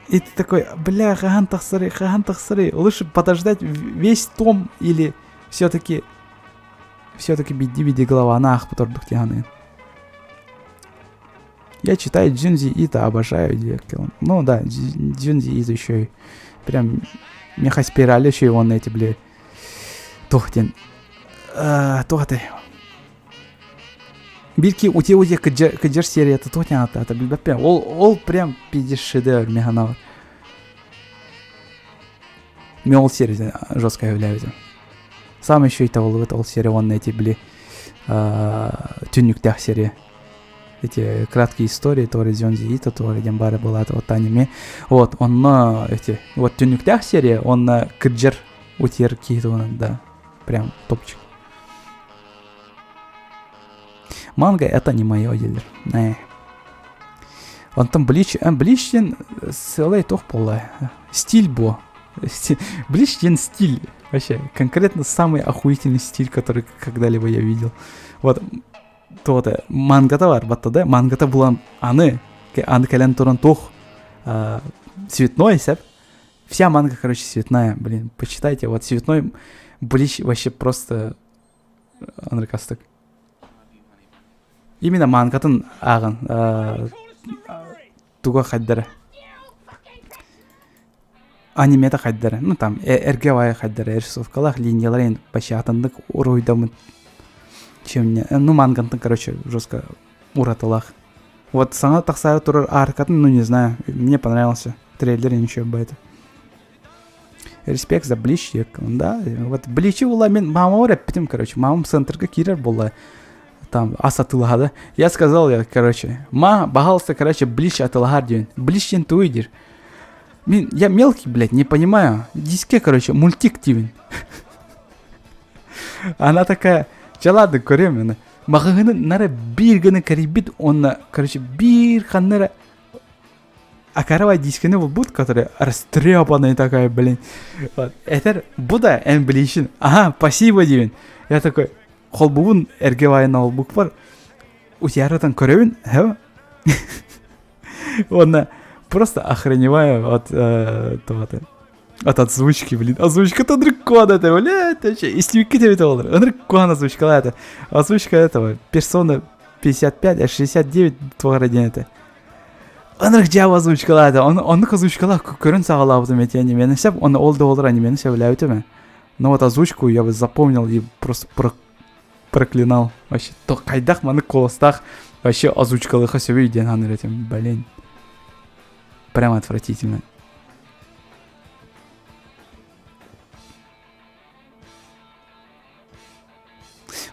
И ты такой, бля, хаһан тахсарый, хаһан тахсарый, лучше подождать весь том или все-таки все-таки биирдии-биирдии голованы аахпыт ордук дии саныыбын. Я читаю Дзюнзи Ито, обожаю диэккэ. Ну да, Дзюнзи Ито еще и прям меха спираль еще и он эти, бля, туох диэн туох этэй биир ки утиэ утиэ кыдьар серията туох диэн ааттаата билбэппин ол ол прям пиздец шедевр мин санаабар мен ол серияны жестко сөбүлээбитим самый еще табыллыбыт ол серия уонна эти били түннүктээх серия эти краткие истории Тори Дзюнзи Ито Тори диэн баара буолаата вот аниме вот онно эти вот түннүктээх серия онно кырдьар утиэр киһи туһунан да прям топчик манга это не мое дииллэр э онтон Блич Блич диэн сыалай туох буолла стиль буо Блич диэн стиль вообще конкретно самый охуительный стиль который когда-либо я видел вот туота мангата бар батта да мангата булан аны аны кэлэн туран туох цветной сөп вся манга короче цветная блин почитайте вот цветной Блич вообще просто ынырыкастык именно мангатын ааҕын туга хайдара анимета хайдара ну там эргэ баайы хайдара рисовкалаах линиялар почти атыннык уруһуйдаммыт чем не ну мангантан короче жестко уратылаах вот саҥа тахсаары турар аркатын ну не знаю мне понравился трейлер ничего бы это респект за Блич да вот Бличи була мин мамабар эппитим короче мамам центрга киирэр буолла там ас атыылаһа да я сказал я короче ма баһаалыста короче Блич атыылаһаар диэн Блич диэн тугуй диир мин я мелкий блядь не понимаю диске короче мультик диибин она такая чэ ладно көрүөм аны маҕаһыыны нара биир гына кэрийбит уонна короче биир ханна эрэ акарабай дискини булбут который растрепанный такая блин вот этэр бу да эн Бличиҥ ага спасибо диибин я такой холбубун эргэ баайын олбукпар утуйаратан көрөбүн уонна просто охреневаю от туох от озвучки блин озвучка дракон это блядь вообще истибиккит эбит олор ынырык куһаҕан озвучкалаа это озвучка этого персона 55 69 туох эрэ диэн этэ ынырык дьаабы озвучкалаата оннук озвучкалаах көрөн саҕалаабытым эти анимени сөп уонна ол да буоллар анимени сөбүлээбитим но вот озвучку я бы запомнил и просто проклинал вообще то хайдах маннык куоластаах вообще озвучкалыха сөбүй диэн саныыр этим блин прям отвратительно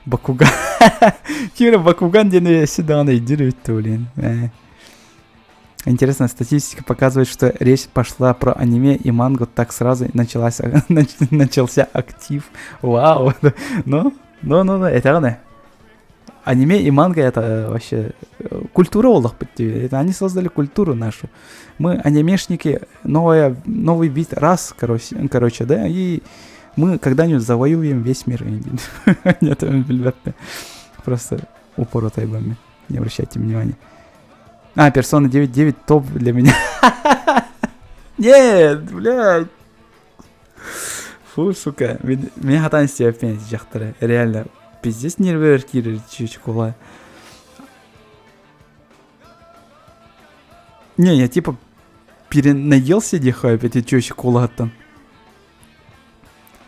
Бакуган. Кира Бакуган диэн өссө даҕаны өйдүүр эбит блин. Интересно, статистика показывает, что речь пошла про аниме и мангу, так сразу началась, начался актив. Вау! Ну, ну, ну, ну, это оно. Аниме и манга это вообще культура олохпут Это они создали культуру нашу. Мы анимешники, новая, новый вид рас, короче, короче, да, и мы когда-нибудь завоюем весь мир. Нет, просто упоротайбами. Не обращайте внимания. А, Persona 9.9 топ для меня. Нет, блядь. Фу, сука. Меня хатан степень дьахтара. Реально, пиздец нервер киирэр чучкула. Не, я типа перенаелся дихай эти чучкулаттан.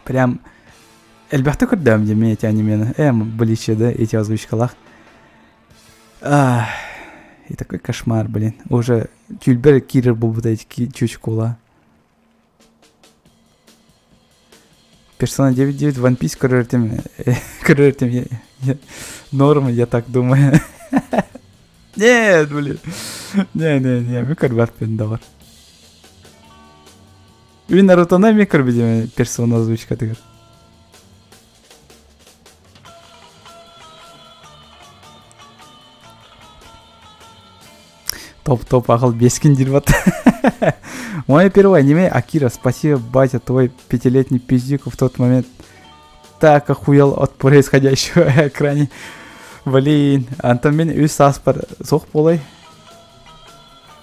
Прям элбэхтэ көрдөм дии эти анимены. Эм, бличи, да, эти озвучкалах. Ах, и такой кошмар, блин. Уже тюльбер кирер буолбут эти чучкула. Persona 9.9 One Piece көрөр көрөр норм, я так думаю. Нет, блин. Не-не-не, мен көрбөппүн доҕор. Мин Нарутоны эмиэ көрбүтүм персона озвучкатыгар. Топ-топ ағыл бескин дербат. Мое первое аниме Акира. Спасибо, батя, твой пятилетний пиздюк в тот момент так охуел от происходящего на экране. Блин, Антон мин үс сааспар суох буолай.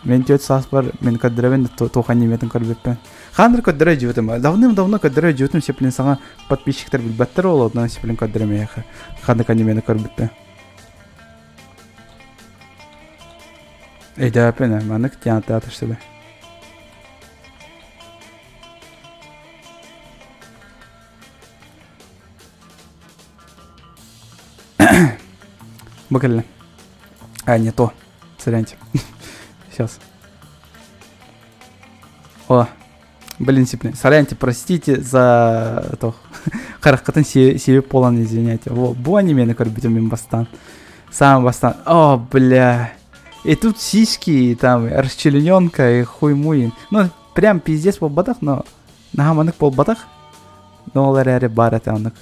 Мин түөрт сааспар мин көрдөрөбүн туох аниметын көрбүппүн. Хааныр көрдөрө дьүбүтүм. Давным-давно көрдөрө дьүбүтүм сеплин саҥа подписчиктар билбэттэр ол одна сеплин көрдөрөмүөхэ. Ханнык анимени көрбүппүн. Өйдөөппүн маннык театр себе. Бу кэллэ. А, не то. Соряньте. Сейчас. О, блин, сиплин. Соряньте, простите за то. Харахкатын себеп болан извиняйте. Во, бу анимени көрбүтүм мин бастан. Сам бастан. О, бля. И тут сиськи, и там расчлененка, и хуй-муй. Ну, прям пиздец буолбатах, но наһаа буолбатах. Но ол эрээри баар этэ оннук.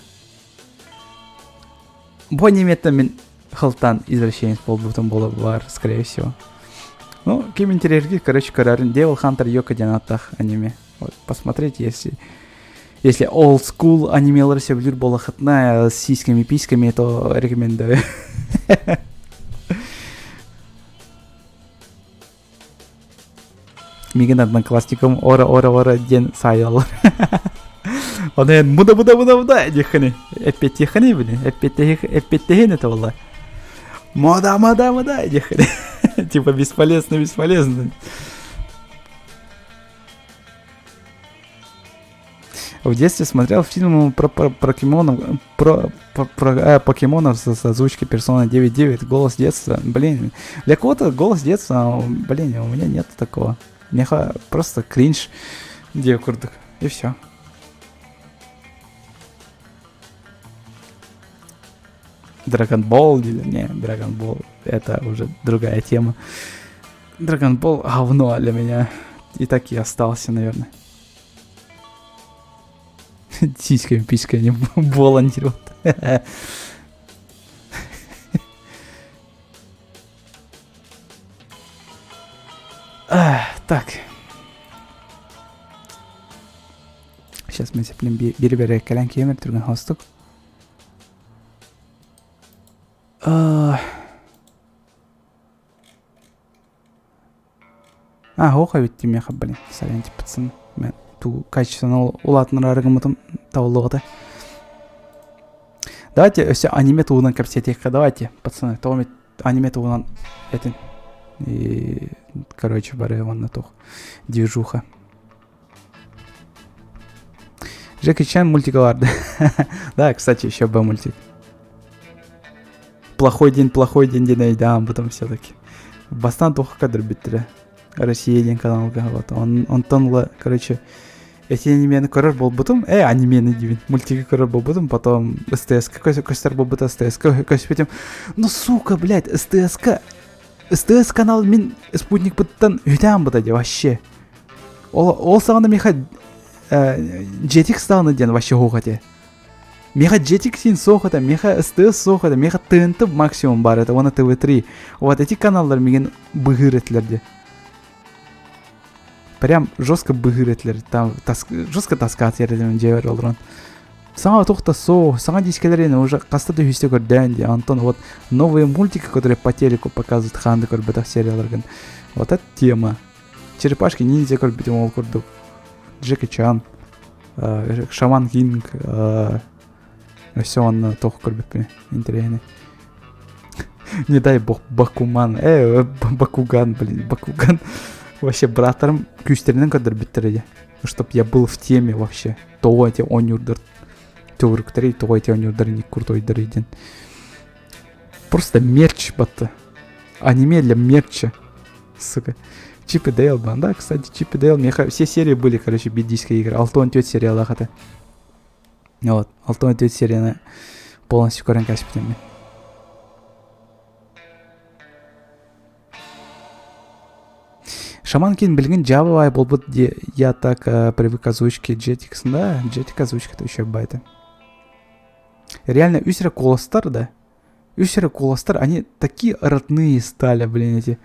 Бу аниметтан мин хылтан извращенец буолбутум буола бар, скорее всего. Ну, ким интэриэһиргиир, короче, көрөрүн Devil Hunter Йоко диэн ааттаах аниме. Вот, посмотрите, если если old school анимелары сөбүлүүр буоллаххытына с сиськами-письками, то рекомендую. Мигин одноклассником ора-ора-ора диэн саайаллар. Оны муда муда муда муда диэххини эппиэттиэххини били эппиэттэһин это буолла. Мода мода мода диэххини. Типа бесполезно бесполезно. В детстве смотрел фильм про, про, про покемонов, про, про, про э, покемонов с, с озвучкой Persona 9.9, голос детства. Блин, для кого-то голос детства, блин, у меня нет такого. Мне просто кринж диэ курдук. И все. Dragon Ball или не, Dragon Ball это уже другая тема. Dragon Ball говно для меня. И так и остался, наверное. Сиськами, письками болан дерет. Так. Сейчас мы сеплем бири-бири кэлэн киэмэр түргэн хостук. А, оха эбит миэхэ блин сорян пацаны мен ту качественно улаатыннарары гыммытым табыллыбата давайте өссө аниме туһунан кэпсэтиэххэ давайте пацаны тоҕо аниме туһунан этин и короче бары уонна туох движуха Джеки Чан мультигаларды. да, кстати, еще был мультик. Плохой день, плохой день диэн өйдөөн потом все-таки. Бастаан туохха көрдөрбүттэрэ. Россия диэн каналга вот. Он, онтон ыла, короче, эти анимени көрөр буолбутум. Э, анимени диибин. Мультиги көрөр буолбутум. Потом СТС көстөр буолбута СТС көспүтүм. Ну, сука, блядь, СТС СТС канал мин спутникпыттан үтээн бута дии вообще. Ол, ол саҕана миэхэ э, Jetix даҕаны диэн вообще суох этэ. Миэхэ Jetix син суох этэ, миэхэ СТС суох этэ, миэхэ ТНТ максимум баар этэ, уонна ТВ3. Вот эти каналлар миигин быһыыр этилэр дии. Прям жестко быһыыр этилэр, там тас, жестко таскаат этим дьиэбэр олорон. Саҥа туох да суох, саҥа дискэлэрин уже хаста да үһүстэ көрдөөн дии. Антон вот новые мультики, которые по телеку показывают, хаанды көрбөтөх серияларгын. Вот это тема. Черепашки ниндзя көрбүтүм ол курдук. Джеки Чан, Шаман Кинг, все онно туох көрбүппүн интэриэһинэй. Не дай бог Бакуман, Бакуган, блин, Бакуган. Вообще бырааттарым күүстэринэн көрдөрбүттэр дии. Чтоб я был в теме вообще. Тоҕо эти оонньуурдар төгүрүктэрий, тоҕо эти оонньуурдар не крутойдар диэн. Просто мерч батта. Аниме для мерча. Сука. Чип и Дейл, да, кстати, Чип и Дейл, меха, все серии были, короче, бидийские игры. Алтон тет сериалах это. Вот, Алтон тет серияны полностью көрөн кэспитим мен. Шаман Кин билигин Java буолбут я так привык озвучке Jetix, да, Jetix озвучка-то еще байта. Реально, үс эрэ куоластар да, үс эрэ куоластар, они такие родные стали, блин, эти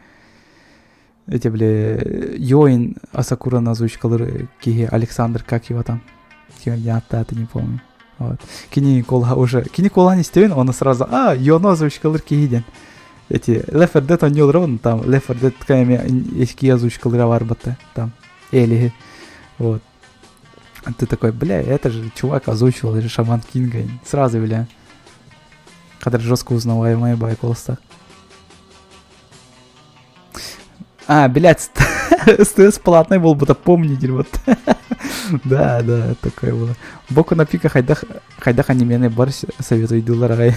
эти, бля, Йоин Асакура озвучкалар киһи Александр, как его там, я это не помню. Вот. Кини куолаһа уже, кини куолаһын истэбин, он сразу, а, Йоно озвучкалар киһи диэн. Эти Left 4 Dead оонньуулар там Left 4 Dead кэми эски озвучкалара барбыта там Элиһи. Вот. Ты такой, бля, это же чувак озвучивал, это же Шаман Кинга. Сразу, бля. Когда жестко узнаваемая байколста. А, блядь, СТС платный был, будто помните, вот. Да, да, такое было. Боку на пика хайдах, хайдах анимены бар советую дулар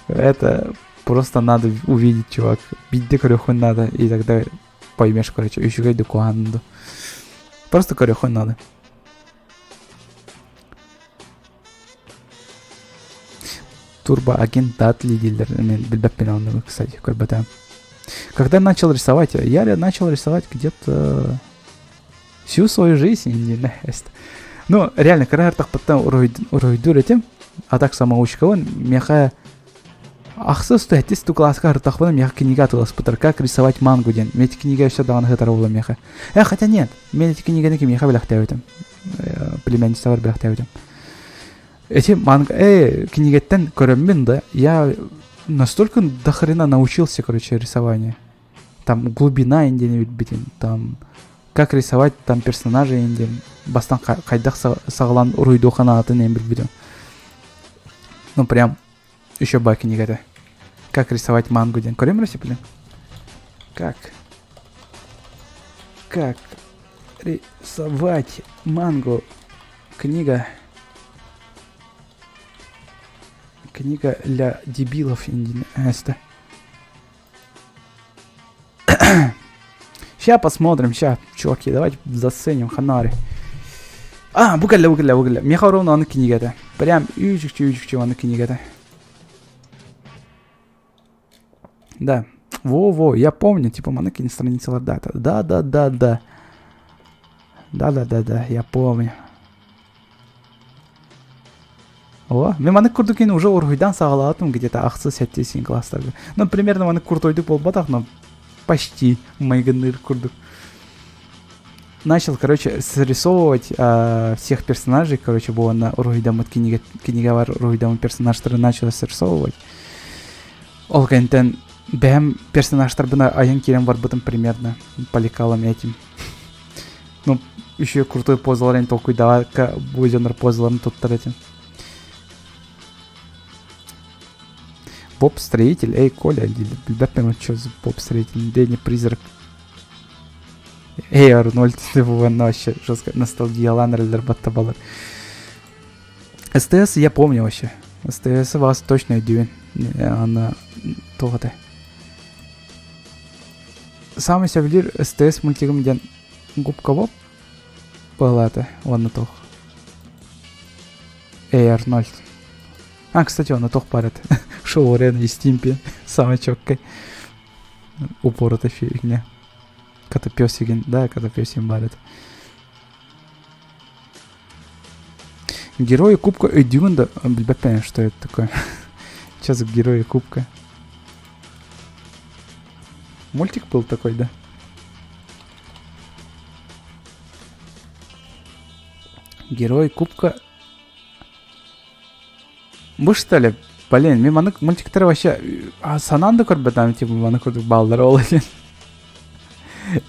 Это просто надо увидеть, чувак. Биирдэ көрүөххүн надо, и тогда поймешь, короче, үчүгэй да куһаҕан Просто көрүөххүн надо. Турбо агент Датли дииллэр мен билбэппин онно, кстати, көрбөтөм. Когда начал рисовать? Я начал рисовать где-то всю свою жизнь. Ну, реально, кыра эрдэхпиттэн уруһуйдуур этим. А так самоучкабын миэхэ ахсыс сэттис кылааска сырыттахпына миэхэ кинигэ атыыласпыттар как рисовать мангу диэн мен ити кинигэ өссө даҕаны сытар буолла миэхэ э хотя нет мен ити кинигэни кимиэхэ бэлэхтээбитим племянницабар бэлэхтээбитим эти манга кинигэттэн көрөммүн да я настолько до хрена научился короче рисованию там глубина индиэн билбитим там как рисовать там персонажей индиэн бастан хайдах саҕалаан уруһуйдуохха наадатын эн билбитим ну прям еще баар кинигэтэ как рисовать мангу диэн көрөм эрэ блин как как рисовать мангу книга книга для дебилов эста Сейчас посмотрим, сейчас, чуваки, давайте заценим Ханари. А, бу кэллэ, бу кэллэ, бу кэллэ. Миэхэ ровно аны кинигэтэ. Прям үүчүкчү үүчүкчү аны кинигэтэ. Да. Во-во, я помню, типа маннык страницалар дата. Да, да, да, да. Да, да, да, да, я помню. О, мен маннык курдук кини уже уруһуйдаан саҕалаатым где-то ахсыс сэттис класстарга. Ну, примерно маннык крутойдук буолбатах, но почти майгынныыр курдук. Начал, короче, срисовывать всех персонажей, короче, буолна уруһуйдаммыт кинигэ кинигэ уруһуйдаммыт персонажтары начал срисовывать. Ол кэнниттэн бэйэм персонажтарбын айан киирэн барбытым примерно по лекалам этим. Ну, еще крутой позаларын толкуйдаабакка бу дьоннор позаларын туттар этим. Боб Строитель, эй, Коля, билбэппин что за Боб Строитель, Дэнни Призрак. Эй, Арнольд, уонна вообще жестко ностальгиялаан эрэллэр баттабалар. СТС я помню вообще. СТС вас точно өйдүүбүн. Аны туох этэй. Саамай сөбүлүүр СТС мультигым диэн Губка Боб буолаата уонна туох Эй, Арнольд. А, кстати, он туох баар этэ. Шоу Рен и Стимпи. Самый четкий. Упоротый фигня. Котопесигин, да, Котопесин баар этэ. Герои Кубка өйдүүгүн да билбэппин, что это такое. Сейчас Герои Кубка. Мультик был такой, да? Герой Кубка. Бу что ли? Блин, мен маннык мультиктары вообще санаан да көрбөтөм, типа маннык курдук бааллар ол диэн.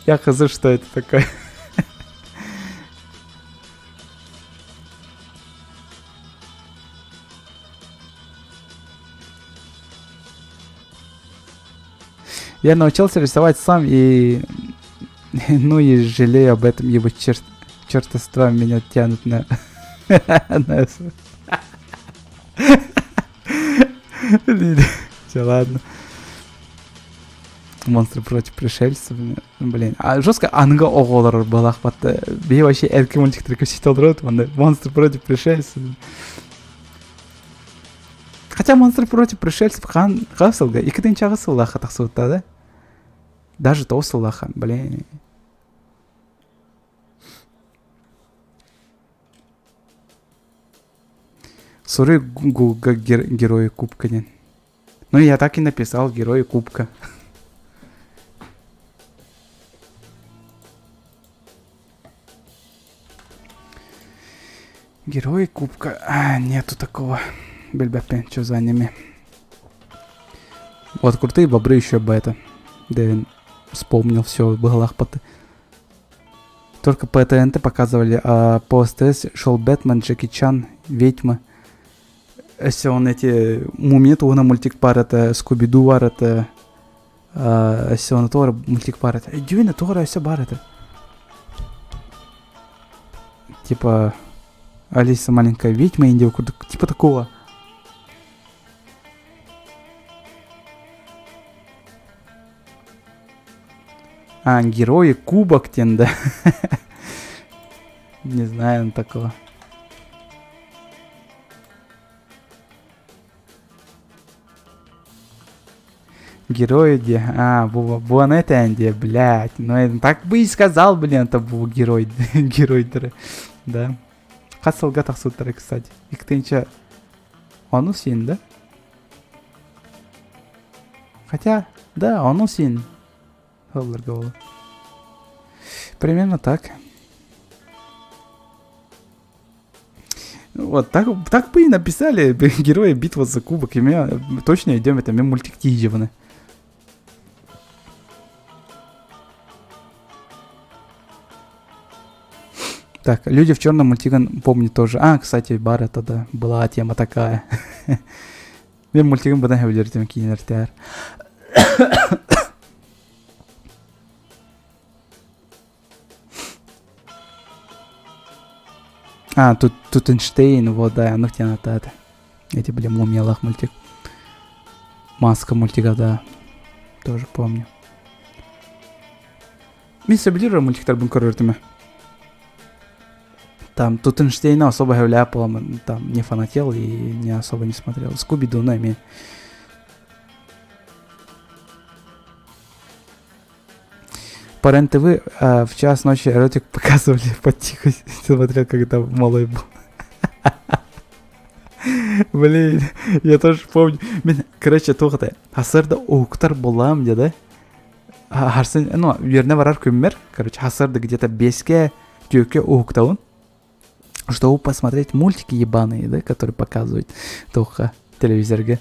Я хз, что это такое. Я научился рисовать сам и... Ну и жалею об этом, ибо черт, чертовства меня тянут на... на Все, ладно. Монстры против пришельцев. Блин, а жестко аныгы оҕолор балахпатты. Би вообще эрки мультиктер көсөтө олорот. Монстры против пришельцев. Хотя монстры против пришельцев хан хас сылга иккитинчи сыллаха тахсыбытта да? Даже то сыллаха, блин. Суруй Гуглга герои кубка диэн. Ну, я так и написал герои кубка. Герои кубка. А, нету такого. Билбэппин, что за аниме. Вот крутые бобры еще бета. Дэвин вспомнил все, было Только по ТНТ показывали, а по СТС шел Бэтмен, Джеки Чан, Ведьма. Если он эти мумия туһунан мультик баар этэ, Скуби-Ду баар этэ, өссө оны туох эрэ мультик баар этэ. Дьүөнэ туох эрэ өссө баар этэ. Типа Алиса маленькая ведьма Индия курдук, типа такого. А, герои кубок диэн да. Не знаю такого. Герои где? А, Буан это где, блядь. Ну, это так бы и сказал, блин, это был герой. Герой, да. Хас сылга тахсыбыттара, кстати. Икки ону син, да? Хотя, да, ону син. Ылларга Примерно так. Вот, так, так бы и написали герои битва за кубок. И меня точно идем, это мен мультик тиижебаны. Так, люди в черном мультиган помню тоже. А, кстати, бар это да, была тема такая. Мен мультигын быдан хэвлертим киинертээр. А, тут Тутенштейн, вот, да, ну это. Эти были мумиялах мультик. Маска мультика, да. Тоже помню. Мин сөбүлүүр мультиктарбын көрөртүмэ. Там Тутенштейна особо ляпала, там не фанател и не особо не смотрел. Скуби-Ду нами. По РЕН-ТВ в час ночи эротик показывали потихо смотрел, когда малой был. Блин, я тоже помню. Мен, короче, туох этэ сарсыарда уһуктар буоллаҕым дии да. Харсын, ну, үөрэнэ барар күммэр, короче, сарсыарда где-то биэскэ, түөркэ уһуктабын, чтобы посмотреть мультики ебаные, да, которые показывают туохха телевизорга.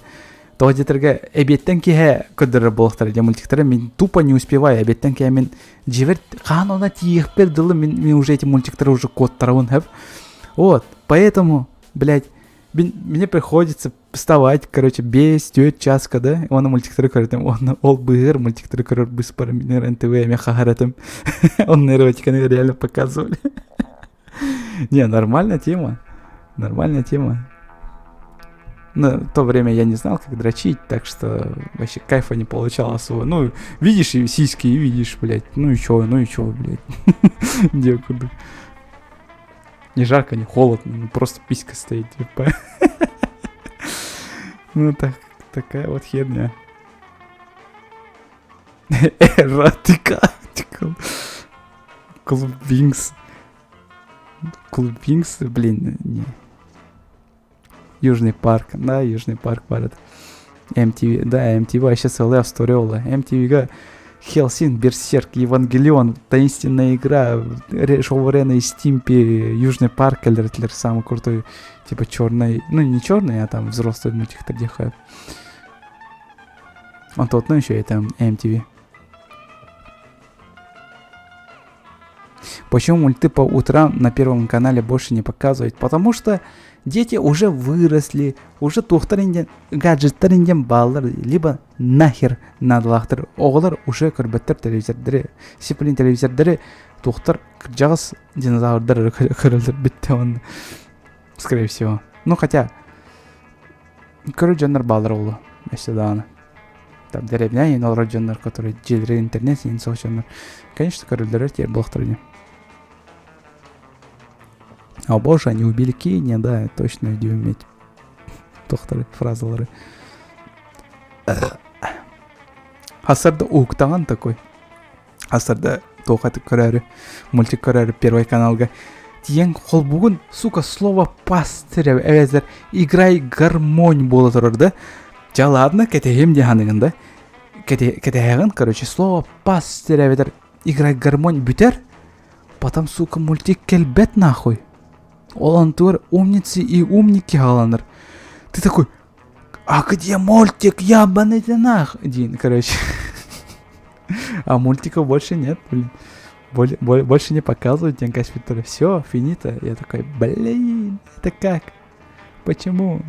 Тоҕо диэтэргэ эбиэттэн киэһэ көрдөрөр буолуохтара диэн мультиктары мин тупо не успеваю эбиэттэн киэһэ мин дьиэбэр хаан она тиийиэхпэр дылы мин, мин уже эти мультиктары уже куоттарабын хэп. Вот, поэтому, блядь, мне приходится вставать, короче, биэс, түөрт чааска да, уонна мультиктары көрөтүм, уонна ол быыһыгар мультиктары көрөр быспар НТВ эмиэ хаһар этим. Он эротиканы реально показывали. Не, нормальная тема. Нормальная тема. Но в то время я не знал, как дрочить, так что вообще кайфа не получал особо. Ну, видишь и сиськи, и видишь, блядь. Ну и чё, ну и чё, блядь. Где куда. Не жарко, не холодно, ну просто писька стоит, типа. Ну так, такая вот херня. Эротика. Клуб Винкс. Клуб Винкс, блин, не. Южный парк, да, Южный парк баар этэ. MTV, да, MTV вообще целая история буолла. MTV-га Хелсин, Берсерк, Евангелион, Таинственная игра, шоу Рена и Стимпи, Южный парк кэлэр этилэр самый крутой, типа черный, ну не черный, а там взрослый мультик диэхэ. Онтон ну еще это MTV. Почему мульты по утрам на Первом канале больше не показывают? Потому что дети уже выросли, уже туохтар диэн гаджеттар диэн бааллар, либо нахер наадалаахтар. Оҕолор уже көрбөттөр телевизордары, сиплин телевизордары туохтар кырдьаҕас динозаврдар көрөллөр бүттэ онно. Скорее всего. Ну хотя көрөр дьоннор бааллар оҕолор өссө даҕаны. Там дэриэбинэ иһин олорор дьоннор, которые дьиэлэрэ интернет иһин суох дьоннор, конечно, көрөллөрө тиэр буолуохтара ини. О боже, они убили Кенни, да, точно иди уметь. Тохтары фразалары. Хасарда уһуктаҕан такой. Хасарда туох көрөөрү, мультик көрөөрү Первый каналга тиийэн холбугун, сука, слово пастырь эбэтэр играй гармонь буола турар да. Дьэ ладно, кэтэһиэм дии саныгын да. Кэтэһэҕин, короче, слово пастырь эбэтэр играй гармонь бүтэр, потом, сука, мультик кэлбэт нахуй. Ол онтугар умницы и умники хааланар. Ты такой, а где мультик, ябаный ты нах? Дин, короче. А мультиков больше нет, блин. Больше не показывают День Каспитера. Все, финита. Я такой, блин, это как? Почему?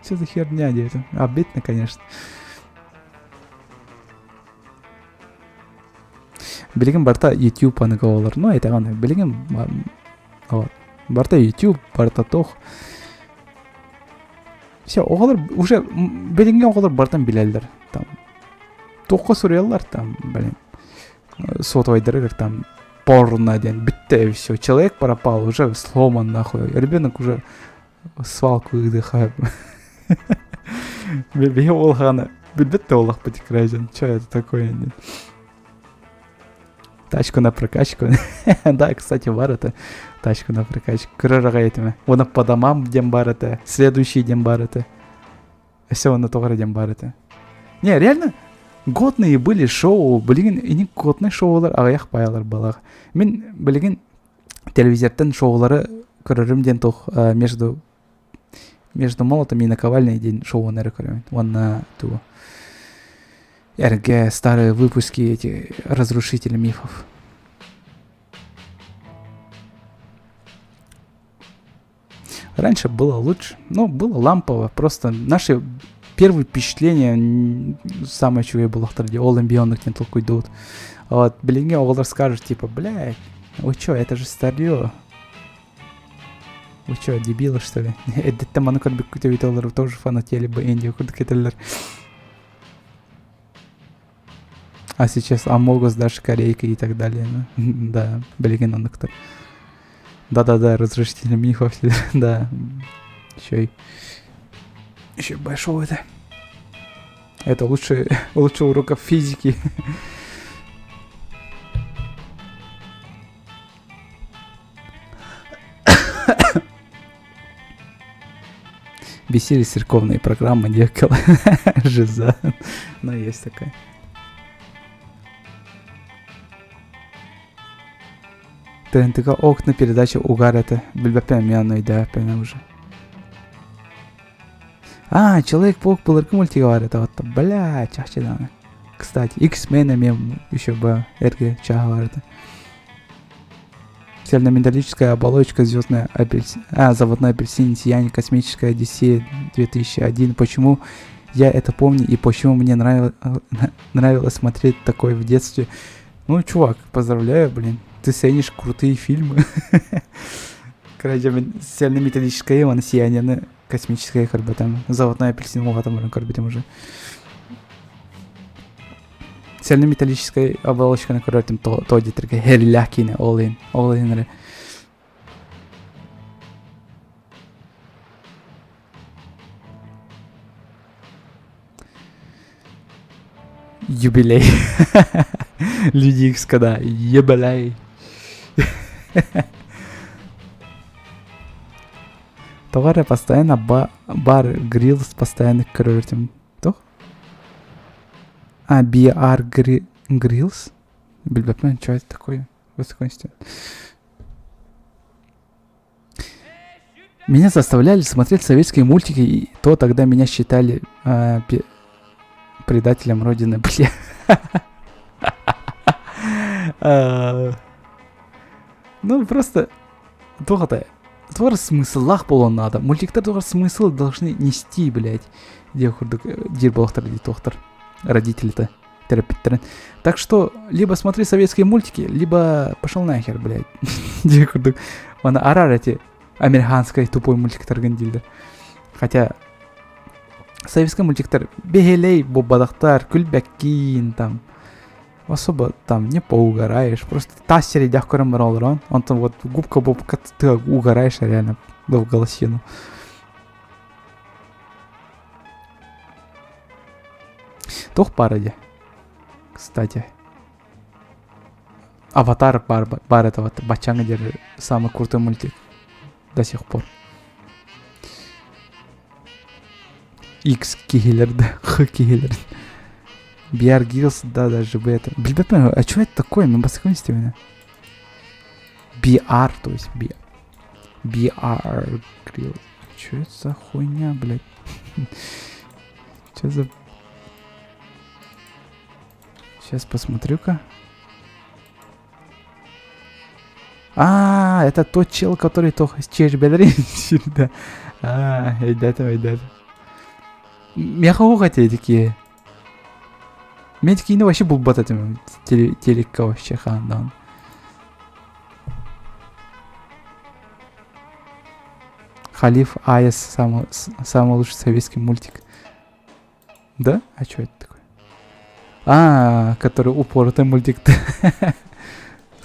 Что за херня, это? Обидно, конечно. Билигин барыта YouTube аныгы оҕолор. Ну, этэҕин, билигин вот. Барыта YouTube, барыта туох. Все, оҕолор уже билиҥҥи оҕолор барытын билэллэр. Там туохха суруйаллар там, блин, сотовайдарыгар там порно диэн бүттэ и все. Человек пропал, уже сломан нахуй. Ребенок уже свалку ыдыха. Биһи уолханы билбэт да буоллахпыт граждан. Что это такое? Тачку на прокачку. Да, кстати, бар это. Тачку на прокачку. Көрөр аҕай этиме. Уонна по домам диэн бар этэ. Следующий диэн бар этэ. Все, уонна тоҕо эрэ диэн бар этэ. Не, реально, годные были шоу. Билигин ини годный шоулар аҕыйах баайалар балаҕа. Мин билигин телевизортан шоулары көрөрүм диэн туох между между молотом и наковальней диэн шоуну эрэ көрөбүн. Уонна тугу РГ старые выпуски эти разрушители мифов. Раньше было лучше. Ну, было лампово. Просто наши первые впечатления самое чего было где Ол эмбионных не толкуйдут. Вот, билиҥҥи оҕолор скажут, типа, блядь, вы чё, это же старье. Вы чё, дебилы, что ли? Эрдэттэн маны көрбүккүт эбит олору тоже фанатели бы Индия курдук этэллэр. А сейчас Амогус, даже Корейка и так далее. Ну, да, билигин оннуктар. Да-да-да, разрушители мифов, да. Еще и еще большого это. Это лучше, лучше уроков физики. Бесили церковные программы, девка. Жиза. Но есть такая. ТНТ окна передача угар это. Билбэппин эмиэ өйдөөппүн уже. А, Человек-паук былыргы мультига бар это вот. Бля, чахчы даҕаны. Кстати, X-Men эмиэ еще бы эргэ чааһа бар это. Цельнометаллическая оболочка, звездная апельсин... А, заводной апельсин, сияние, космическая Одиссея 2001. Почему я это помню и почему мне нравилось, нравилось смотреть такое в детстве? Ну, чувак, поздравляю, блин. Ты ценишь крутые фильмы. Короче, цельнометаллическая он сияние космическая көрбөтөм. Заводной апельсин уҕатам көрбүтүм уже. Цельнометаллическая оболочканы көрөтүм то диэтэргэ хэрилээх киинэ ол иһин ол иһин эрэ Юбилей. Люди Икс когда ебалей. Тоҕо эрэ постоянно бар Гриллс постоянно көрөрүтүм. Туох? А, BR Grills? Билбэппин, что это такое? Высоконститут. Меня заставляли смотреть советские мультики, и то тогда меня считали э, предателем Родины, бля. Э, ну, просто туох это туох смысллаах буолуон наада. Мультиктар туох смысл должны нести, блядь. Диэх курдук диир буолуохтар дии туохтар родители-то төрөппүттэрин. Так что либо смотри советские мультики, либо пошел нахер, блядь. Диэх курдук. Оны арар эти американскай тупой мультиктаргын дииллэр. Хотя советский мультиктар бэһэлэй буолбатахтар, күлбэккиин там особо там не поугараешь. Просто тас сирэйдээх көрөн баран олорон. Онтон вот губка бобка ты угораешь реально в голосину. Туох баар дии, кстати. Аватар баар, баар это вот баччааҥҥа диэри самый крутой мультик до сих пор. X киһилэр да, Х киһилэр. Биар Гиллс, да, даже бы это. Билбэппин, а что это такое? Мен бастакы истибинэ. BR, то есть B. BR Grill. Что это за хуйня, блядь? Что за... Сейчас посмотрю-ка. А, это тот чел, который то чешбелери да. А, ребята, ребята. Меха хотели такие. Мен такие вообще булбат этим телекка вообще хандан. Халиф Аэс самый, самый лучший советский мультик. Да? А что это такое? А, который упоротый мультик.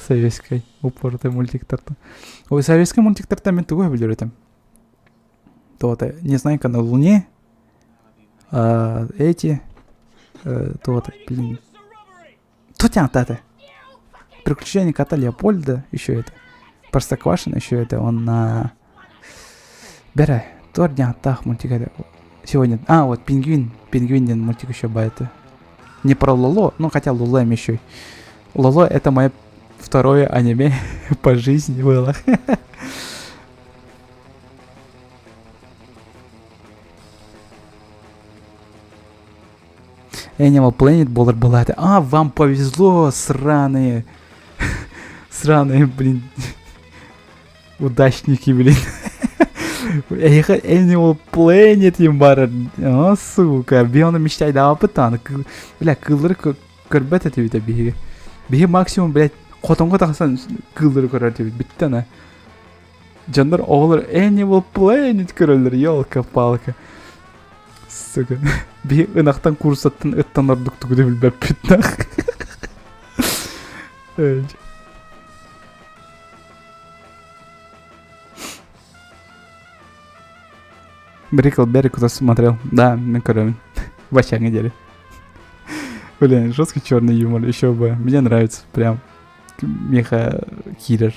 Советский упоротый мультик Ой, советский мультик мен тугу билер этим. То-то Незнайка на Луне. А, эти. Э, то-то, блин. Тутя-тата. Приключения кота Леопольда, еще это. Простоквашино еще это, он на... Бэрэ, туох мультик это. Сегодня... А, вот Пингвин. Пингвин диэн мультик еще это. Не про Лоло, ну хотя Лоло еще. Лоло это мое второе аниме по жизни было. Animal Planet буолар была А, вам повезло, сраные. Сраные, блин. Удачники, блин. Эйиэхэ Animal Planet диэн баар. О, сука, би ону мечтайдаабыт Бля, кыыллары көрбөт этибит биһиги. Биһи максимум, блядь, хотоҥҥо тахсан кыыллары көрөр этибит. Бүттэ ана. Дьоннор оҕолор Animal Planet көрөллөр, елка-палка. Сука. Биһи ынахтан курсаттан ыттан ордук тугу да билбэппит нах. Бриклберри кто смотрел? Да, мен көрөбүн. Баччааҥҥа диэри. Блин, жесткий черный юмор, еще бы. Мне нравится прям. Меха Киллер.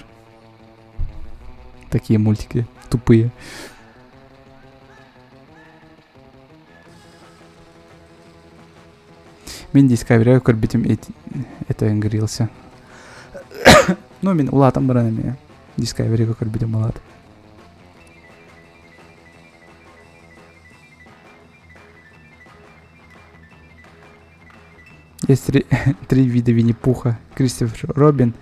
Такие мультики тупые. Мин Discovery көрбүтүм это ыҥырыылса. Ну, мин улаатан баран эмиэ Discovery көрбүтүм улаат. Есть три, три вида Винни-Пуха. Кристофер Робин,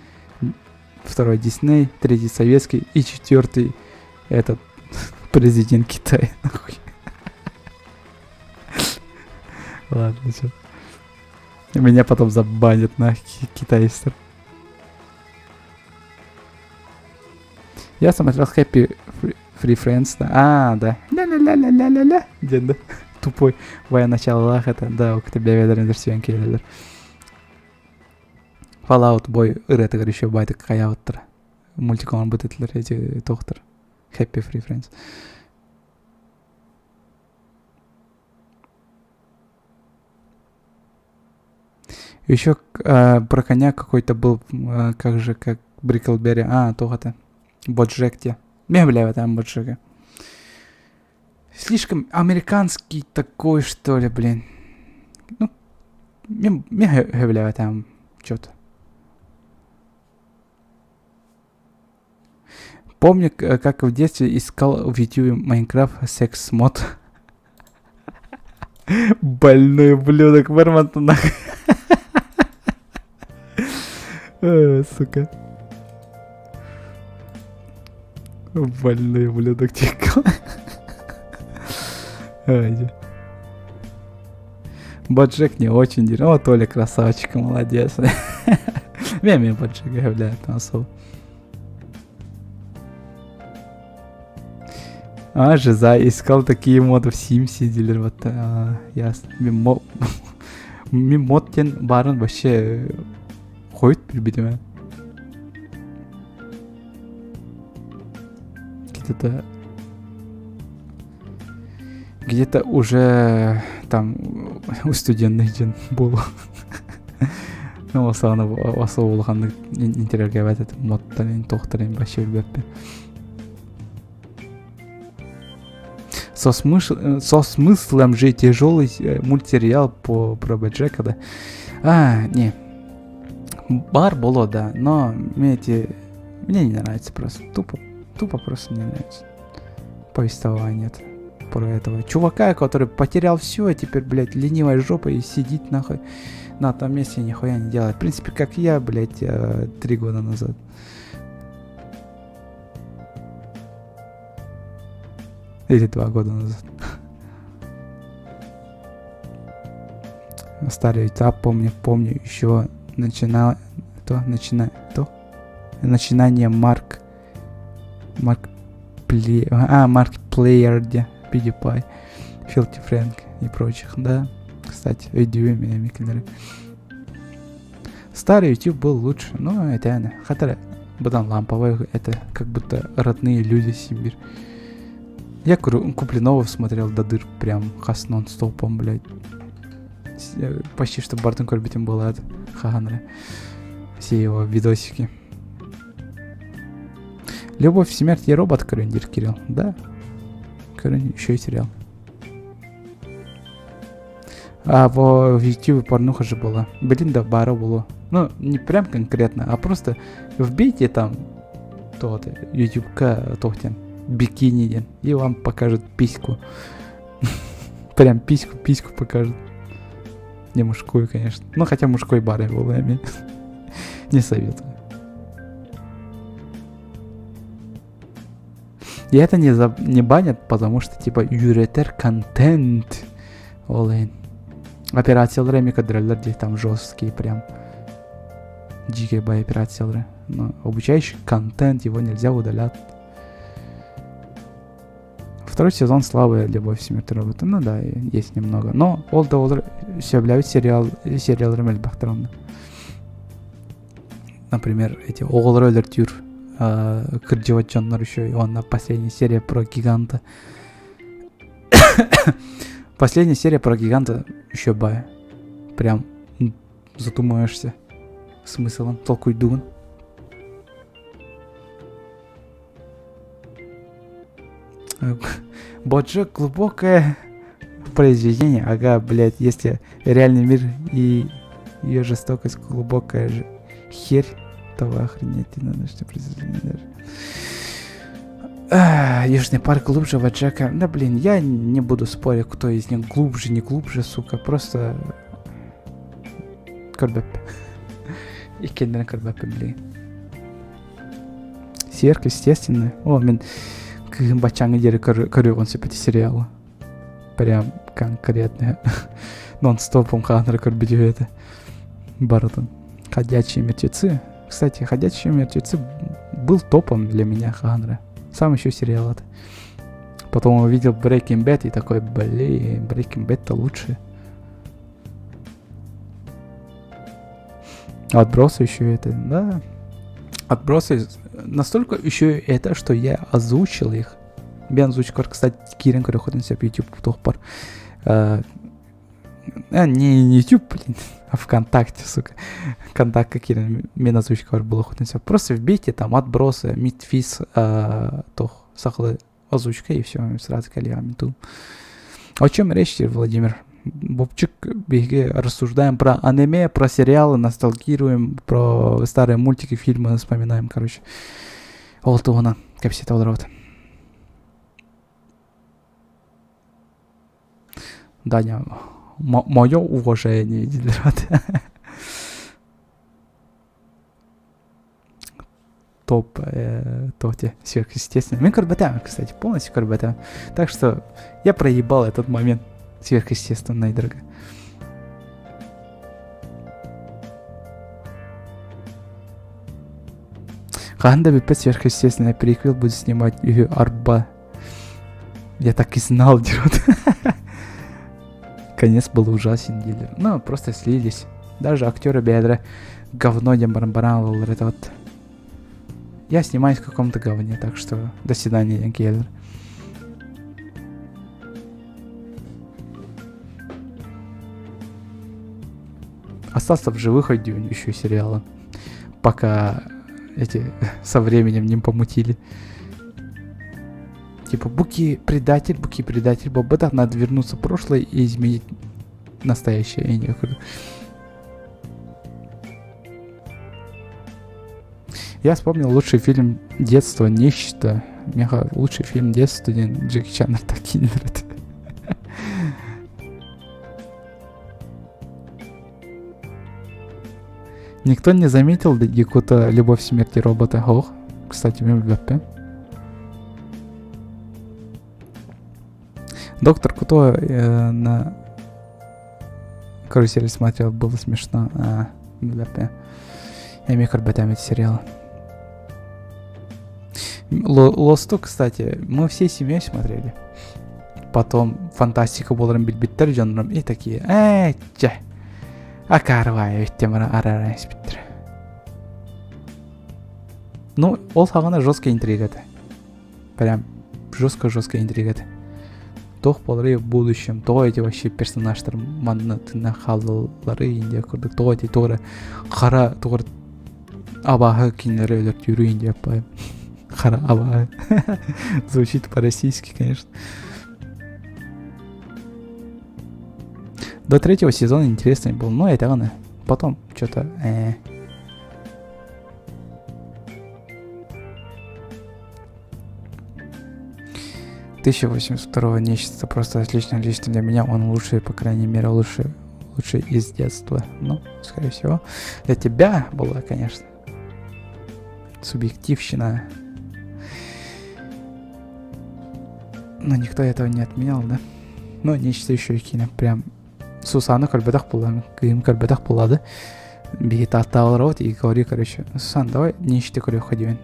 второй Дисней, третий советский и четвертый этот президент Китая. Нахуй. Ладно, все. Меня потом забанят на китайцев. Я смотрел Happy Free Friends. Да. А, да. Ля-ля-ля-ля-ля-ля-ля. Диэн да. Тупой. Военачаллаах это. Да, ол бэйэлэрин версиян киирэллэр. Fallout Boy ырыатыгар еще байтык хайаабыттара. Мультик оҥорбут этилэр эти туохтар. Happy Free Friends. Еще э, про коня какой-то был, э, как же, как Бриклберри. А, туох это. Боджек те. Мен билээбэтим Боджеги. Слишком американский такой, что ли, блин. Ну, мин сөбүлээбэтим что-то. Помню, как в детстве искал в YouTube Майнкрафт секс-мод. Больной ублюдок, Вермонт нахуй. Сука. Больной ублюдок тихо. Боджек не очень дерьмо. О, Толя красавчик, молодец. Мен Боджек является особо. А, Жиза, искал такие моды в Симсе дииллэр вот ясно. Мин мод диэн баарын вообще хойут билбитим ээ. Где-то где-то уже там у студенных дьон буолуо. Ну, особо особо улаханнык интириэргээбэт этим модтарын туохтарын вообще билбэппин. Со смыслом же тяжелый мультсериал по про Боджека, да. А, не. Баар буолуо, да, но мне эти... Мне не нравится просто. Тупо, тупо просто не нравится. Повествование это про этого чувака, который потерял все, а теперь, блядь, ленивой жопой сидит нахуй на том месте и нихуя не делает. В принципе, как я, блядь, 3 года назад. Или 2 года назад. Старый этап, помню, помню, еще начинал, то, начина, то, начинание Марк Плей, а, Марк Плеер, где PewDiePie, Filthy Frank и прочих, да. Кстати, өйдүүбүн мин эмиэ Старый YouTube был лучше, но это хотя быдан ламповый, это как будто родные люди Сибирь. Я Куплинова смотрел до дыр прям хас нон-стопом, блядь. Почти что барытын көрбүтүм было это хаһан Все его видосики. Любовь, смерть и робот көрүҥ диир Кирилл. Да. Көрүҥ еще и сериал. А в YouTube порнуха же была. Блин, да баара было. Ну, не прям конкретно, а просто вбейте там тот YouTube-ка тохтен бикини диэн, и вам покажет письку. Прям письку, письку покажет. Не мужскую, конечно. Ну, хотя мужской баар был, Не советую. И это не банят, потому что, типа, үөрэтэр контент. Ол иһин. Операциялар эмиэ көрдөрөллөр дии, там жесткие прям. Дикие операциялар. Но обучающий контент, его нельзя удалять. Второй сезон слабая любовь смерти робота. Ну да, есть немного. Но ол да ол сөбүлээбит сериал сериалларым элбэхтэр онно. Например, эти оҕолору өлөртүүр кырдьыбат дьоннор еще и он последняя серия про гиганта. Последняя серия про гиганта еще бай. Прям задумаешься смыслом, толкуйдуугун. Боджек глубокое произведение. Ага, блядь, если реальный мир и ее жестокость глубокая же херь, то вы охренеть, надо что произведение даже. Южный парк глубже Боджека. Да блин, я не буду спорить, кто из них глубже, не глубже, сука. Просто көрбөппүн. Иккиэннэрин көрбөппүн, блин. Сверхъестественное. О, мин кыһын баччааҥҥа диэри көрүөҕүн сөп ити сериалы. Прям конкретно. Нон-стопом хаанара көрбүт это. Барытын. Ходячие мертвецы. Кстати, Ходячие мертвецы был топом для меня хаанра. Сам еще сериал это. Потом увидел Breaking Bad и такой, блин, Breaking Bad-то лучше. Отбросы еще это, да. Отбросы настолько еще это, что я озвучил их. Мин озвучкабар, кстати, киирэн көрүөххүтүн сөп YouTube туохпар. Не YouTube, блин, а ВКонтакте, сука. Контакт киирэн мин озвучкабар булуоххутун сөп. Просто вбейте там отбросы, мидфис, туох, сахалыы. Озвучка и все, сразу коллегами ту. О чем речь, Владимир? Бобчик, биһиги рассуждаем про аниме, про сериалы, ностальгируем, про старые мультики, фильмы вспоминаем, короче. Ол туһунан кэпсэтэ олоробут. Даня, мое уважение дииллэр Топ э, тоте сверхъестественное. Мин көрбөтөм, кстати, полностью көрбөтөм. Так что я проебал этот момент сверхъестественной, дорогая. Хаһан да бүппэт сверхъестественное приквел будет снимать үһү арба. Я так и знал, дерет. Конец был ужасен, дилер. Ну, просто слились. Даже актеры бедра говно диэн баран баран ылаллар это вот. Я снимаюсь в каком-то говне, так что до свидания, диэн Остался в живых еще сериала, пока эти со временем не помутили. Типа, Буки предатель, Буки предатель, Бобода, надо вернуться в прошлое и изменить настоящее. Я вспомнил лучший фильм детства «Нечто». Меха лучший фильм детства диэн Джеки Чан киинэлэр этэ. Никто не заметил Якута «Любовь, смерти робота». Ох, кстати, мен билбэппин. Доктор Куто э, на карусели смотрел, было смешно. А, билбэппин. Эмиэ көрбөтөм эти сериалы. Лосту, кстати, мы всей семьей смотрели. Потом фантастика буоларын билбиттэр дьоннорум и такие, ээ, чэ, акаарвай эбиттем арара испиттэр. Ну, ол саҕана жесткая интрига этэ. Прям жестко-жесткая интрига этэ. Туох буоларый в будущем, тоҕо эти вообще персонажтар манна тына хааллалларый диэн курдук, тоҕо эти тоҕо эрэ хара тоҕо эрэ абааһы кинилэри өлөртүүрүй диэппайым. Хара абааһы. Звучит по-российски, конечно. До третьего сезона интересный был, но это он. Потом что-то... Э... 1082 нечто просто отлично лично для меня. Он лучший, по крайней мере, лучший, лучший из детства. Ну, скорее всего, для тебя было, конечно. Субъективщина. Но никто этого не отменял, да? Ну, нечто еще и кино. Прям Сусаны көрбөтөх буолан, кыым көрбөтөх буолады. Биһи тааттаалар и говорю, короче, Сусан, давай нечто көрүөххэ диэн.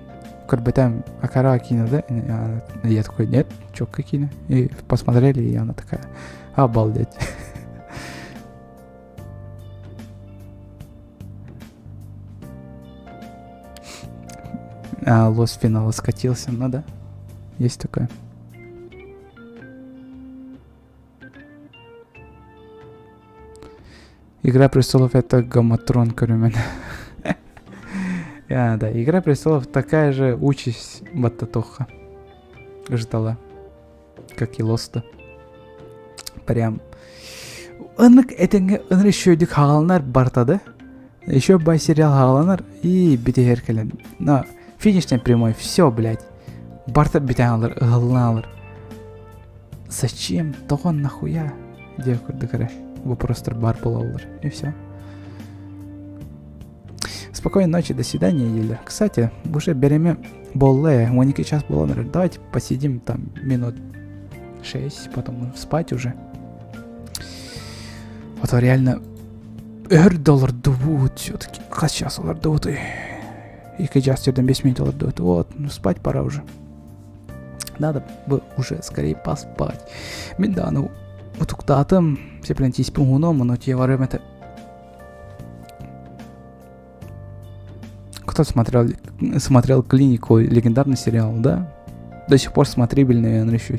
Көрбөтөм акара кино, да? Я такой, нет, четко кино. И посмотрели, и она такая, обалдеть. А, лос финала скатился, ну да, есть такое. Игра престолов это Гаматрон көрүмэн. А, да, Игра престолов такая же участь Баттатоха ждала, как и Лоста. Прям ынык этэҥҥэ ыныр үчүгэйдик хааланар бартады. Еще бай сериал хааланар и бүтэр кэлэн. На финишный прямой, все, блядь. Барта бүтэн алар, ыһыллан алар. Зачем? Тоҕо нахуя? Диэ курдук эрэ вопростар баар буолаллар. И все. Спокойной ночи, до свидания, Юля. Кстати, уже береме буолла 12 час буолан эрэр. Давайте посидим там минут 6, потом спать уже. Вот реально өр да олордубут все-таки. Хас час олордубут. Икки час төрдөн 5 минут олордубут. Вот, ну спать пора уже. Надо бы уже скорее поспать. Мин даҕаны утуктаатым, сепрен тииспин уһунуом, ону барым это Кто смотрел, смотрел «Клинику», легендарный сериал, да? До сих пор смотрибельный, наверное, еще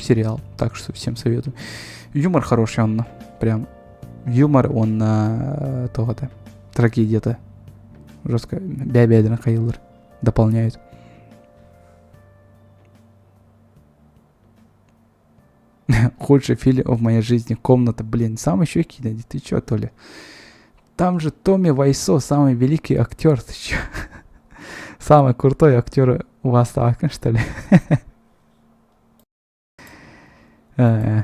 сериал, так что всем советую. Юмор хороший он, прям юмор он на того-то, трагедия-то. Жестко бэйэ-бэйэлэрин хайыыллар дополняют. Худший фильм в моей жизни «Комната», блин, сам еще кидали, ты чё, Толя? Там же Томми Вайсо, самый великий актер, ты чё? Самый крутой актер у вас что ли? Э,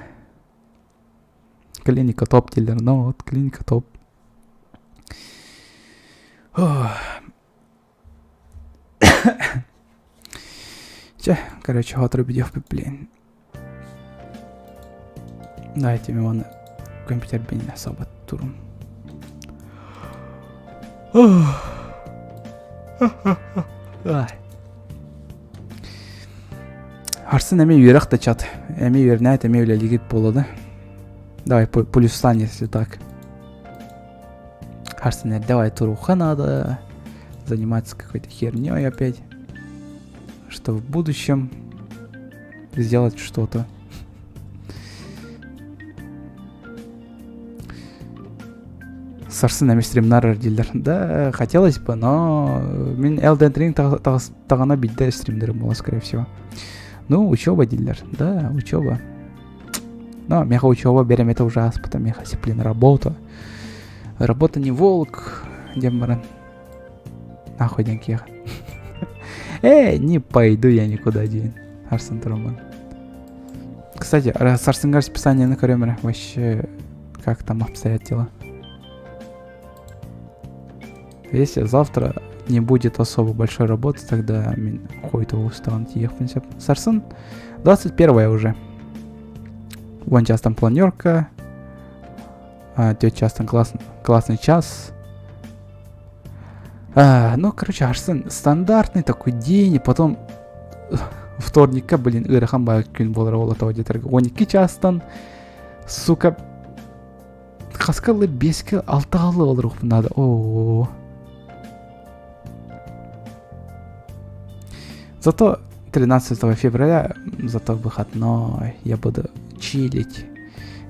клиника топ дииллэр, ну вот клиника топ. Чэ, короче, сотору видео блин. Дайте мне вон компьютер бин особо турум. Арсен эмиэ үөрэх да чат. Эмиэ үөрнээт, эмиэ үлэлиигит буолла да. Давай плюстан, если так. Арсен, давай туруха надо. Заниматься какой-то херней опять. Что в будущем сделать что-то. Сарсын эмиэ стримнар дииллэр. Да, хотелось бы, но мин Elden Ring таҕана биирдэ стримнерим буола, скорее всего. Ну, учеба дииллэр. Да, учеба. Но меха учеба берем это ужас, потом меха дисциплина работа. Работа не волк, диэн баран. Нахуй диэн киэхэ. Эй, не пойду я никуда диэн. Арсен Труман. Кстати, сарсыҥҥа расписаниены көрөм вообще как там обстоят дела. Если завтра не будет особо большой работы, тогда мин хойут устан тиийиэхпин сөп. Сарсын 21 уже. Вон час там планерка. А, тетя час там класс, классный час. А, ну, короче, Арсен стандартный такой день, и потом вторникка, блин, ыарахан баар күн буолар ол того диэтэргэ. 12 чаастан, сука, хаскалы беске алтаалы олоруохпун надо. О. Зато 13 февраля, зато выходной, я буду чилить,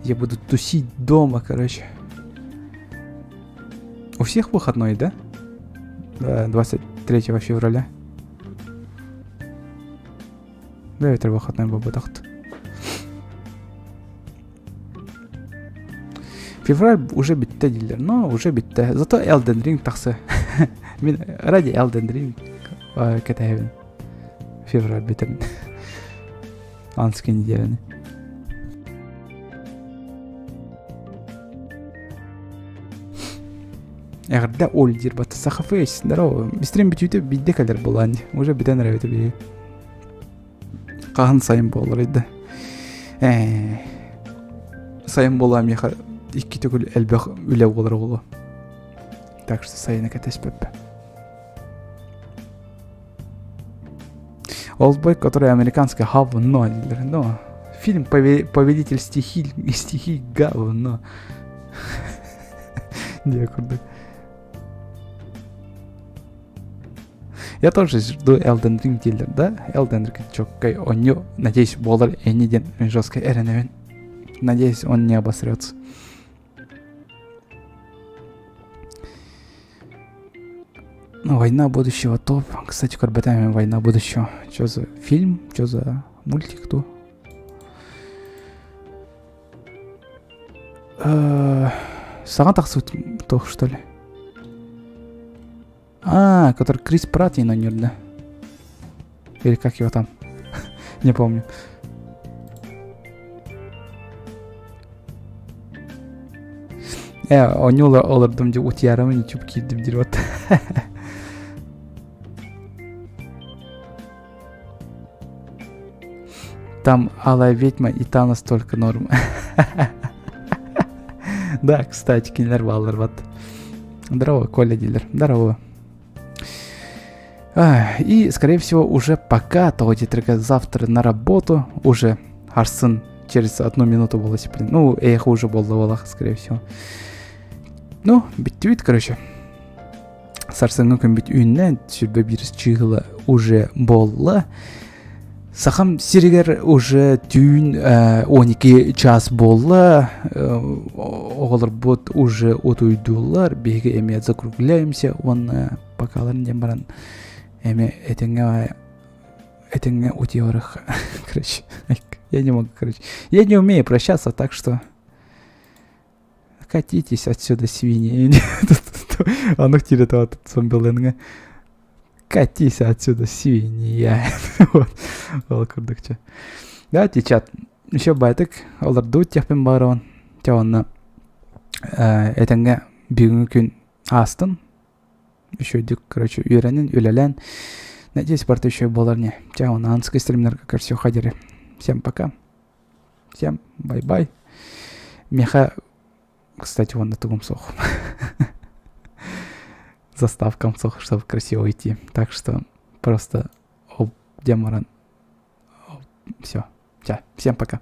я буду тусить дома, короче. У всех выходной, да? Да, 23 февраля. Да, это выходной буолбатах. Февраль уже бүттэ дииллэр, но уже бүттэ. Зато Elden Ring тахса. Мин ради Elden Ring кэтэһэбин. Февраль бүтэрин. Анский неделяны. Эҕэрдэ Оль диир бата Саха Фейс. Здорово. Стрим бүтүүтэ биирдэ кэлэр буолаан. Уже бүтэн эрэ эбит биһиги. Хаһан сайын буолар да. Ээ. Сайын буолаа миэхэ икки төгүл элбэх үлэ буолар буолуо. Так что сайыны кэтэспэппэ. Олдбой, который американское говно, но фильм «Повелитель стихий», стихий говно. Диэ курдук. Я тоже жду Elden Ring дииллэр да? Elden Ring чоккай оонньуу, надеюсь, буолар ини диэн жестко эрэнэбин. Надеюсь, он не обосрется. Ну, «Война будущего» топ. Кстати, көрбөтөм «Война будущего». Что за фильм? Что за мультик ту? Саҥа тахсыбыт туох что ли? А, который Крис Пратт да? Или как его там? Не помню. Э, оонньуу олордум дии утуйарым YouTube киирдим диир вот. Там Алая ведьма и Танос только норм. Да, кстати, кинилэр бааллар вот. Здорово, Коля дииллэр. Здорово. И, скорее всего, уже пока, то где завтра на работу, уже Арсын через одну минуту было, блин. Ну, эхо уже было, скорее всего. Ну, бүттүбүт, короче. Сарсыҥҥы күммүт үүннэ, 21 чыыһыла уже буолла. Сахам сиригэр уже түүн 12 час буолла, оҕолорбут уже утуйдуллар, биһиги эмиэ закругляемся уонна покаларын диэн баран эмиэ этэҥҥэ. Этэҥҥэ утуйарых. Короче, я не могу, короче. Я не умею прощаться, так что катитесь отсюда, свиньи. Оннук диир этэ зомбилыҥҥа. Катись отсюда, свинья. Вот. Ол курдук чэ. Давайте, чат. Еще байтык олордубут диэхпин баҕарабын. Чэ уонна этэҥҥэ бүгүҥҥү күн аастын. Үчүгэйдик, короче, үөрэнин, үлэлээн. Надеюсь, барыта үчүгэй буолар не. Чэ, уонна аныгыскы стримнарга көрсүөххэ диэри. Всем пока. Всем бай-бай. Миэхэ, кстати, уонна тугум суох. Заставкам суох, чтобы красиво идти. Так что просто оп, диэн баран все. Всем пока.